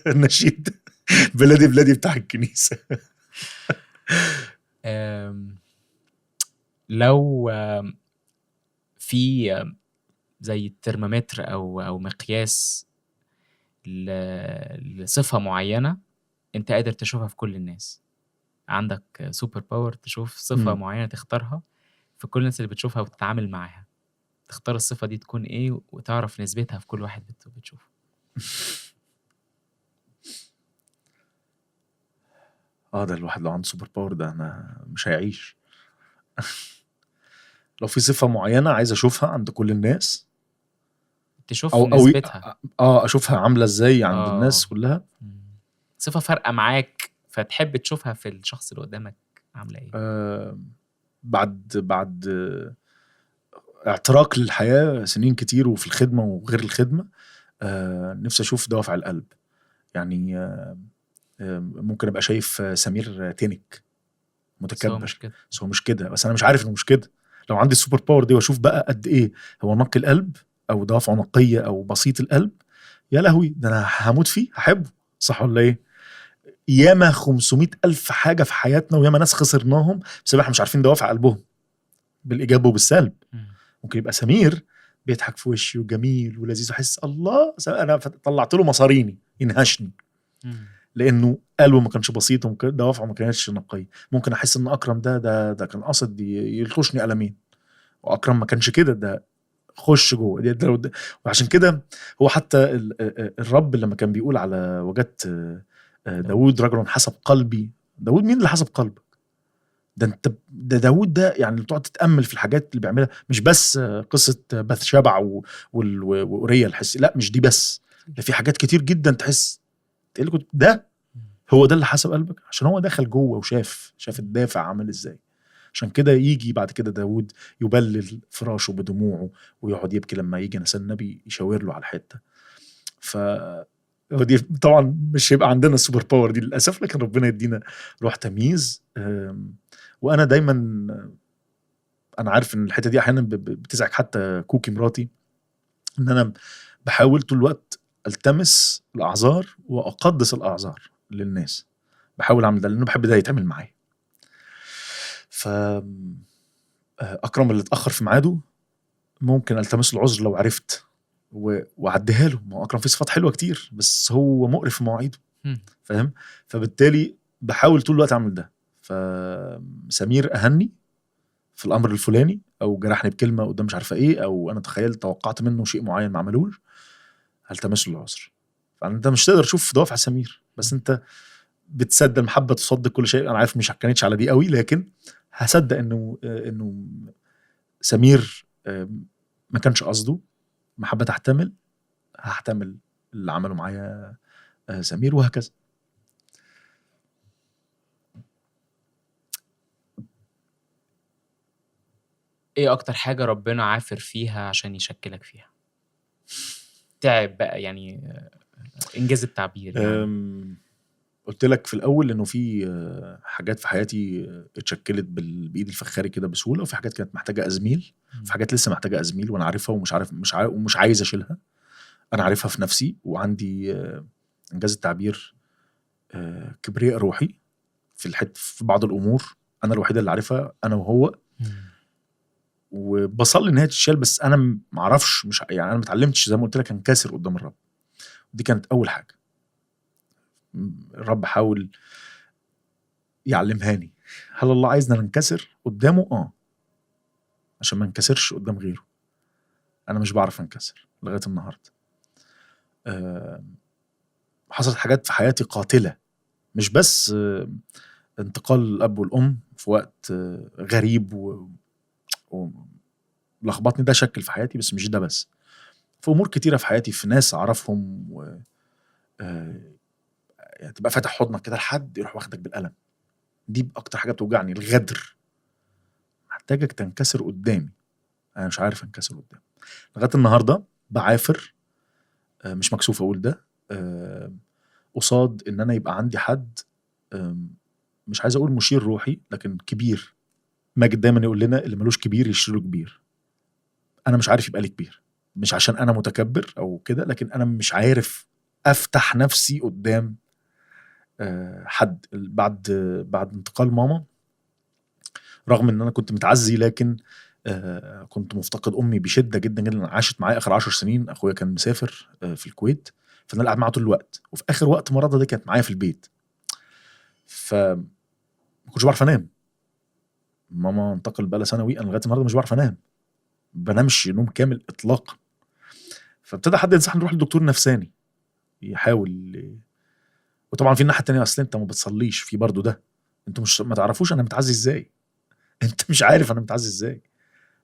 النشيد بلادي بلادي بتاع الكنيسة. لو في زي ترمومتر او مقياس لصفة معينة انت قادر تشوفها في كل الناس، عندك super power تشوف صفة معينة تختارها في كل الناس اللي بتشوفها وتتعامل معاها، تختار الصفة دي تكون ايه وتعرف نسبتها في كل واحد بتشوفه. ده الواحد لو عنده super power ده انا مش هيعيش. لو في صفة معينة عايز اشوفها عند كل الناس، تشوف نسبتها، اشوفها عاملة ازاي عند الناس كلها. صفة فارقة معاك فتحب تشوفها في الشخص اللي قدامك عاملة ايه؟ بعد اعتراك للحياة سنين كتير وفي الخدمة وغير الخدمة، نفسي اشوف دوافع القلب. يعني ممكن ابقى شايف سمير تنك متكبر، بس هو مش كده، بس انا مش عارف انه مش كده. لو عندي ال super power دي واشوف بقى قد ايه هو نقي القلب او دوافعه نقية او بسيط القلب، يا لهوي ده انا هموت فيه، هحبه. صح ولا ايه؟ ياما 500,000 حاجة في حياتنا، وياما ناس خسرناهم بسبب احنا مش عارفين دوافع قلبهم بالايجاب وبالسلب. ممكن يبقى سمير بيضحك في وشي وجميل ولذيذ، وحس الله انا طلعت له مصاريني ينهشني، لانه قلبه ما كانش بسيط ودوافعه ما كانتش نقية. ممكن احس ان اكرم ده كان قصد يلطشني قلمين، واكرم ما كانش كده، ده خش جوه ده. وعشان كده هو حتى الرب لما كان بيقول على وجدت داود رجل حسب قلبي، داود مين اللي حسب قلبك؟ ده انت، ده داود ده يعني بتقعد تتامل في الحاجات اللي بيعملها، مش بس قصة بث شبع وأوريا الحس، لا مش دي بس، ده في حاجات كتير جدا تحس ده هو ده اللي حسب قلبك، عشان هو دخل جوه وشاف الدافع عامل ازاي. عشان كده يجي بعد كده داود يبلل فراشه بدموعه ويقعد يبكي لما يجي نسال النبي يشاور له على الحتة. ف ودي طبعا مش هيبقى عندنا ال super power دي للاسف، لكن ربنا يدينا روح تمييز. وانا دايما انا عارف ان الحتة دي احيانا بتزعج حتى كوكي مراتي، ان انا بحاول طول الوقت التمس الاعذار واقدس الاعذار للناس، بحاول اعمل ده لانه بحب ده يتعمل معايا. ف اكرم اللي اتاخر في ميعاده ممكن التمس العذر لو عرفت وعديها له، ما هو اكرم فيه صفات حلوة كتير بس هو مقرف في مواعيده، فاهم؟ فبالتالي بحاول طول الوقت اعمل ده. فسمير اهني في الامر الفلاني او جرحني بكلمه قدام مش عارفه ايه، او انا تخيلت توقعت منه شيء معين ما عملوش، هلتمس له العذر. فانت مش تقدر تشوف دوافع سمير، بس انت بتصدق المحبة تصدق كل شيء. انا عارف مش كانتش على دي قوي، لكن هصدق انه سمير ما كانش قصده. محبة تحتمل، هحتمل اللي عمله معايا سمير، وهكذا. ايه اكتر حاجة ربنا عافر فيها عشان يشكلك فيها؟ تعب بقى يعني، انجاز التعبير يعني. قلت لك في الاول انه في حاجات في حياتي اتشكلت بايد الفخاري كده بسهولة، وفي حاجات كانت محتاجه ازميل، وفي حاجات لسه محتاجه ازميل وانا عارفها ومش عارف مش عارف ومش عايز اشيلها. انا عارفها في نفسي، وعندي انجاز التعبير كبرياء روحي في في بعض الامور انا الوحيدة اللي عارفها، انا وهو. وبصلي ان هي تتشال، بس انا ما اعرفش، مش يعني انا ما اتعلمتش زي ما قلت لك انكسر قدام الرب. دي كانت اول حاجة الرب حاول يعلمهاني. هل الله عايزنا ننكسر قدامه؟ عشان ما ننكسرش قدام غيره. انا مش بعرف انكسر لغاية النهارده. حصلت حاجات في حياتي قاتله، مش بس انتقال الاب والام في وقت غريب ولخبطني، ده شكل في حياتي، بس مش ده بس، في امور كتيرة في حياتي، في ناس اعرفهم و يعني تبقى فاتح حضنك كده لحد يروح واخدك بالقلم. دي اكتر حاجة بتوجعني، الغدر. محتاجك تنكسر قدامي، انا مش عارف انكسر قدامي لغاية النهارده. بعافر، مش مكسوف اقول ده، قصاد ان انا يبقى عندي حد، مش عايز اقول مشير روحي لكن كبير. ماجد دايما يقول لنا اللي ملوش كبير يشيله كبير. انا مش عارف يبقى لي كبير، مش عشان انا متكبر او كده، لكن انا مش عارف افتح نفسي قدام حد. بعد انتقال ماما، رغم ان انا كنت متعزي، لكن كنت مفتقد امي بشده جدا جدا. عاشت معايا اخر 10 سنين، اخويا كان مسافر في الكويت، فانا قاعد معاه طول الوقت، وفي اخر وقت مرضها دي كانت معايا في البيت، فما كنتش بعرف انام. ماما انتقل بقى لها ثانوي، انا لغاية النهارده مش بعرف انام، بنامش نوم كامل اطلاقا. فابتدى حد ينصحني نروح لدكتور نفساني يحاول. وطبعا في الناحية الثانية، اصل انت ما بتصليش، في برضو ده، انتوا مش ما تعرفوش انا متعزي ازاي، انت مش عارف انا متعزي ازاي.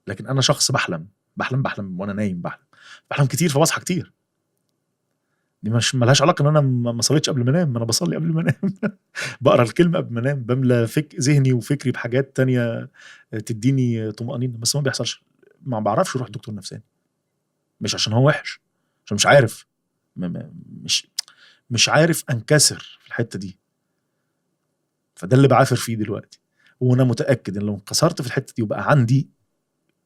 لكن انا شخص بحلم بحلم بحلم وانا نايم، بحلم كتير، فبصحى كتير. دي مش ملهاش علاقة ان انا ما صليتش قبل ما انام، ما انا بصلي قبل ما انام بقرا الكلمة قبل ما انام، بملى ذهني وفكري بحاجات تانية تديني طمانينة، بس ما بيحصلش. ما بعرفش اروح دكتور نفساني، مش عشان هو وحش، عشان مش عارف، مش عارف انكسر في الحتة دي. فده اللي بعافر فيه دلوقتي، وانا متاكد ان لو انكسرت في الحتة دي وبقى عندي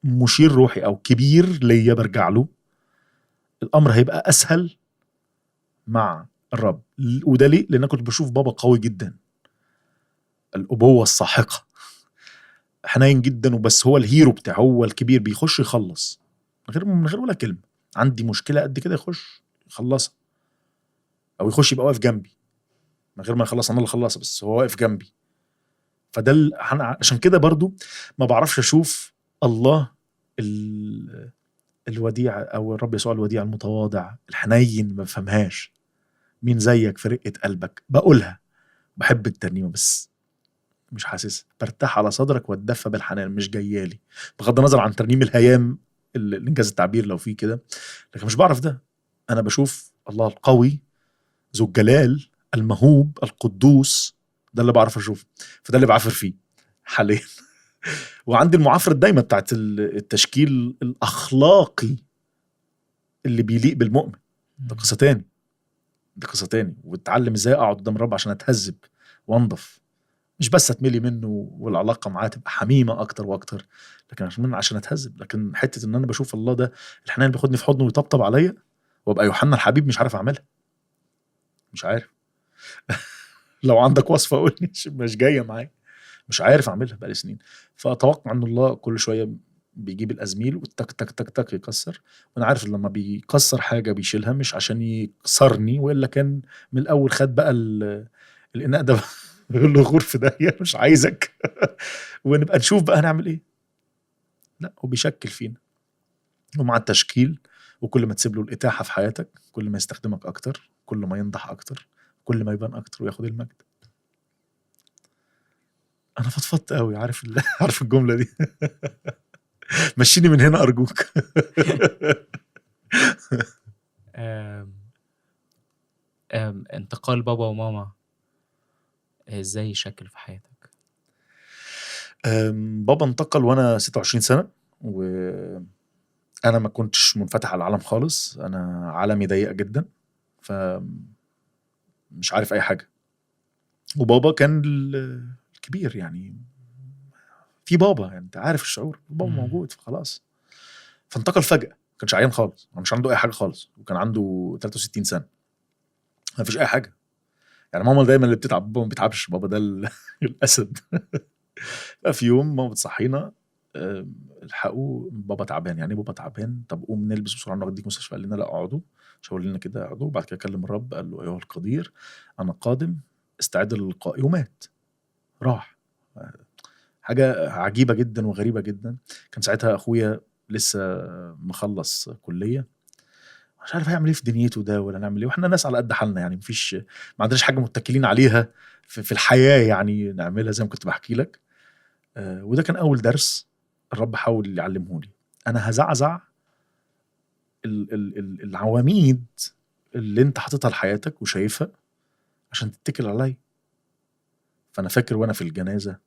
مشير روحي او كبير ليا برجع له، الامر هيبقى اسهل مع الرب. وده ليه؟ لان كنت بشوف بابا قوي جدا، الابوة الساحقة، حنين جدا، وبس هو ال hero بتاعه، هو الكبير، بيخش يخلص من غير ولا كلمة. عندي مشكلة قد كده يخش يخلصها، او يخش يبقى واقف جنبي من غير ما يخلص، انا اللي خلصها بس هو واقف جنبي. فده عشان كده برضو ما بعرفش اشوف الله الوديع او الرب يسوع الوديع المتواضع الحنين، ما بفهمهاش. مين زيك في رقة قلبك؟ بقولها، بحب الترنيمة بس مش حاسس. برتاح على صدرك واتدفى بالحنان، مش جايالي، بغض النظر عن ترنيم الهيام الانجاز التعبير لو فيه كده، لكن مش بعرف ده. انا بشوف الله القوي ذو الجلال المهوب القدوس، ده اللي بعرف اشوفه، فده اللي بعافر فيه حاليا. وعندي المعافرة الدايمة بتاعت التشكيل الأخلاقي اللي بيليق بالمؤمن، ده قصة تاني، ده قصة تاني. واتعلم ازاي اقعد قدام الرب عشان اتهذب وانضف، مش بس اتملي منه والعلاقة معاه تبقى حميمة اكتر واكتر، لكن عشان اتهذب. لكن حتة ان انا بشوف الله ده الحنان بياخدني في حضنه ويطبطب عليا وابقى يوحنا الحبيب، مش عارف اعملها، مش عارف. لو عندك وصفة قولي، مش جاية معايا، مش عارف اعملها بقالي سنين. فاتوقع ان الله كل شوية بيجيب الازميل والتك تك تك تك يكسر، وانا عارف لما بيكسر حاجة بيشيلها مش عشان يكسرني، والا كان من الاول خد بقى الاناء ده بيقول له غور في داهية مش عايزك، ونبقى نشوف بقى هنعمل ايه. لا، هو بيشكل فينا، ومع التشكيل وكل ما تسيب له الاتاحه في حياتك كل ما يستخدمك اكتر، كل ما ينضح اكتر، كل ما يبان اكتر وياخد المجد. انا فضفضت قوي، عارف عارف الجملة دي. مشيني من هنا ارجوك. انتقال بابا وماما ازاي شكل في حياتك؟ بابا انتقل وانا 26 سنة، وانا ما كنتش منفتح على العالم خالص، انا عالمي ضيق جدا، فمش عارف اي حاجة. وبابا كان الكبير يعني، في بابا يعني انت عارف الشعور، بابا موجود فخلاص. فانتقل فجأة، ما كانش عيان خالص، ما كانش عنده اي حاجة خالص، وكان عنده 63 سنة، ما فيش اي حاجة. يعني ماما دايما اللي بتتعب، بابا ما بيتعبش، بابا ده الاسد. في يوم ماما بتصحينا، الحقوا بابا تعبان. يعني بابا تعبان؟ طب قوم نلبس بسرعة نوديك مستشفى. قال لنا لا اقعدوا، شاور لنا كده اقعدوا. وبعد كده كلم الرب قال له ايها القدير انا قادم، استعد للقاء. ومات، راح. حاجة عجيبة جدا وغريبة جدا. كان ساعتها اخويا لسه مخلص كليه، مش عارف هيعمل ايه في دنيته ده ولا نعمل ايه، واحنا ناس على قد حالنا يعني، مفيش، ما عندناش حاجة متكلين عليها في الحياة يعني نعملها زي ما كنت بحكي لك. وده كان اول درس الرب حاول يعلمه لي. انا هزعزع العواميد اللي انت حاططها لحياتك وشايفها عشان تتكل عليا. فانا فاكر وانا في الجنازة،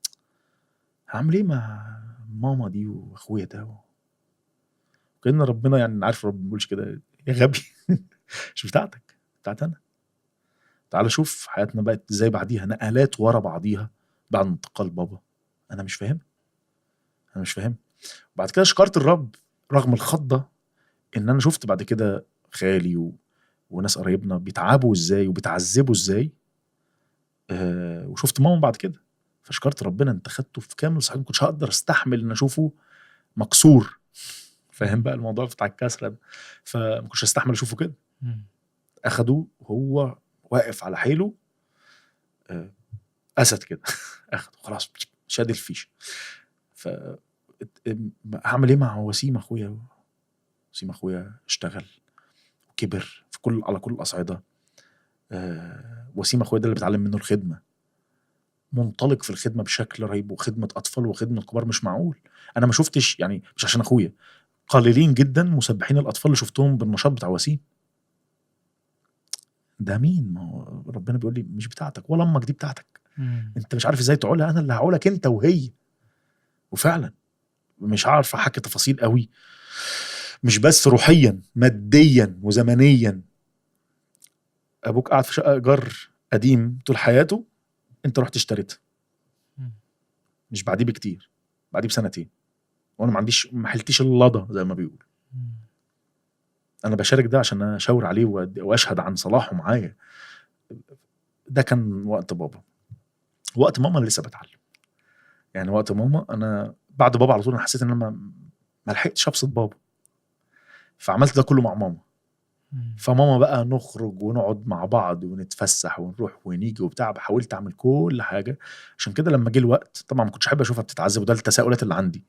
هعمل ايه مع ماما دي واخويا ده؟ كأن ربنا يعني، عارف رب ما بيقولش كده يا غبي، مش بتاعتك، بتاعت انا. تعال شوف حياتنا بقت ازاي بعديها، نقلات ورا بعضيها بعد انتقال بابا. انا مش فاهم، انا مش فاهم. وبعد كده شكرت الرب رغم الخضه ان انا شفت بعد كده خالي وناس قرايبنا بيتعبوا ازاي وبيتعذبوا ازاي، وشفت ماما بعد كده. فشكرت ربنا انت خدته في كامل صحيح، ما كنتش هقدر استحمل ان اشوفه مكسور، فاهم بقى الموضوع بتاع الكسرة ده، فما كنتش استحمل اشوفه كده. اخده وهو واقف على حيله، اسد كده، اخده خلاص شاد الفيش. ف هعمل ايه مع وسيم اخويا؟ وسيم اخويا اشتغل وكبر في كل، على كل الاصعدة. وسيم اخويا ده اللي بتعلم منه الخدمة، منطلق في الخدمة بشكل رهيب، وخدمه اطفال وخدمه كبار مش معقول. انا ما شفتش يعني، مش عشان اخويا، قليلين جدا مسبحين الاطفال اللي شفتهم بالنشاط بتاع وسيم ده. مين؟ ما هو ربنا بيقول لي مش بتاعتك، ولا امك دي بتاعتك. انت مش عارف ازاي تعولها، انا اللي هعولك انت وهي. وفعلا مش عارف احكي تفاصيل قوي، مش بس روحيا، ماديا وزمنيا. ابوك قاعد في شقه ايجار قديم طول حياته، انت رحت اشتريتها مش بعديه بكتير، بعديه بسنتين، وانا ما عنديش، ما حلتيش اللضا زي ما بيقول. انا بشارك ده عشان اشاور عليه واشهد عن صلاحه معايا. ده كان وقت بابا. وقت ماما انا لسه بتعلم يعني. وقت ماما انا بعد بابا على طول انا حسيت ان انا ما لحقتش ابسط بابا، فعملت ده كله مع ماما. فماما بقى نخرج ونقعد مع بعض ونتفسح ونروح ونيجي وبتاع، حاولت اعمل كل حاجة. عشان كده لما جه الوقت طبعا ما كنتش احب اشوفها بتتعذب، وده التساؤلات اللي عندي،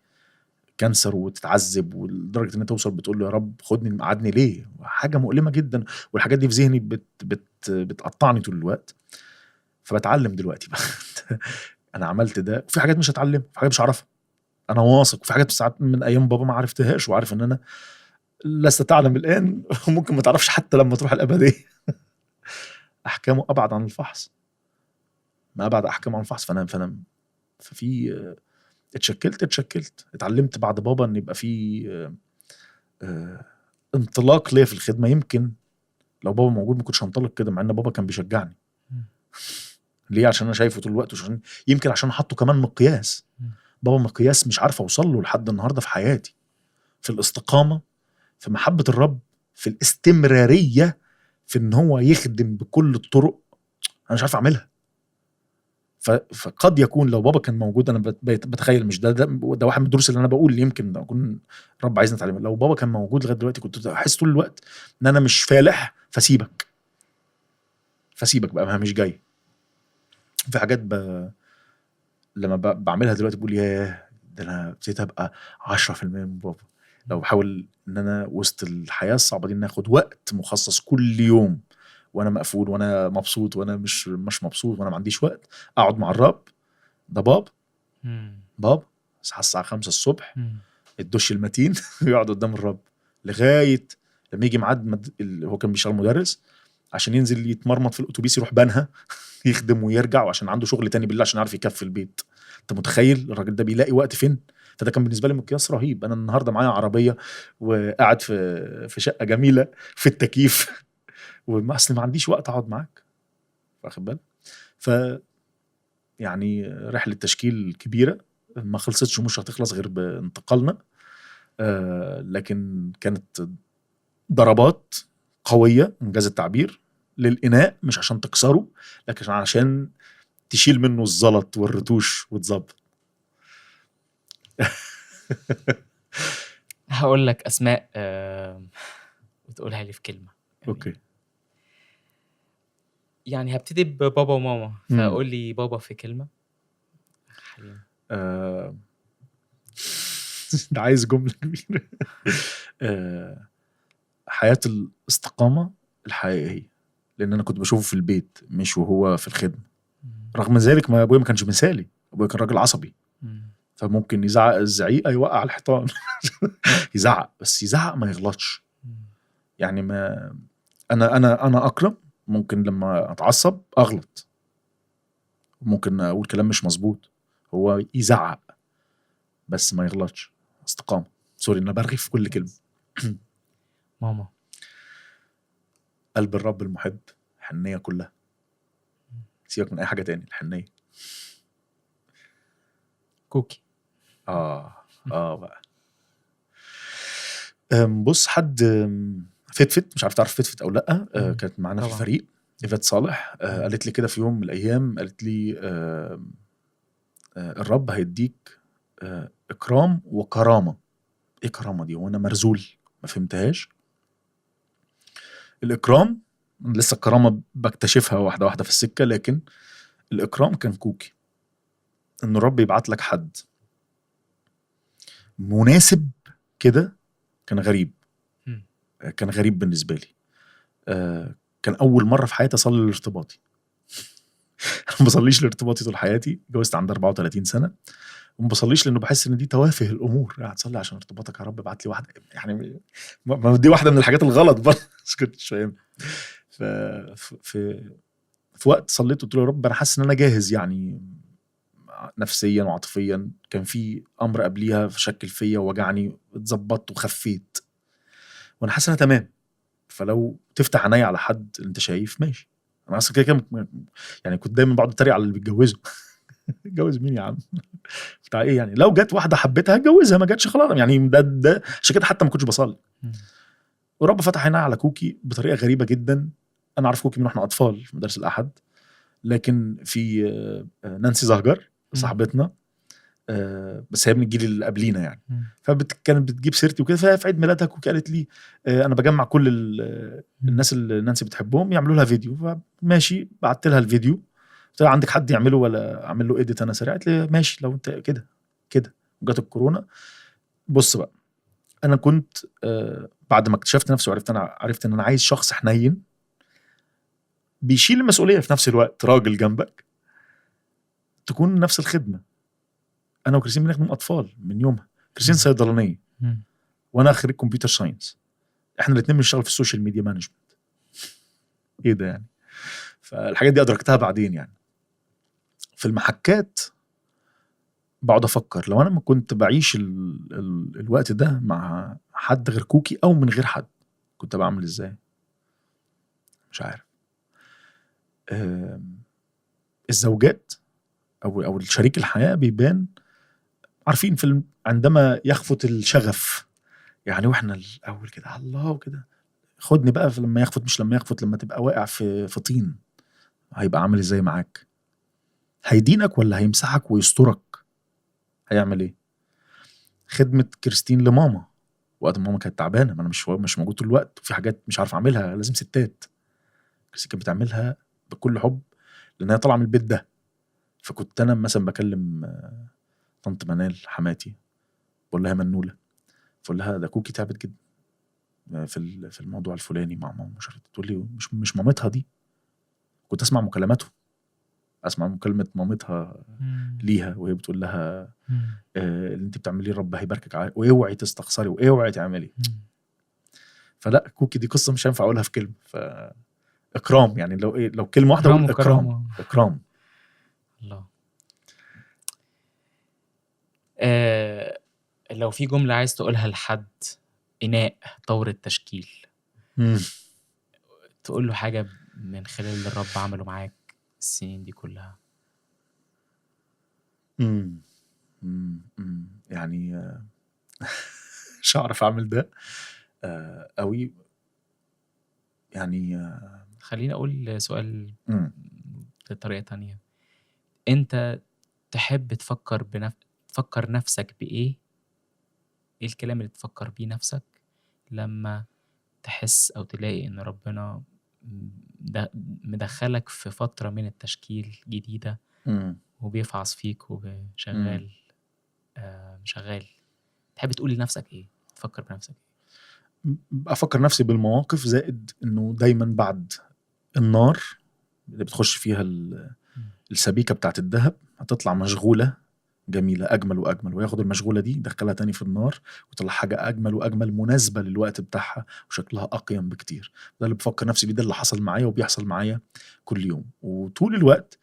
cancer وتتعذب ولدرجه ان توصل بتقول له يا رب خدني قعدني ليه، حاجة مؤلمة جدا، والحاجات دي في ذهني بت بت بتقطعني طول الوقت. فبتعلم دلوقتي بقى انا عملت ده، وفي حاجات مش هتعلم، في حاجات مش هعرفها، انا واثق، وفي حاجات ساعات من ايام بابا ما عرفتهاش، وعارف ان انا لست تعلم الان وممكن ما تعرفش حتى لما تروح الابدية. احكامه ابعد عن الفحص، ما ابعد احكامه عن الفحص. فانا ففي اتشكلت اتعلمت بعد بابا ان يبقى في انطلاق ليا في الخدمة. يمكن لو بابا موجود ما كنتش هنطلق كده، مع ان بابا كان بيشجعني. ليه؟ عشان انا شايفه طول الوقت، وعشان يمكن عشان حاطه كمان مقياس. بابا مقياس مش عارف اوصل له لحد النهارده في حياتي، في الاستقامة، في محبة الرب، في الاستمرارية، في ان هو يخدم بكل الطرق. انا مش عارف اعملها. فقد يكون لو بابا كان موجود، انا بتخيل، مش ده واحد من الدروس اللي انا بقول يمكن اكون رب عايزني اتعلمها. لو بابا كان موجود لغاية دلوقتي كنت احس طول الوقت ان انا مش فالح، فسيبك بقى، ما مش جاي. في حاجات لما بعملها دلوقتي بقول ياه، ده انا ابتديت ابقى 10% من بابا. لو بحاول ان انا وسط الحياة الصعبة دي ناخد وقت مخصص كل يوم، وانا مقفول وانا مبسوط وانا مش مبسوط وانا ما عنديش وقت، اقعد مع الرب. ده باب اصحى الساعة 5 الصبح، الدش المتين ويقعد قدام الرب لغاية لما يجي ميعاد هو كان بيشتغل مدرس، عشان ينزل يتمرمط في الاتوبيس يروح بنها يخدم ويرجع، وعشان عنده شغل تاني بالله عشان يعرف يكفي البيت. انت متخيل الراجل ده بيلاقي وقت فين؟ فده كان بالنسبة لي مقياس رهيب. انا النهارده معايا عربية وقاعد في شقه جميلة في التكييف، وما اصل ما عنديش وقت اقعد معاك، واخد بالك؟ ف يعني رحله تشكيل كبيرة ما خلصتش ومش هتخلص غير بانتقالنا، لكن كانت ضربات قوية انجاز التعبير للاناء، مش عشان تكسره لكن عشان تشيل منه الزلط والرتوش وتظبط. هقول لك اسماء وتقولها لي في كلمة يعني. okay. يعني هبتدي ببابا وماما، فقول لي بابا في كلمة. حليم. ده عايز جملة كبيرة. حياة الاستقامة الحقيقية، لان انا كنت بشوفه في البيت مش وهو في الخدمة. رغم ذلك ما ابويا ما كانش مثالي، ابويا كان راجل عصبي، فممكن يزعق الزعيقه يوقع الحيطان. يزعق، بس يزعق ما يغلطش. يعني ما انا انا انا اكرم ممكن لما اتعصب اغلط، ممكن اقول كلام مش مظبوط، هو يزعق بس ما يغلطش. استقامة. سوري انا برغي في كل كلمة. ماما. قلب الرب المحب، حنيه كلها، سيبك من اي حاجة تاني، الحنيه. كوكي. بقى بص، حد فتفت، مش عارف تعرف فتفت او لا، كانت معانا في الفريق، إيفات صالح، قالت لي كده في يوم من الايام، قالت لي الرب هيديك اكرام وكرامة. ايه كرامة دي؟ وانا مرزول ما فهمتهاش. الاكرام لسه الكرامة بكتشفها واحدة واحدة في السكة، لكن الاكرام كان كوكي، ان الرب يبعت لك حد مناسب كده. كان غريب، كان غريب بالنسبة لي. كان اول مرة في حياتي اصلي الارتباطي. انا ما بصليش الارتباطي طول حياتي، اتجوزت عند 34 سنة وما بصليش، لانه بحس ان دي توافه الامور. هتصلي عشان ارتباطك يا رب ابعت لي واحدة، يعني ما دي واحدة من الحاجات الغلط برضه، بس كنت مش فاهم. في وقت صليت قلت له يا رب انا حاسس ان انا جاهز، يعني نفسيا وعاطفيا، كان في امر قبليها شكل فيا ووجعني، اتظبطت وخفيت وانا حاسس انا تمام. فلو تفتح عينيا على حد انت شايف ماشي. انا اصلا كده كده يعني كنت دايما بقعد اتريق على اللي بيتجوزوا. اتجوز مين يا عم بتاع ايه يعني؟ لو جت واحدة حبيتها هتجوزها، ما جاتش خلاص يعني. ده عشان كده حتى ما كنتش بصلي. ورب فتح عينيا على كوكي بطريقة غريبة جدا. انا عارف كوكي من واحنا اطفال في مدارس الاحد، لكن في نانسي زهجر صاحبتنا، بس هي من الجيل اللي قبلينا يعني، فكانت بتجيب سيرتي وكده. ففي عيد ميلادها كوكي قالت لي انا بجمع كل الناس اللي نانسي بتحبهم يعملوا لها فيديو. فماشي، بعت لها الفيديو، قلت لها عندك حد يعمله ولا اعمل له edit انا سريع؟ قالت لي ماشي لو انت كده كده. وجت الكورونا. بص بقى، انا كنت بعد ما اكتشفت نفسي وعرفت، انا عرفت ان انا عايز شخص حنين بيشيل المسؤولية في نفس الوقت، راجل جنبك، تكون نفس الخدمة. انا وكريستين بنخدم اطفال من يومها. كريستين صيدلانيه وانا خريج computer science، احنا الاثنين بنشتغل في ال social media management. ايه ده يعني؟ فالحاجات دي ادركتها بعدين يعني. في المحكات بقعد افكر لو انا ما كنت بعيش الوقت ده مع حد غير كوكي او من غير حد، كنت بعمل ازاي؟ مش عارف. الزوجات او الشريك الحياة بيبان، عارفين في عندما يخفت الشغف يعني، واحنا الاول كده الله وكده، خدني بقى لما يخفت، مش لما يخفت، لما تبقى واقع في طين، هيبقى عامل ازاي معاك؟ هيدينك ولا هيمسحك ويسترك؟ هيعمل ايه؟ خدمة كريستين لماما وقت ماما كانت تعبانة، ما انا مش موجود طول الوقت، وفي حاجات مش عارف اعملها، لازم ستات. كريستين كانت بتعملها بكل حب لانها طالعه من البيت ده. فكنت انا مثلا بكلم طنط منال حماتي، بقول لها منوله، بقول لها ده كوكي تعبت جدا في الموضوع الفلاني مع ماما، مش عارفه. تقول لي مش مامتها دي. كنت اسمع مكالماته، اسمع مكالمة مامتها ليها وهي بتقول لها اللي انت بتعمليه رب هيباركك، واوعي تستخسري واوعي تعملي. فلا كوكي دي قصة مش هينفع اقولها في كلمة. فاكرام يعني، لو ايه، لو كلمة واحدة اقول اكرام. اكرام الله. لو في جملة عايز تقولها لحد إناء طور التشكيل، تقول له حاجة من خلال اللي الرب عمله معاك السنين دي كلها؟ يعني مش هعرف أعمل ده قوي يعني. خليني أقول سؤال بطريقة تانية. أنت تحب تفكر تفكر نفسك بإيه؟ إيه الكلام اللي تفكر بيه نفسك لما تحس أو تلاقي إن ربنا مدخلك في فترة من التشكيل جديدة وبيفعص فيك وشغال شغال؟ تحب تقول لنفسك إيه؟ تفكر بنفسك إيه؟ أفكر نفسي بالمواقف، زائد إنه دايما بعد النار اللي بتخش فيها السبيكة بتاعت الذهب هتطلع مشغولة جميلة أجمل وأجمل، وياخد المشغولة دي يدخلها تاني في النار ويطلع حاجة أجمل وأجمل مناسبة للوقت بتاعها وشكلها أقيم بكتير. ده اللي بفكر نفسي بيه، ده اللي حصل معايا وبيحصل معايا كل يوم. وطول الوقت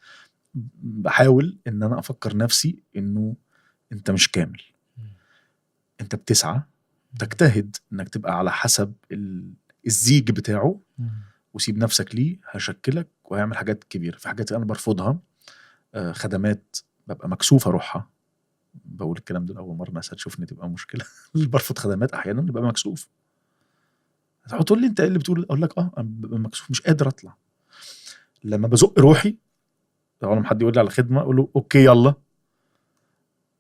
بحاول إن أنا أفكر نفسي إنه أنت مش كامل، أنت بتسعى تجتهد إنك تبقى على حسب الزيج بتاعه، وسيب نفسك ليه، هشكلك وهيعمل حاجات كبيرة. في حاجات أنا برفضها، خدمات ببقى مكسوف أروحها، بقول الكلام ده لأول مرة الناس هتشوفني تبقى مشكلة. برفض خدمات أحيانا ببقى مكسوف. هتقول لي أنت إيه اللي بتقول؟ أقول لك أنا ببقى مكسوف مش قادر أطلع. لما بزق روحي، لو أنا حد يقول لي على خدمة أقول له okay يلا،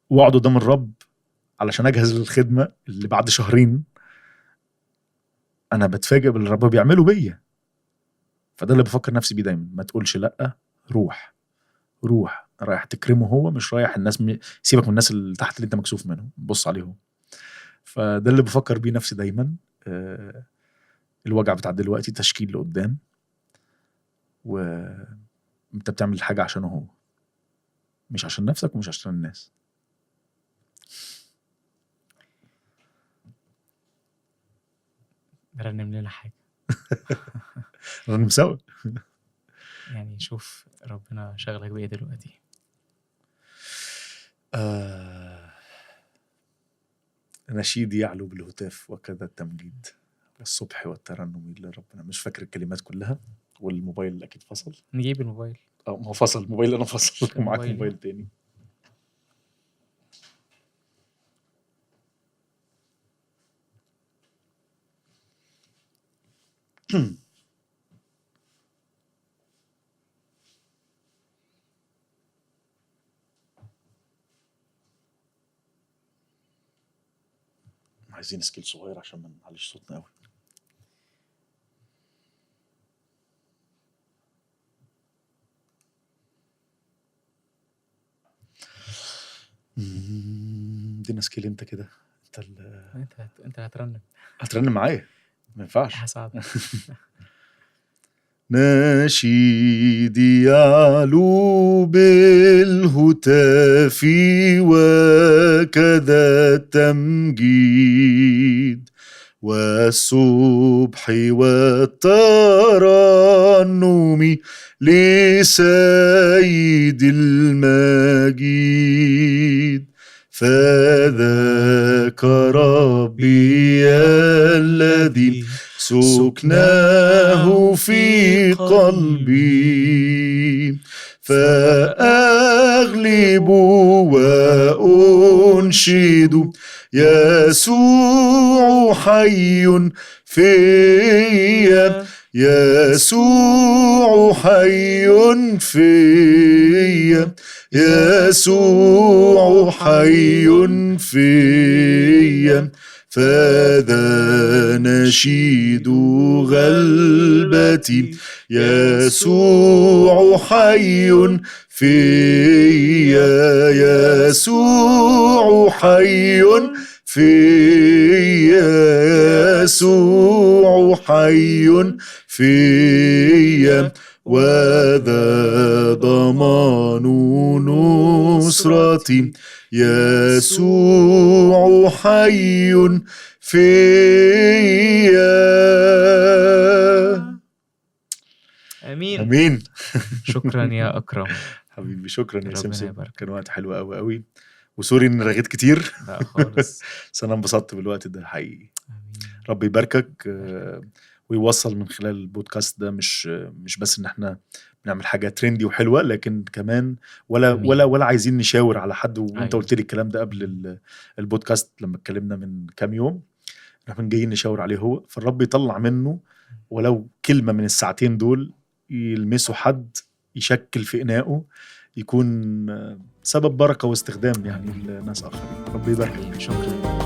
وأقعد قدام الرب علشان أجهز للخدمة اللي بعد شهرين. أنا بتفاجئ باللي الرب بيعمله بيا. فده اللي بفكر نفسي بيه دايما، ما تقولش لأ، روح روح، رايح تكرمه هو، مش رايح الناس سيبك من الناس اللي تحت اللي انت مكسوف منهم، بص عليهم. فده اللي بفكر بيه نفسي دايما. الوجع بتاع دلوقتي تشكيل لقدام، وانت بتعمل حاجة عشانه هو، مش عشان نفسك ومش عشان الناس. رنم لنا حاجة. رنم سوا. يعني شوف ربنا شغلك بإيه دلوقتي. نشيد يعلو بالهتاف وكذا التمجيد، الصبح والترنم لربنا. مش فاكر الكلمات كلها، والموبايل اكيد فصل. نجيب الموبايل. ما هو فصل الموبايل، انا فصل ومعاك موبايل تاني. عايزين scale صغير عشان ما نعليش صوتنا قوي. ادينا scale انت كده. انت هترنم. هترنم معايا؟ ما ينفعش، هساعدك. نشيدي يعلو بالهتاف وكذا التمجيد، والصبح والترنم لسيد المجيد. فذاك ربي الذي سكناه في قلبي، فأغلب وأنشد يسوع حي فيا، يسوع حي فيا، يسوع حي فيا. فذا نشيد غلبتي، يسوع حي فيا، يسوع حي فيا، يسوع حي فيا. وذا ضمان نصرتي، يسوع حي فيا. امين امين. شكرا يا اكرم حبيبي، شكرا يا سمسم، كان وقت حلو قوي قوي، و sorry ان رغيت كتير. لا خالص، بس انا انبسطت بالوقت ده حقيقي. امين. ربي يباركك ويوصل من خلال البودكاست ده مش بس ان احنا بنعمل حاجة trendy وحلوه، لكن كمان ولا أمين. ولا ولا عايزين نشاور على حد. وانت أيوة. قلت لي الكلام ده قبل البودكاست لما اتكلمنا من كام يوم، احنا جايين نشاور عليه هو، فالرب يطلع منه ولو كلمة من الساعتين دول يلمسوا حد، يشكل في اناءه، يكون سبب بركة واستخدام يعني لناس اخرين. ربي يباركك. شكرا.